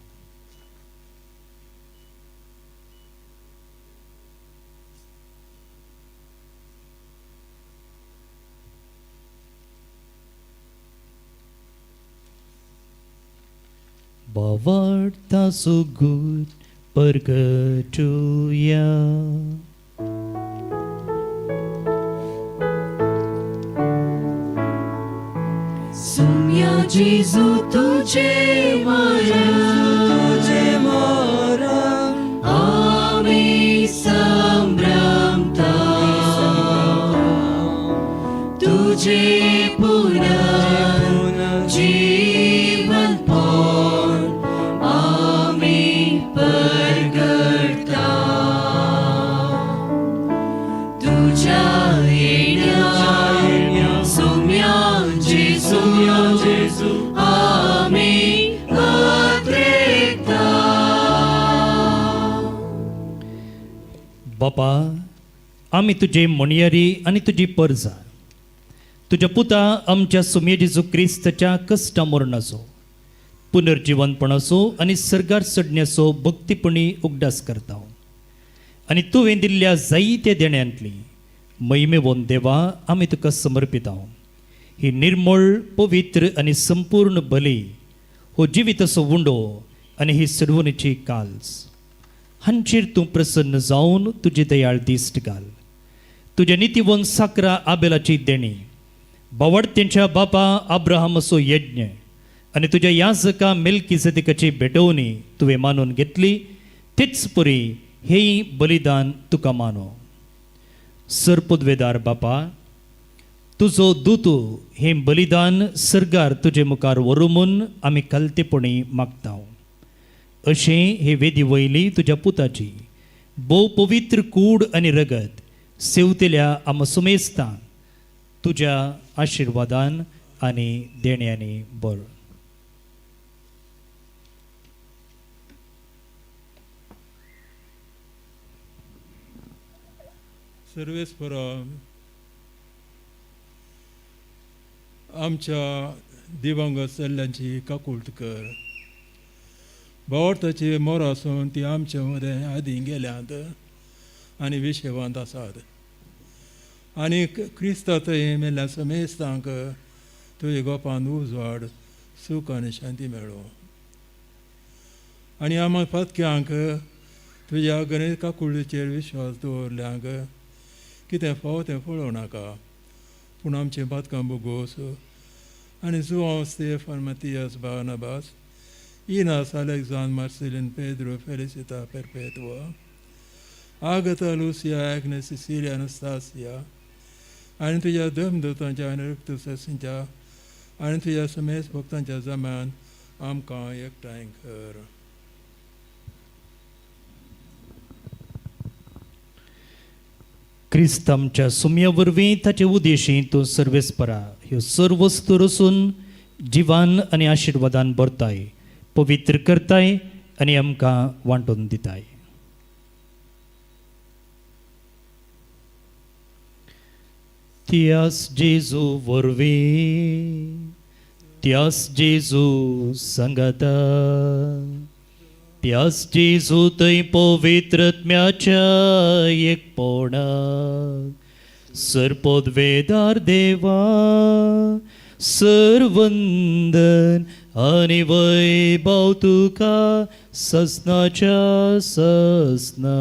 बावडता सुगूर परगटुया. सुम्या जेजू तुझे मरण, तुझे मरण आमी संभ्रमता, तुझे पुनर्जीवनपण आमी परगटता, तुझ्या येण्या सुम्या जेजू आमी अत्रेकता. बापा, आमी तुजे म्हणयारी आनी तुजी परजा, तुज्या पुता आमच्या सुम्या जेजू क्रिस्ताच्या कश्टा मरणाचो, पुनर्जिवनपणाचो आनी सर्गार चडण्याचो भक्तीपणी उगडास करता आनी तुवें दिल्ल्या जायत्या देण्यांतली महिमेवन देवा आमी तुका समर्पिता. ही निर्मळ, पवित्र आनी संपूर्ण बली हो जिविताचो उंडो आनी ही सडवणीची काल्स हांचेर तूं प्रसन्न जावन तुजी दयाळ दिश्ट घाल. तुज्या नितीवन साकरा आबेलाची देणी, बावडतेंच्या बापा अब्राहमाचो यज्ञ आनी तुज्या याजका मेलकीजदिकाची भेटवणी तुवें मानून घेतली, तेच परी हेंय बलिदान तुका मानो. सरपदवेदार बापा, तुजो दूत हें बलिदान सर्गार तुजे मुखार व्हरूं म्हूण आमी खालतेपणी मागता. अशें हे वेदी वयली तुज्या पुताची भोव पवित्र कूड आनी रगत सेवतेल्या आमा सुमेस्तां तुज्या आशिर्वादान आनी देण्यांनी बर. सर्वेस्परा, आमच्या दिवंगत चल्ल्यांची काकूळट कर. भावार्थाची मोर आसून ती आमच्या मदें आदीं गेल्यांत आनी विशेवांत आसात आनी क्रिस्ता थंय मेल्ल्या समेस्तांक तुजे गोपान उजवाड, सूख आनी शांती मेळो. आनी आमा फातक्यांक तुज्या गणेश काकुळीचेर विश्वास दवरल्यांक कितें फावो तें पळोवं नाका, पूण आमचें पातकां बोगोस आनी Joao, Stefan, Matias, Barnabas, Inas, Alexandre, Marcelin, Pedro, Felicita, Perpetua, Agatha, Lucia, Agnes, Cecilia, Anastasia आनी तुज्या धर्मदूतांच्या आनी रक्तसासींच्या आनी तुज्या समेस्त भक्तांच्या जम्यान आमकां एकठांय कर. क्रिस्त आमच्या सुम्या वरवीं ताचे उदेशी तूं सर्वेस्परा ह्यो सर्व वस्तू रसून जिवान आनी आशिर्वादान भरताय, पवित्र करताय आनी आमकां वांटून दिताय. त्यास जेजू वरवीं, त्यास जेजू सांगाता, त्यास जेजू थंय पवित्रत्म्याच्या एकपणाक सरपदवेदार देवा सरवंदन आनी वैभव तुका ससनाच्या ससना.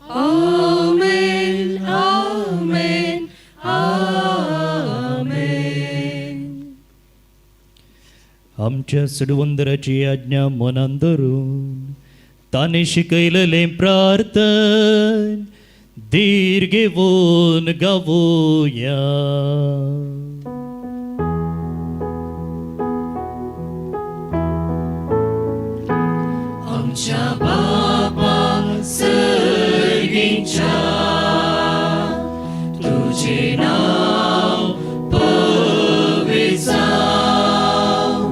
आमेन, आमेन, आमेन. आमच्या सडवंदराची आज्ञा मनान धरून ताणें शिकयलेलें प्रार्थन धीर घेवन गावोया. आमच्या बापा सर्गीच्या, तुझे नाव पवित्र जावं,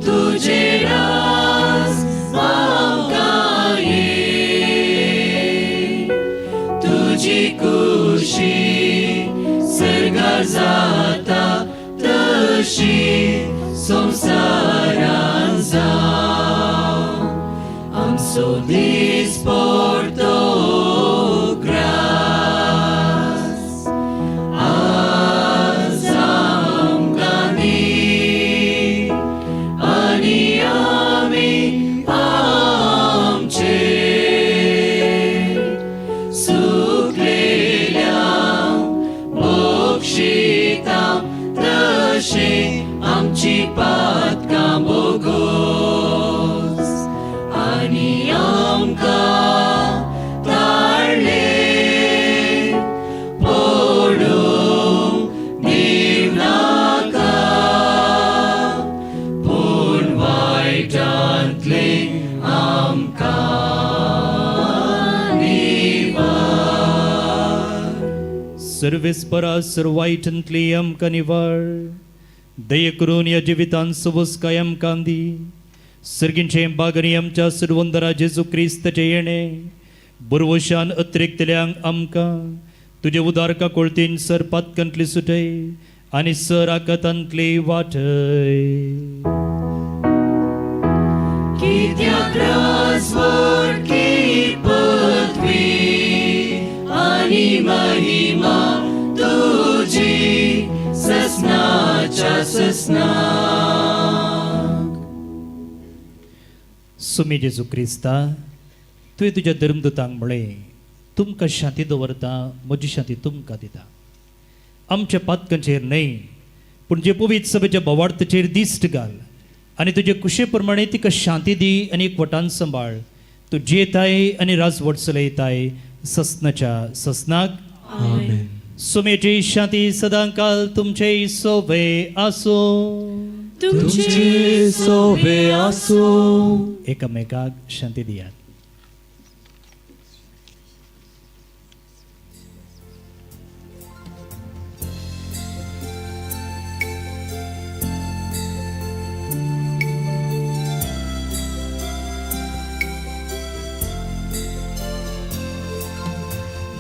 तुझे राज आमकां ये, तुजी खुशी सर्गार जाता तशी संवसारान जावं. आमचो दीस पडतो ग्रास आज आमकां दी, आनी आमी आमचे सुकलेल्या बक्षिता सर्वेस्परा सर वायटांतली आमकां निवाळ दये करून ह्या जिवितान सवसकाय आमकां दी सर्गींचे बागरी आमच्या सरवंदरा जेजू क्रिस्ताचें येणें बरवशान अत्रेकतल्यांक आमकां तुजे उदार काकोळतीन सर पातकांतली सुटय आनी सर आकातांतली वाटय. कित्याक राजवट की पदवी आनी महिमा तुजी ससनाच्या ससनाक. सुमी जेजू क्रिस्ता, तुवें तुज्या धर्मदूतांक म्हळें, तुमकां शांती दवरता, म्हजी शांती तुमकां दिता. आमच्या पातकांचेर न्हय पूण जे पवित्र सभेच्या बोवार्थाचेर दिश्ट घाल आनी तुजे कुशे प्रमाणे तिका शांती दी आनी एकवटान सांबाळ. तूं जियेताय आनी राजवट चलयताय ससनाच्या ससनाक. आमेन. सुमेची शांती सदांकाल तुमचे सोबे आसूं. तुमचे सोबे आसूं. एकामेकाक शांती दियात.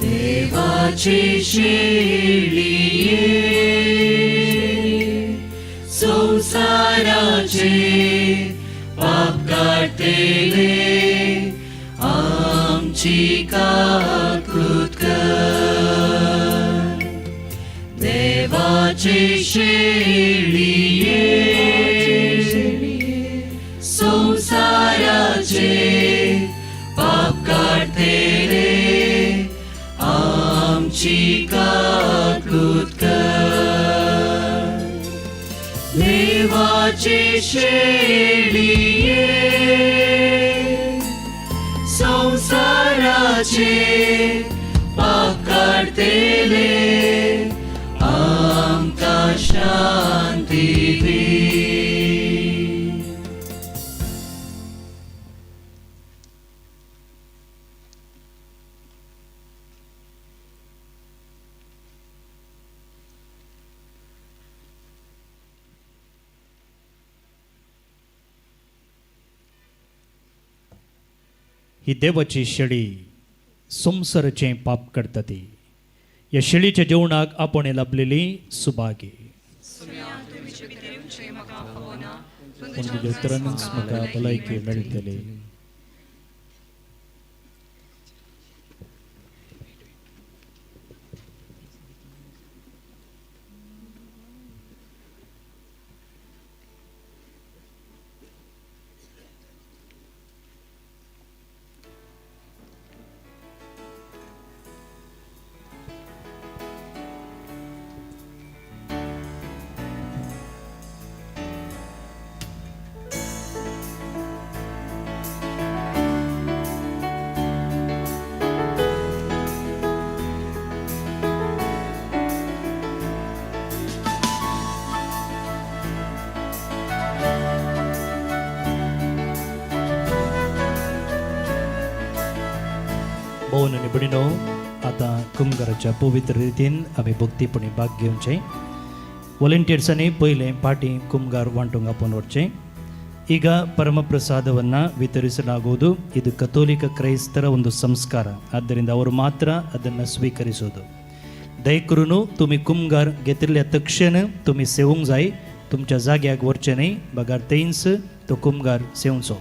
देवाची शेळये संसाराचे पाप काडटले आमची काकूत कर. देवाची शेळये संसाराचे पाप काडटले आमची काकूत कर. देवाची शेळये संसाराचे पाप काडटले आमकां शांती दी. ही देवाची शेळी संवसाराचें पाप करता ती. ह्या शेळीच्या जेवणाक आपण लाभलेली सुभागी. पूण तुज्या उतरानूच म्हाका भलायकी मेळटली. भोवन आनी भयणीनो, आतां कुमगाराच्या पवित्र रितीन आमी भक्तीपणी भाग घेवचें. वॉलंटियर्सांनी पयलें पाटी कुमगार वांटूंक आपोवन व्हरचें. ಈಗ ಪರಮಪ್ರಸಾದವನ್ನು ವಿತರಿಸಲಾಗುವುದು. ಇದು ಕಥೋಲಿಕ ಕ್ರೈಸ್ತರ ಒಂದು ಸಂಸ್ಕಾರ, ಆದ್ದರಿಂದ ಅವರು ಮಾತ್ರ ಅದನ್ನು ಸ್ವೀಕರಿಸೋದು. दयकरून तुमी कुमगार घेतिल्ल्या तक्षण तुमी सेवूंक जाय, तुमच्या जाग्याक व्हरचें न्हय, बगर थंयच तो कुमगार सेवचो.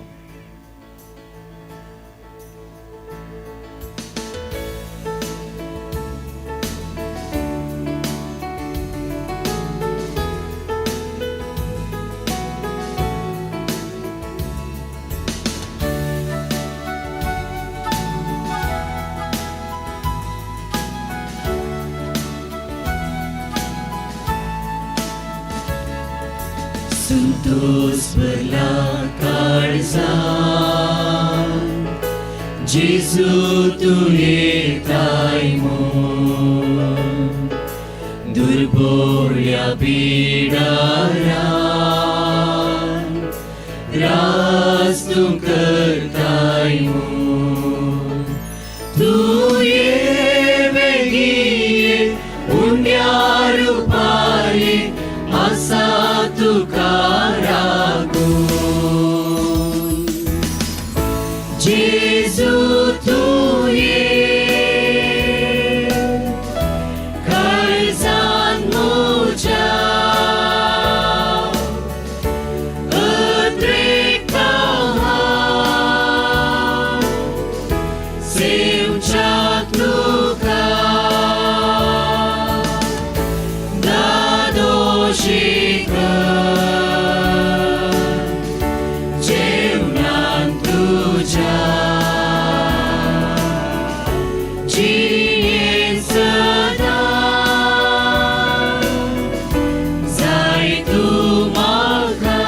Santos भरला काळजान जेजू तूं येताय म्हूण दुर्बोळ्या बिडारान त्रास तूं करताय म्हूण तूं ये बेगीन जेवणान तुज्या जियेन सदां जाय तूं म्हाका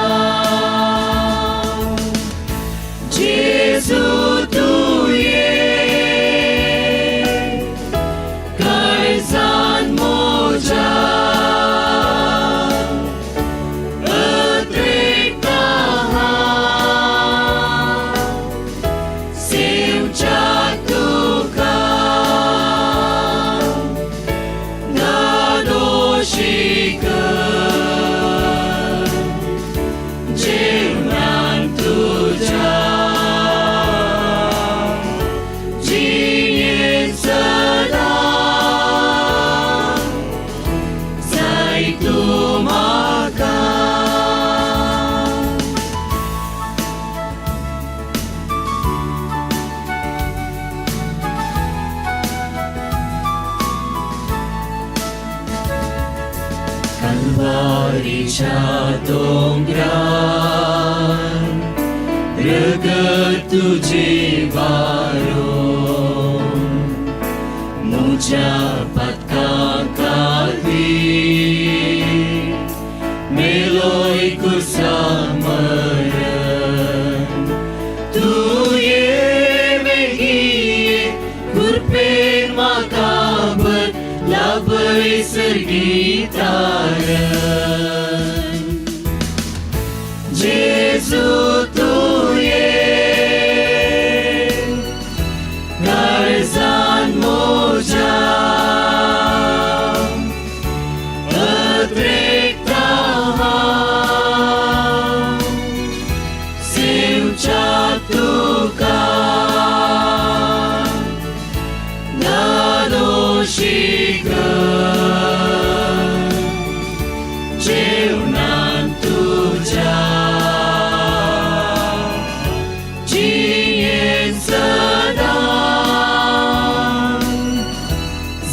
जेजू तूं ये काळजान म्हज्या अद्रेकता हांव सेवच्या तुका धादोशी कर जेवणान तुज्या जियेन सदां जाय तूं म्हाका. कलवारीच्या दोंगरार रगत तुझे वारोन म्हज्या पातकां खातीर मेलोय कुर्सा मरण तुवें मेळ्ळी कृपेन म्हाका लाभय सर्गी तारण जेजू तुवें काळजान म्हज्या अद्रेकता हांव सेवच्या तुका धादोशी कर जेवणान तुज्या जियेन सदां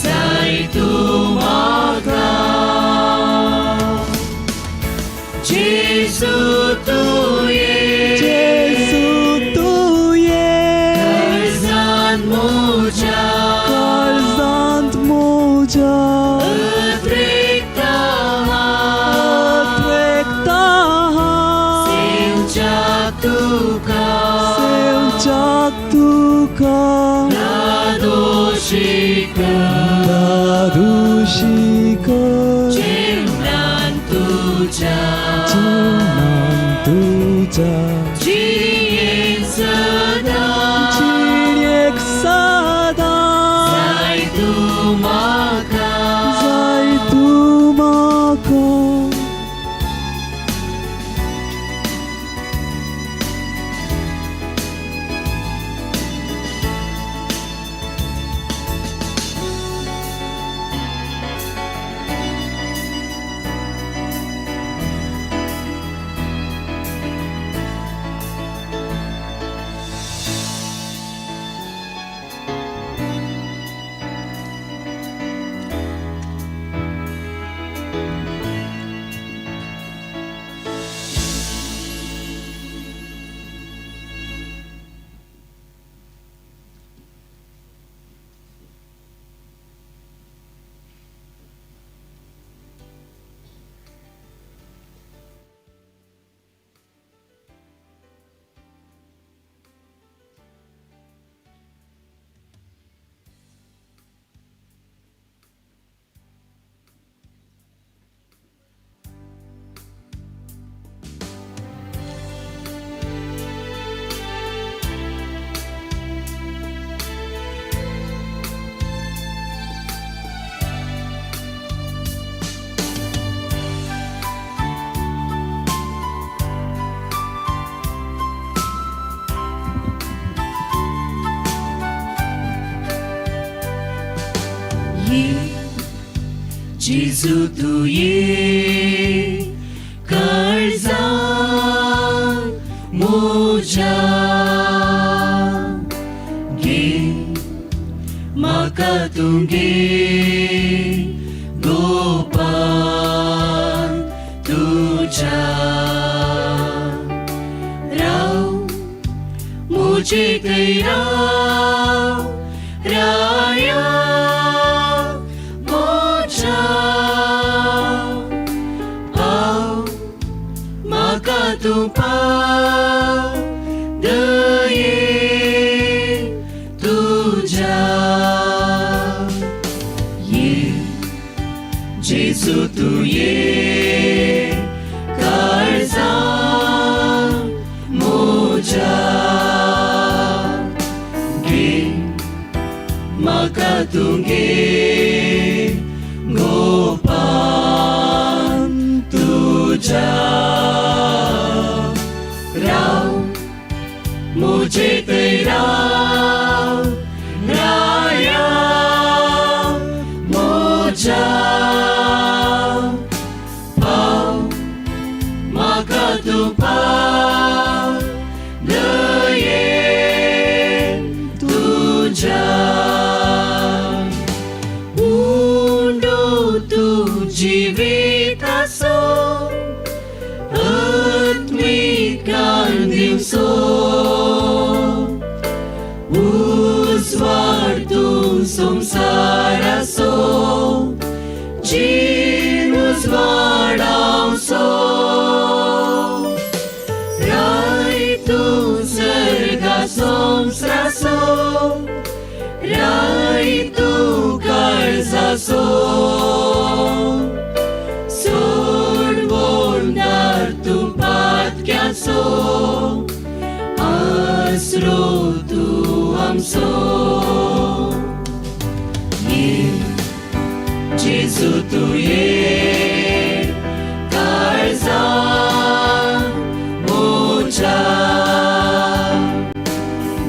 जाय तूं म्हाका जेजू तुवें जेजू तुवें काळजांत म्हज्या काळजांत म्हज्या अद्रेकता हांव अद्रेकता हांव सेवच्या तुका सेवच्याक तुका धादोशी कर धादोशी कर जेवणान तुज्या जेवणान तुज्या जियेन सदां जिणेक सदां जाय तूं म्हाका जाय तूं म्हाका. जेजू तुवें काळजान म्हज्या घे म्हाका तुगे गोपान तुझ्या राव मुझे थंय राव राया म्हज्या पाव म्हाका तूं पाव दये तुझ्या ये जेजू तूं ये काळजां म्हज्या घे म्हाका तूं घे गोपान तुझ्या राव मुझे थंय राव राया म्हज्या पाव म्हाका तूं पाव दये तुझ्या उंडो तूं जिविताचो आत्मीक दिवसो उजवाड तूं संवसाराचो जीण उजवाडावचो राय तूं सर्गा संवसाराचो राय तूं काळजाचो सोडवणदार तूं पातक्याचो आसरो तूं आमचो ये जेजू तूं ये काळजां म्हज्या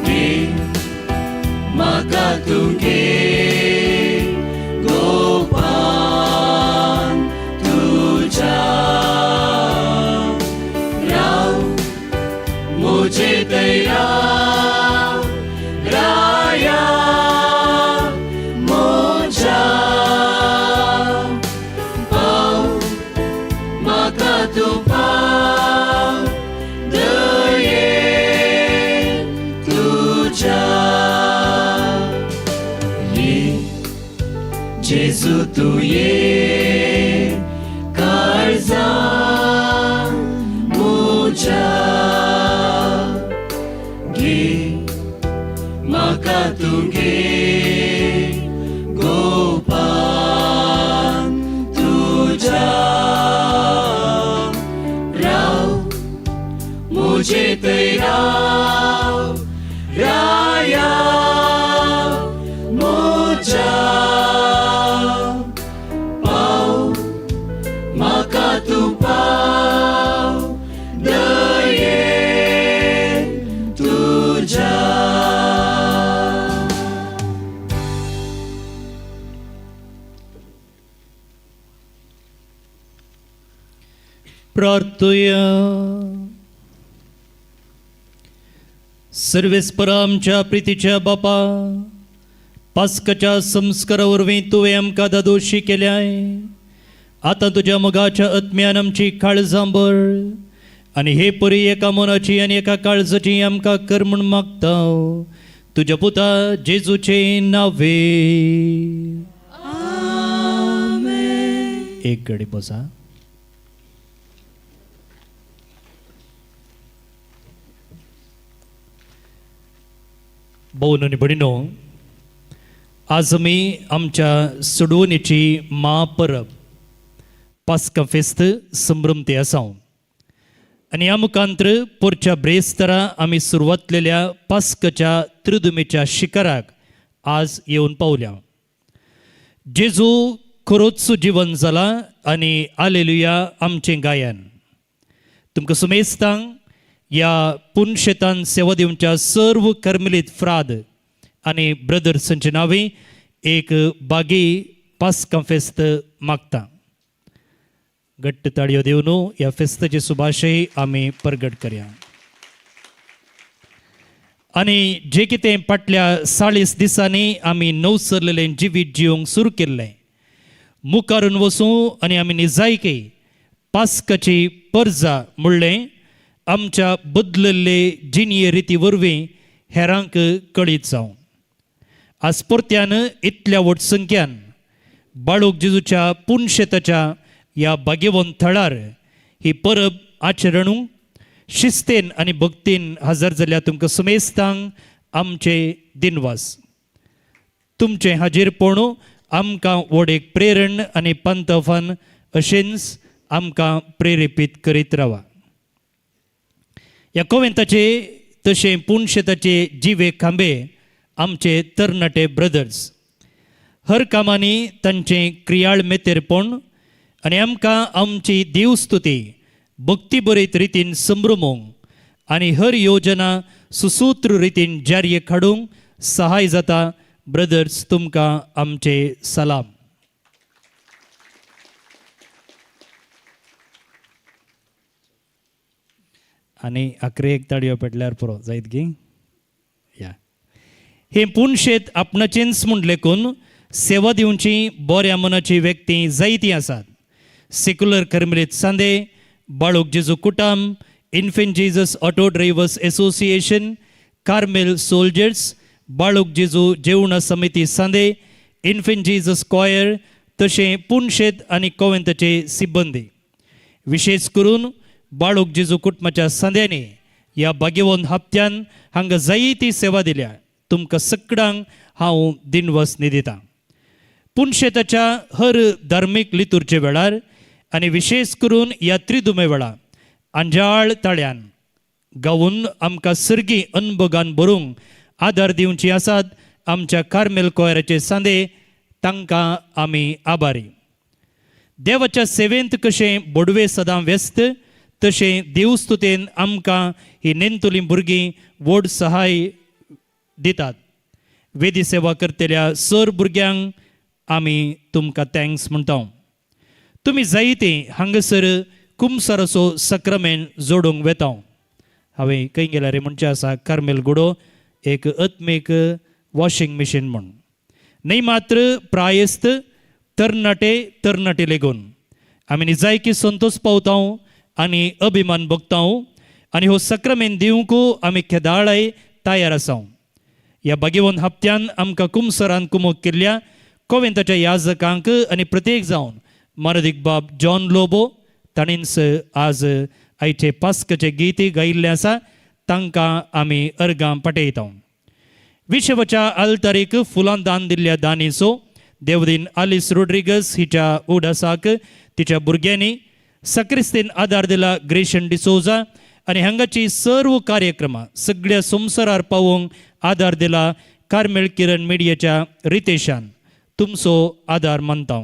घे म्हाका तूं घे गोपान तुझ्या राव मुझे थंय राव राया म्हज्या पाव म्हाका तूं पाव दये तुझ्या ये जेजू तूं ये काळजां म्हज्या घे म्हाका तूं घे गोपान तुझ्या राव मुझे थंय राव राया म्हज्या पाव म्हाका तूं पाव दये तुझ्या. प्रार्थुया. सर्वेस्परा आमच्या प्रितीच्या बापा, पास्काच्या संस्कारा वरवीं तुवें आमकां दादोशी केल्याय. आतां तुज्या मोगाच्या आत्म्यान आमची काळजां भर आनी हे परी एका मनाची आनी एका काळजाची आमकां कर म्हूण मागता, तुज्या पुता जेजूचे नावे. एक घडी बसा. भोवन आनी भयणीनो, आज आमी आमच्या सोडवणेची महापरब पास्का फेस्त संभ्रमते आसा आनी ह्या मुखांत्र पोरच्या ब्रेस्तारा आमी सुरवातलेल्या पास्काच्या त्रिदुमेच्या शिखराक आज येवन पावल्या. जेजू खरोच जिवन जाला आनी आलेलुया आमचें गायन. तुमकां सुमेस्तांक ह्या पुनशेतान सेवा दिवच्या सर्व कर्मलीत फ्राद आनी ब्रदर्सांचे नांवे एक बागी पास्का फेस्त मागता. घट्ट ताळयो दिवन ह्या फेस्ताचे सुभाशय आमी परगट करया. आनी जे कितें फाटल्या 40 दिसांनी आमी नवसरलेलें जिवीत जिवंक सुरू केल्लें, मुखारून वसूं आनी आमी निजायकी पास्काची परजा म्हणलें आमच्या बदलल्ले जिणये रिती वरवीं हेरांक कळीत जावं. आज परत्यान इतल्या व्हड संख्यान बाळूक जेजूच्या पुनशेताच्या ह्या भाग्यवंत थळार ही परब आचरणू शिस्तेन आनी भक्तीन हजर जाल्यार तुमकां सुमेस्तांक आमचे दिनवास. तुमचें हाजीरपण आमकां व्हड एक प्रेरण आनी पंतफान अशेंच आमकां प्रेरेपीत करीत रावा. ह्या कोवेंताचे तशें पुनशेताचे जिवे खांबे आमचे तरणाटे ब्रदर्स हर कामांनी तांचें क्रियाळ मेतेरपण आनी आमकां आमची देवस्तुती भक्ती बरीत रितीन संभ्रमूंक आनी हर योजना सुसूत्र रितीन जारी काडूंक सहाय जाता. ब्रदर्स तुमकां आमचे सलाम. आनी आखरी एक ताळयो पेटल्यार पुरो जायत गी या. हें पुनशेत आपणाचेंच म्हूण लेखून सेवा दिवची बऱ्या मनाची व्यक्ती जायती आसात. सेक्युलर कर्मलीत सांदे, बाळूक जेजू कुटाम, Infant Jesus auto drivers association, Carmel soldiers, बाळूक जेजू जेवणा समिती सांदे, इन्फंट जीजस कॉयर, तशें पुनशेत आनी कोवेंताचे सिब्बंदी. विशेश करून बाळूक जेजू कुटुंबाच्या सांद्यांनी ह्या भाग्यवंत हप्त्यान हांगा जायती सेवा दिल्या. तुमकां सगळ्यांक हांव दिनवास निदितां. पुनशेताच्या हर धार्मीक लितुरचे वेळार आनी विशेश करून ह्या त्रिदुमे वेळार आंजाळ ताळ्यान गावून आमकां सर्गी अनभोगान भरूंक आदार दिवची आसात आमच्या कार्मेल कोयराचे सांदे, तांकां आमी आभारी. देवाच्या सेवेंत कशें बोडवे सदां व्यस्त तशें देवस्तुतेन आमकां ही नेंतुलीं भुरगीं व्हड सहाय दितात. वेदी सेवा करतल्या सर भुरग्यांक आमी तुमकां thanks म्हणटा. तुमी जायतीं हांगासर कुमसाराचो सक्रामेन जोडूंक वेता. हांवें खंय गेल्यार म्हणचें आसा कार्मेल गुडो एक आत्मीक वॉशिंग मशीन म्हूण न्हय मात्र प्रायस्त तरणाटे तरणाटे लेगून आमी निजायकी संतोश पावता आनी अभिमान भोगता आनी हो सक्रामेन दिवंक आमी केदाळाय तयार आसा. ह्या भाग्यवंत हप्त्यान आमकां कुमसरान कुमोक केल्ल्या कोवेंताच्या याजकांक आनी प्रत्येक जावन मानदीक बाब जॉन लोबो ताणींच आज आयचे पास्काचे गीत गायिल्लें आसा, तांकां आमी अर्गां पाठयता. विशवाच्या आल्तारीक फुलां दान दिल्ल्या दानीचो देवदीन आलिस रोड्रिगस हिच्या उडासाक तिच्या भुरग्यांनी सक्रिस्तीन आदार दिला ग्रेशन डिसोजा आनी हांगाची सर्व कार्यक्रमां सगळ्या संवसारार पावोवंक आदार दिला कार्मेल किरण मिडियाच्या रितेशान. तुमचो आदार मानता.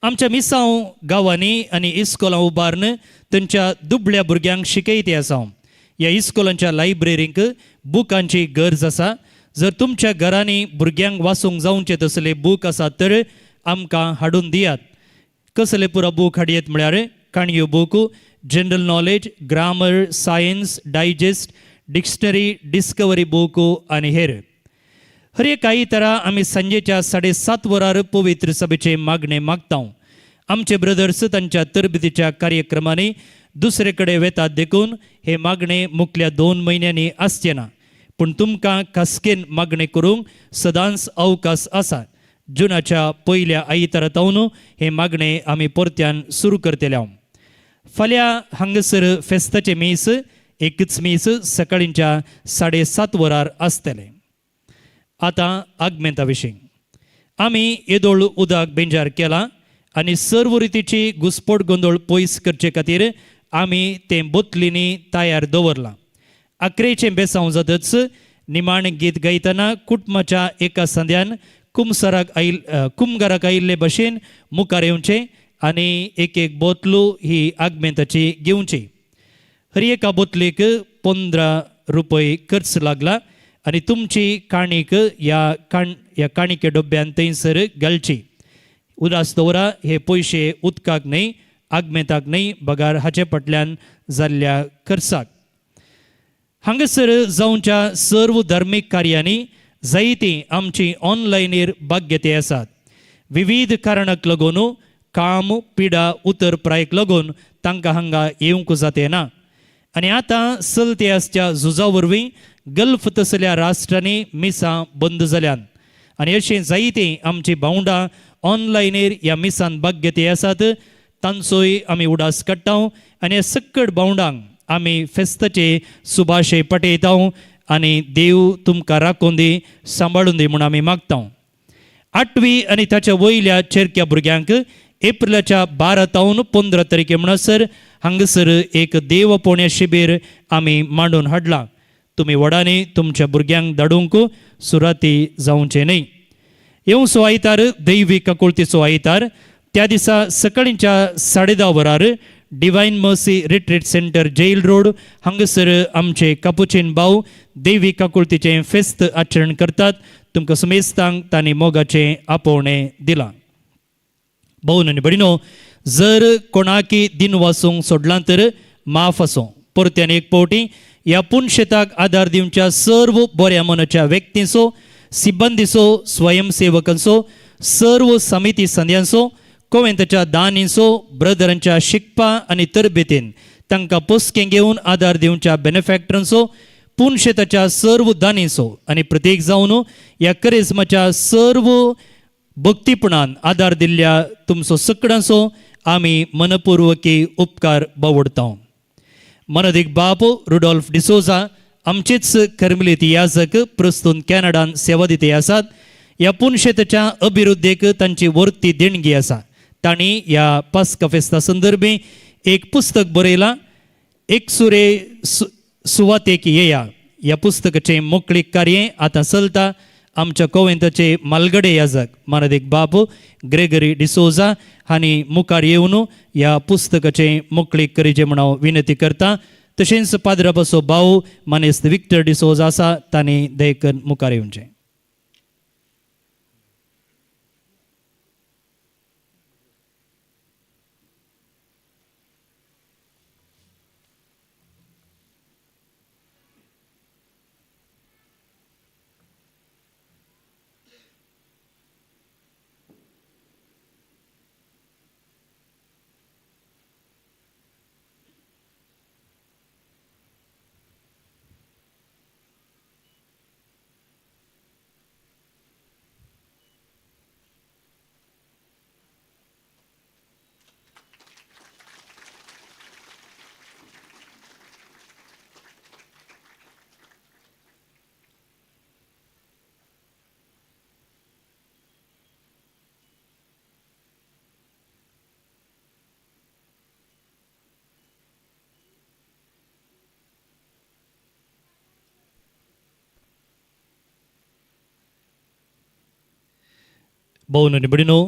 आमच्या मिसांव गांवांनी आनी इस्कोलां उबारून तांच्या दुबळ्या भुरग्यांक शिकयती आसा. ह्या इस्कोलांच्या लायब्ररींक बुकांची गरज आसा. जर तुमच्या घरांनी भुरग्यांक वाचूंक जावचे तसले बूक आसात तर आमकां हाडून दियात. कसले पुरो बूक हाडयेत म्हळ्यार काणयो book, general knowledge, grammar, science, digest, dictionary, discovery book आनी हेर. हर एक आयतारा आमी सांजेच्या 7:30 वरार पवित्र सभेचे मागणें मागता. आमचे ब्रदर्स तांच्या तरबेतीच्या कार्यक्रमांनी दुसरे कडेन वेतात देखून हे मागणें मुखल्या 2 म्हयन्यांनी आसचें ना, पूण तुमकां खासकेन मागणें करूंक सदांच अवकाश आसा. जुनाच्या पयल्या आयतारा तावन हें मागणें आमी परत्यान सुरू करतले. फाल्यां हांगासर फेस्ताचें मीस एकच मीस सकाळींच्या 7:30 वरार आसतलें. आतां आगमेंता विशीं आमी येदोळ उदक बेंजार केला आनी सर्व रितीची घुसपट गोंदळ पयस करचे खातीर आमी तें बोतलींनी तयार दवरलां. आकरेचें बेसांव जातच निमाण गीत गायतना कुटुंबाच्या एका संद्यान कुमसराक कुमगाराक आयिल्ले भशेन मुखार येवचें आनी एक एक बोतलू ही आगमेंताची घेवची. हर एका बोतलेक 15 रुपये खर्च लागला आनी तुमची काणीक ह्या काणिके डब्यान थंयसर घालची. उदास दवरा, हे पयशे उदकाक न्हय, आगमेंताक न्हय, बगार हाचे फाटल्यान जाल्ल्या खर्चाक. हांगासर जावच्या सर्व धार्मीक कार्यांनी जायतीं आमची ऑनलायनीर भाग्यते आसात. विविध कारणाक लागून काम पिडा उतर प्रायक लागून तांकां हांगा येवंक जाते ना. आनी आतां चलते आसच्या झुजा वरवीं गल्फ तसल्या राष्ट्रांनी मिसां बंद जाल्यान आनी अशें जायतीं आमची भावंडां ऑनलायनीर ह्या मिसान भाग घेती आसात तांचोय आमी उडास काडटा आनी ह्या सक्कड भावंडांक आमी फेस्ताचे सुभाशे पटयता आनी देव तुमकां राखून दी सांबाळून दी म्हूण आमी मागता. आठवी आनी ताच्या वयल्या चेरक्या भुरग्यांक एप्रिलाच्या 12 तावन 15 तारखे म्हणसर हांगासर एक देव पोण्या शिबीर आमी मांडून हाडलां. तुमी व्हडांनी तुमच्या भुरग्यांक धाडूंक सुराती जावचें न्हय. येवचो आयतार दैवी काकुळतीचो आयतार त्या दिसा सकाळींच्या 10:30 वरार divine mercy retreat centre jail road हांगासर आमचे कापुचीन भाव देवी काकुळतीचें फेस्त आचरण करतात. तुमकां समेस्तांक तांणी मोगाचें आपोवणें दिलां. भावन आनी भयणीनो, जर कोणाकी दिन वासूंक सोडलां तर माफ आसूं. परत्यान एक फावटी ह्या पुनशेताक आदार दिवच्या सर्व बऱ्या मनाच्या व्यक्तींचो, सिब्बंदीचो, स्वयंसेवकांचो, सर्व समिती संद्यांचो, कोवेंताच्या दानींचो, ब्रदरांच्या शिकपा आनी तरबेतीन तांकां पोसकें घेवन आदार दिवच्या बेनिफॅक्टरांचो, पुनशेताच्या सर्व दानींचो आनी प्रत्येक जावन ह्या करिज्माच्या सर्व भक्तीपणान आदार दिल्ल्या तुमचो सगळ्यांचो आमी मनपूर्वकी उपकार बावडता. मनदीक बाप रुडॉल्फ डिसोजा आमचेच कर्मलीत याजक प्रस्तूत कॅनडान सेवा दिते आसात. ह्या पुनशेताच्या अभिवृद्धीक तांची वर्ती देणगी आसा. तांणी ह्या पास्का फेस्ता संदर्भी एक पुस्तक बरयलां, एक सुरे सुवातेक येया. ह्या पुस्तकाचें मोकळीक कार्य आतां चलता. आमच्या कोवेंताचे मालगडे याजक मानदीक बाब ग्रेगरी डिसोजा हांणी मुखार येवन ह्या पुस्तकाचें मोकळीक करीचें म्हूण हांव विनंती करता. तशेंच पाद्रापाचो भाव मानेस्त विक्टर डिसोजा आसा तांणी दयकन मुखार येवचें. भोवन आनी भयणीनो,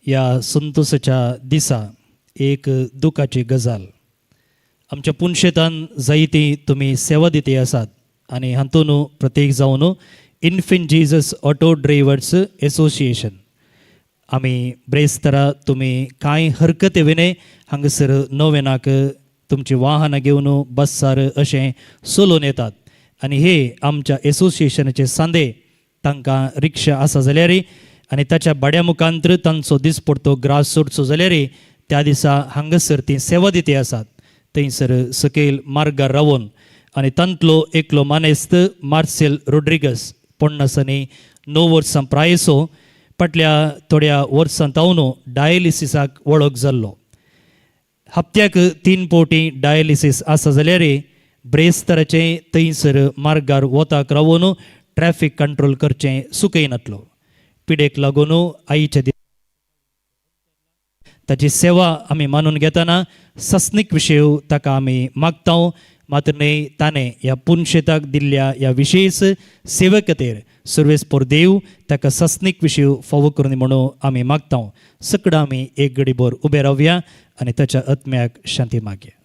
ह्या संतोसाच्या दिसा एक दुखाची गजाल. आमच्या पुनशेतान जायती तुमी सेवा दिती आसात आनी हातून प्रत्येक जावन infant Jesus auto drivers association आमी ब्रेस्तरा तुमी कांय हरकत विनय हांगासर नोवेनाक तुमची वाहनां घेवन बस्सार अशें चलोवन येतात आनी हे आमच्या एसोसिएशनाचे सांदे तांकां रिक्षा आसा जाल्यार आनी ताच्या भाड्या मुखांतर तांचो दिसपडतो ग्रास सोडचो जाल्यार त्या दिसा हांगासर ती सेवा दिती आसात. थंयसर सकयल मार्गार रावन आनी तांतलो एकलो मानेस्त मार्सेल रोड्रिगस 50 आनी 9 वर्सां प्रायेचो फाटल्या थोड्या वर्सां तावन डायलिसिसाक वळख जाल्लो. हप्त्याक 3 फावटी डायलिसीस आसा जाल्यार ब्रेस्तराचें थंयसर मार्गार वताक रावन ट्रॅफीक कंट्रोल करचें सुकयनातलो. पिडेक लागून आईच्या ताची सेवा आमी मानून घेतना सस्नीक विशय ताका आमी मागता. मात्र न्हय ताणें ह्या पुनशेताक दिल्ल्या ह्या विशेश सेवकतेर सर्वेस्पोर देव ताका सस्नीक विशय फावो करून म्हणून आमी मागता. सगळं आमी एक गडीभर उबे रावया आनी ताच्या आत्म्याक शांती मागया.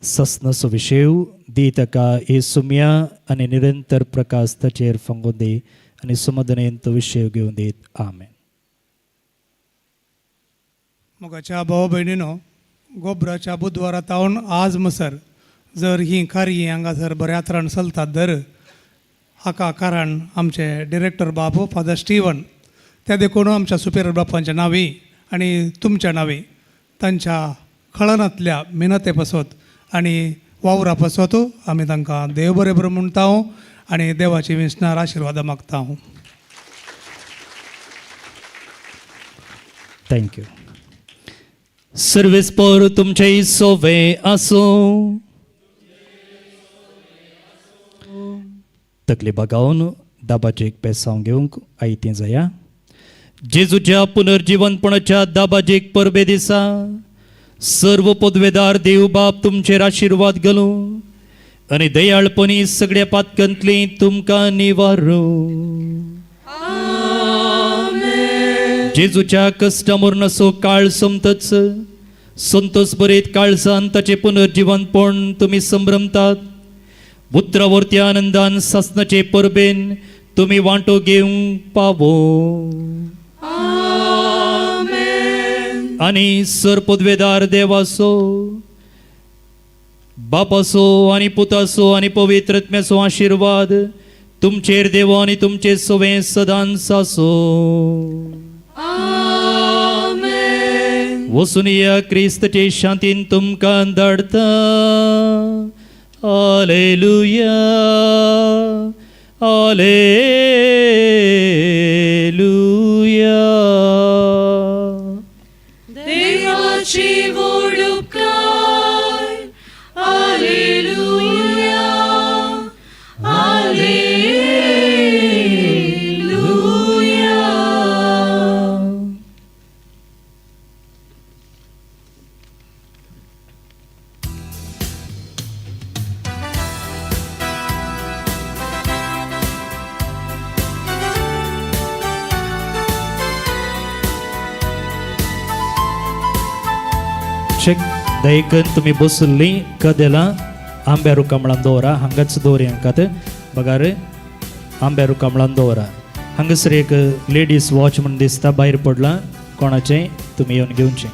सस्नसो विशेव दी ताका हे सुम्या आनी निरंतर प्रकाश ताचेर फांगून दी आनी सुमदनेन तो विशेव घेवन दीत. आमेन. मोगाच्या भाव भयणीनो, गोबराच्या बुधवारा तावन आज मसर जर हीं कार्यां हांगासर बऱ्या तरान चलतात दर हाका कारण आमचे डिरेक्टर बाबू फादर स्टिवन त्या देखून आमच्या सुपेरियर बापांच्या नांवी आनी तुमच्या नांवी तांच्या खळनांतल्या मेहनते पासत आनी वावरा पासत आमी तांकां देव बरें बरें म्हणटा आनी देवाची विसणार आशिर्वादां मागता. Thank you. सर्वेस पर तुमचे सोवे आसूं. तकली बागावन दाबाचेक पेसांव घेवंक आयतें जाया. जेजूच्या पुनर्जिवनपणाच्या दाबाजेक परबे दिसा सर्व पदवेदार देव बाप तुमचेर आशिर्वाद घालूं आनी दयाळपणी सगळ्या पातकांतली तुमकां निवारूं. जेजूच्या कश्टा मरणाचो काळ सोमतच संतोष बरेत काळजान ताचें पुनर्जिवनपण तुमी संभ्रमतात. उतरावरती आनंदान सासनाचे परबेन तुमी वांटो घेवंक पावो. आनी सर पदवेदार देवाचो बापाचो आनी पुताचो आनी पवित्र आत्म्याचो आशिर्वाद तुमचेर देवो आनी तुमचे सवें सदांच आसूं. वचून या क्रिस्ताचे शांतीन तुमकां धाडटा. Alleluia, alleluia. देवाची वोडुपकार, आलेलुया, आलेलुया. चेक दयकन तुमी बसल्ली कदेलां आंब्या रुखामळान दवरा. हांगाच दवरी हांकां बघार आंब्या रुखामळान दवरा. हांगासर एक लेडीज वॉच म्हूण दिसता भायर पडलां कोणाचें तुमी येवन घेवचें.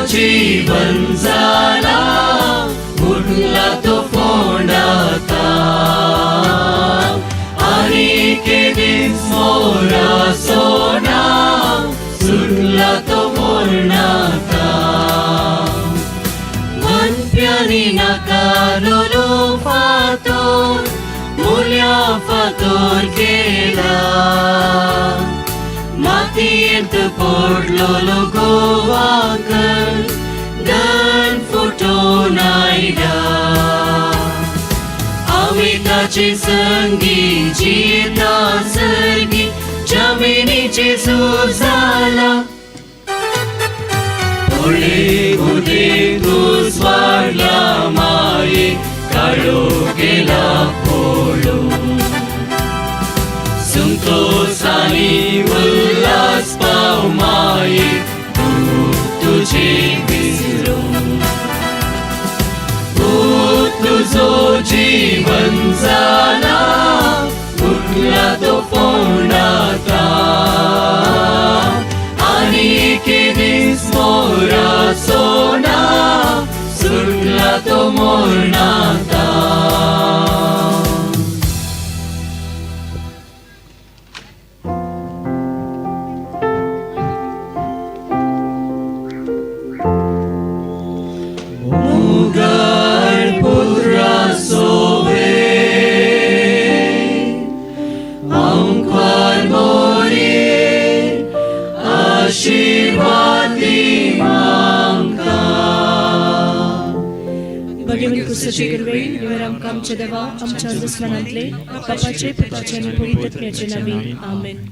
जीवन जाला उठला तो फोंडाता आनी केदीस मोरा सोना सुटला तो मोरणाता मन प्यारी नाका लोलो फातोर मुल्या फातोर केला मातयेंत पडलोलो गोवाकर गन फुटोन आयला आमी ताचे संगी जियेता सर्गी जमिनीचे सूर जाला उडे उदे तूं स्वाडल्या माये काळो गेला पळोवन संतोषानी उल्हास पाव माये तूं तुझे विसरून पूत तुझो जीवन जाला उठला तो फोंडाता आनी एके दीस मोरा सोना सुटला तो मोरणाता. जेजूचे गुरवे निवर आमकां आमच्या देवा आमच्या दुस्मनांतले बापाचे पुताचे आनी पवित्र नांवान आमेन.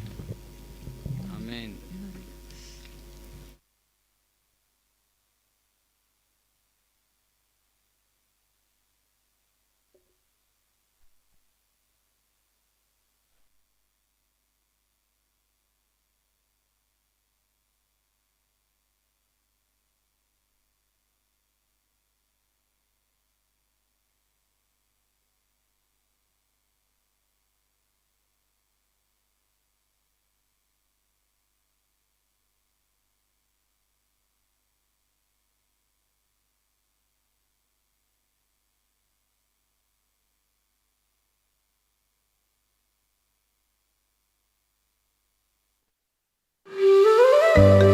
Thank you.